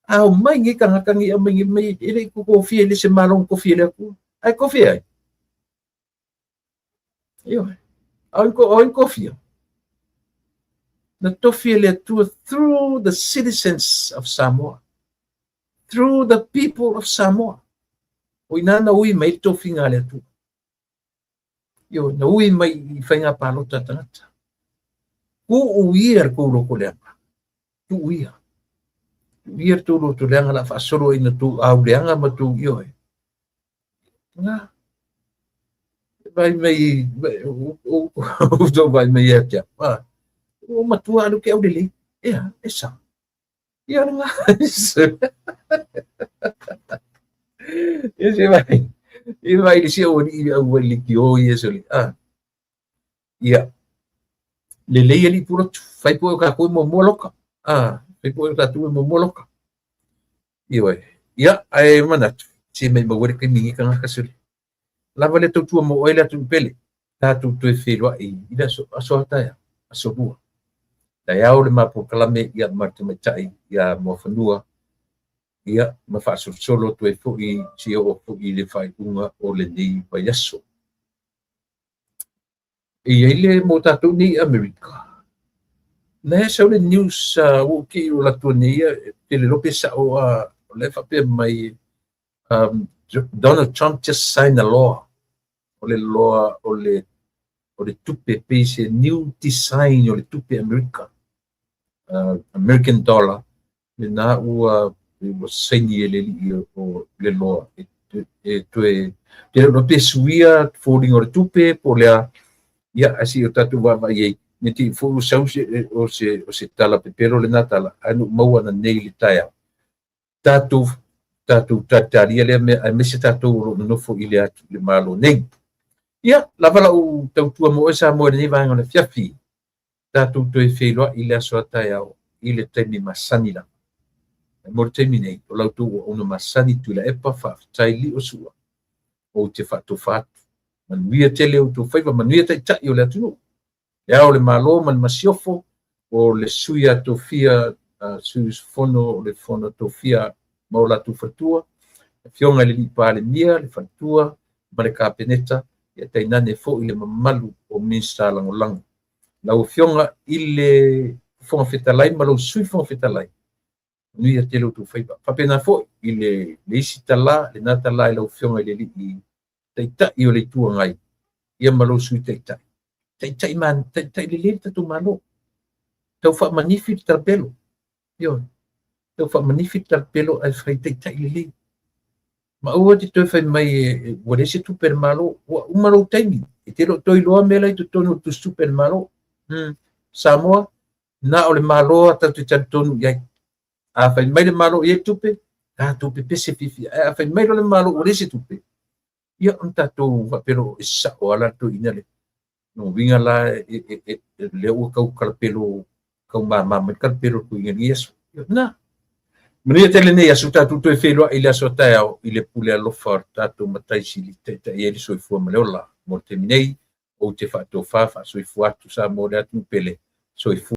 A o mai nei tagata nei aumai nei mai e le i tofia e le se Malo na tofi e le Atua. Ae tofi e ai? Ioe. A o ai tofia? Na tofi e le Atua through the citizens of Samoa. Through the people of Samoa. O ina na ui mai le tofiga a le Atua. Ioe, na ui mai i faiga palota a tagata. Tuu ia le tou loto leaga. Tuu ia. Tuu ia le tou loto leaga la faasolo ai na tou auleaga ma tou ioe. Na. Vai mai, o vai mai ia te au. O matua alu ke aulelei. Ea, e sa. Ia le ngā. Ia se vai. Ia vai le sia o ni au vai le ki o ia se le. Ah. Ia. Le lei ali puro fai po ka ko mo mo loka. Ah, fai po ka tu mo mo loka. Ia vai. Ia ai manatu. Se mai ma wele ke mingi ka ngaka sule. Lava le tautua mo oe le atunuu pele. Tatou toe feiloai i le aso, aso a taeao, aso lua. Taeao le ma polokalame ia ma le tamaitai ia Muafanua ia ma faasolosolo atu ai foi se oo foi i le faaiuga o lenei vaiaso. E i ai le mo tatou nei i Amerika. Na e sau le news ua ou te i o latou nei ia, te le iloa pe sao a o la e faapea mai Donald Trump just signed a law. O le loa o le o le tupe pei se new design o le tupe Amerika. American dollar lena ua ua saini e le alii o le loa e, e toe te le pe suia foliga o le tupe po o le a ia ae se i o tatou vaavaai ai ne te i foi ua sau se o se o se tala pepelo lena tala ae na ou maua ananei i le taeao tatou tatou talitalia lea mea aemaise tatou o lo o nonofo i le atu i le Malo nei. Ia, lava lau tautua mo oe Samoa i lenei vaega o le afiafi. Tatou toe feiloai i le aso a taeao i le taimi masani lava. Ae mo le taimi nei, o la outou auauna masani Tuilaepa, faafetai Liosua, ou te faatofa atu. Manuia tele outou faiva, manuia Taitai o le atunuu. Le Ao o le Malo ma le Masiofo, o le Sui a Tofia, Sui Usufono o le Fono Tofia ma o latou faletua, le Afioga i le Alii Palemia, le faletua ma le Kapeneta, ia tainane foi le mamalu o Minisita Lagolago. Lau Afioga i le Fofoga Fetalai ma lou Sui Fofoga Fetalai, manuia tele outou faiva. Faapena foi i le, le isi tala, lena tala i lau Afioga i le Alii Taitai o le Itu Agai, ia ma lou Sui Taitai. Taitai, ma, taitai lelei le tatou Malo. Tau faamanifi le talapelo. Ioe. Tau faamanifi le talapelo ae fai taitai lelei. Ma aua te toe fai mai e, ua leai se tupe a le Malo. Ua uma lou taimi. E te le o toe iloa mea la i totonu o le tusitupe a le Malo. Samoa, na o le Malo a tatou te talitonu i ai. A fai mai le Malo e i ai tupe, tatou pepese fiafia. Ae a fai mai loa le Malo ua leai se tupe, ia ona tatou faapea loa, e sao lava la le toeaina lea. Lona uiga la, lea ua tau kalapelo, tau mama mai le kalapelo o le toeaina i lenei aso. Na. Manuia tele lenei aso, tatou toe feiloai i le aso a taeao i le pule alofa o le tatou Matai Sili, taitai ai le soifua ma le ola. Mo le taimi nei, ou te faatofa faasoifua atu Samoa le atunuu pele. Soifua.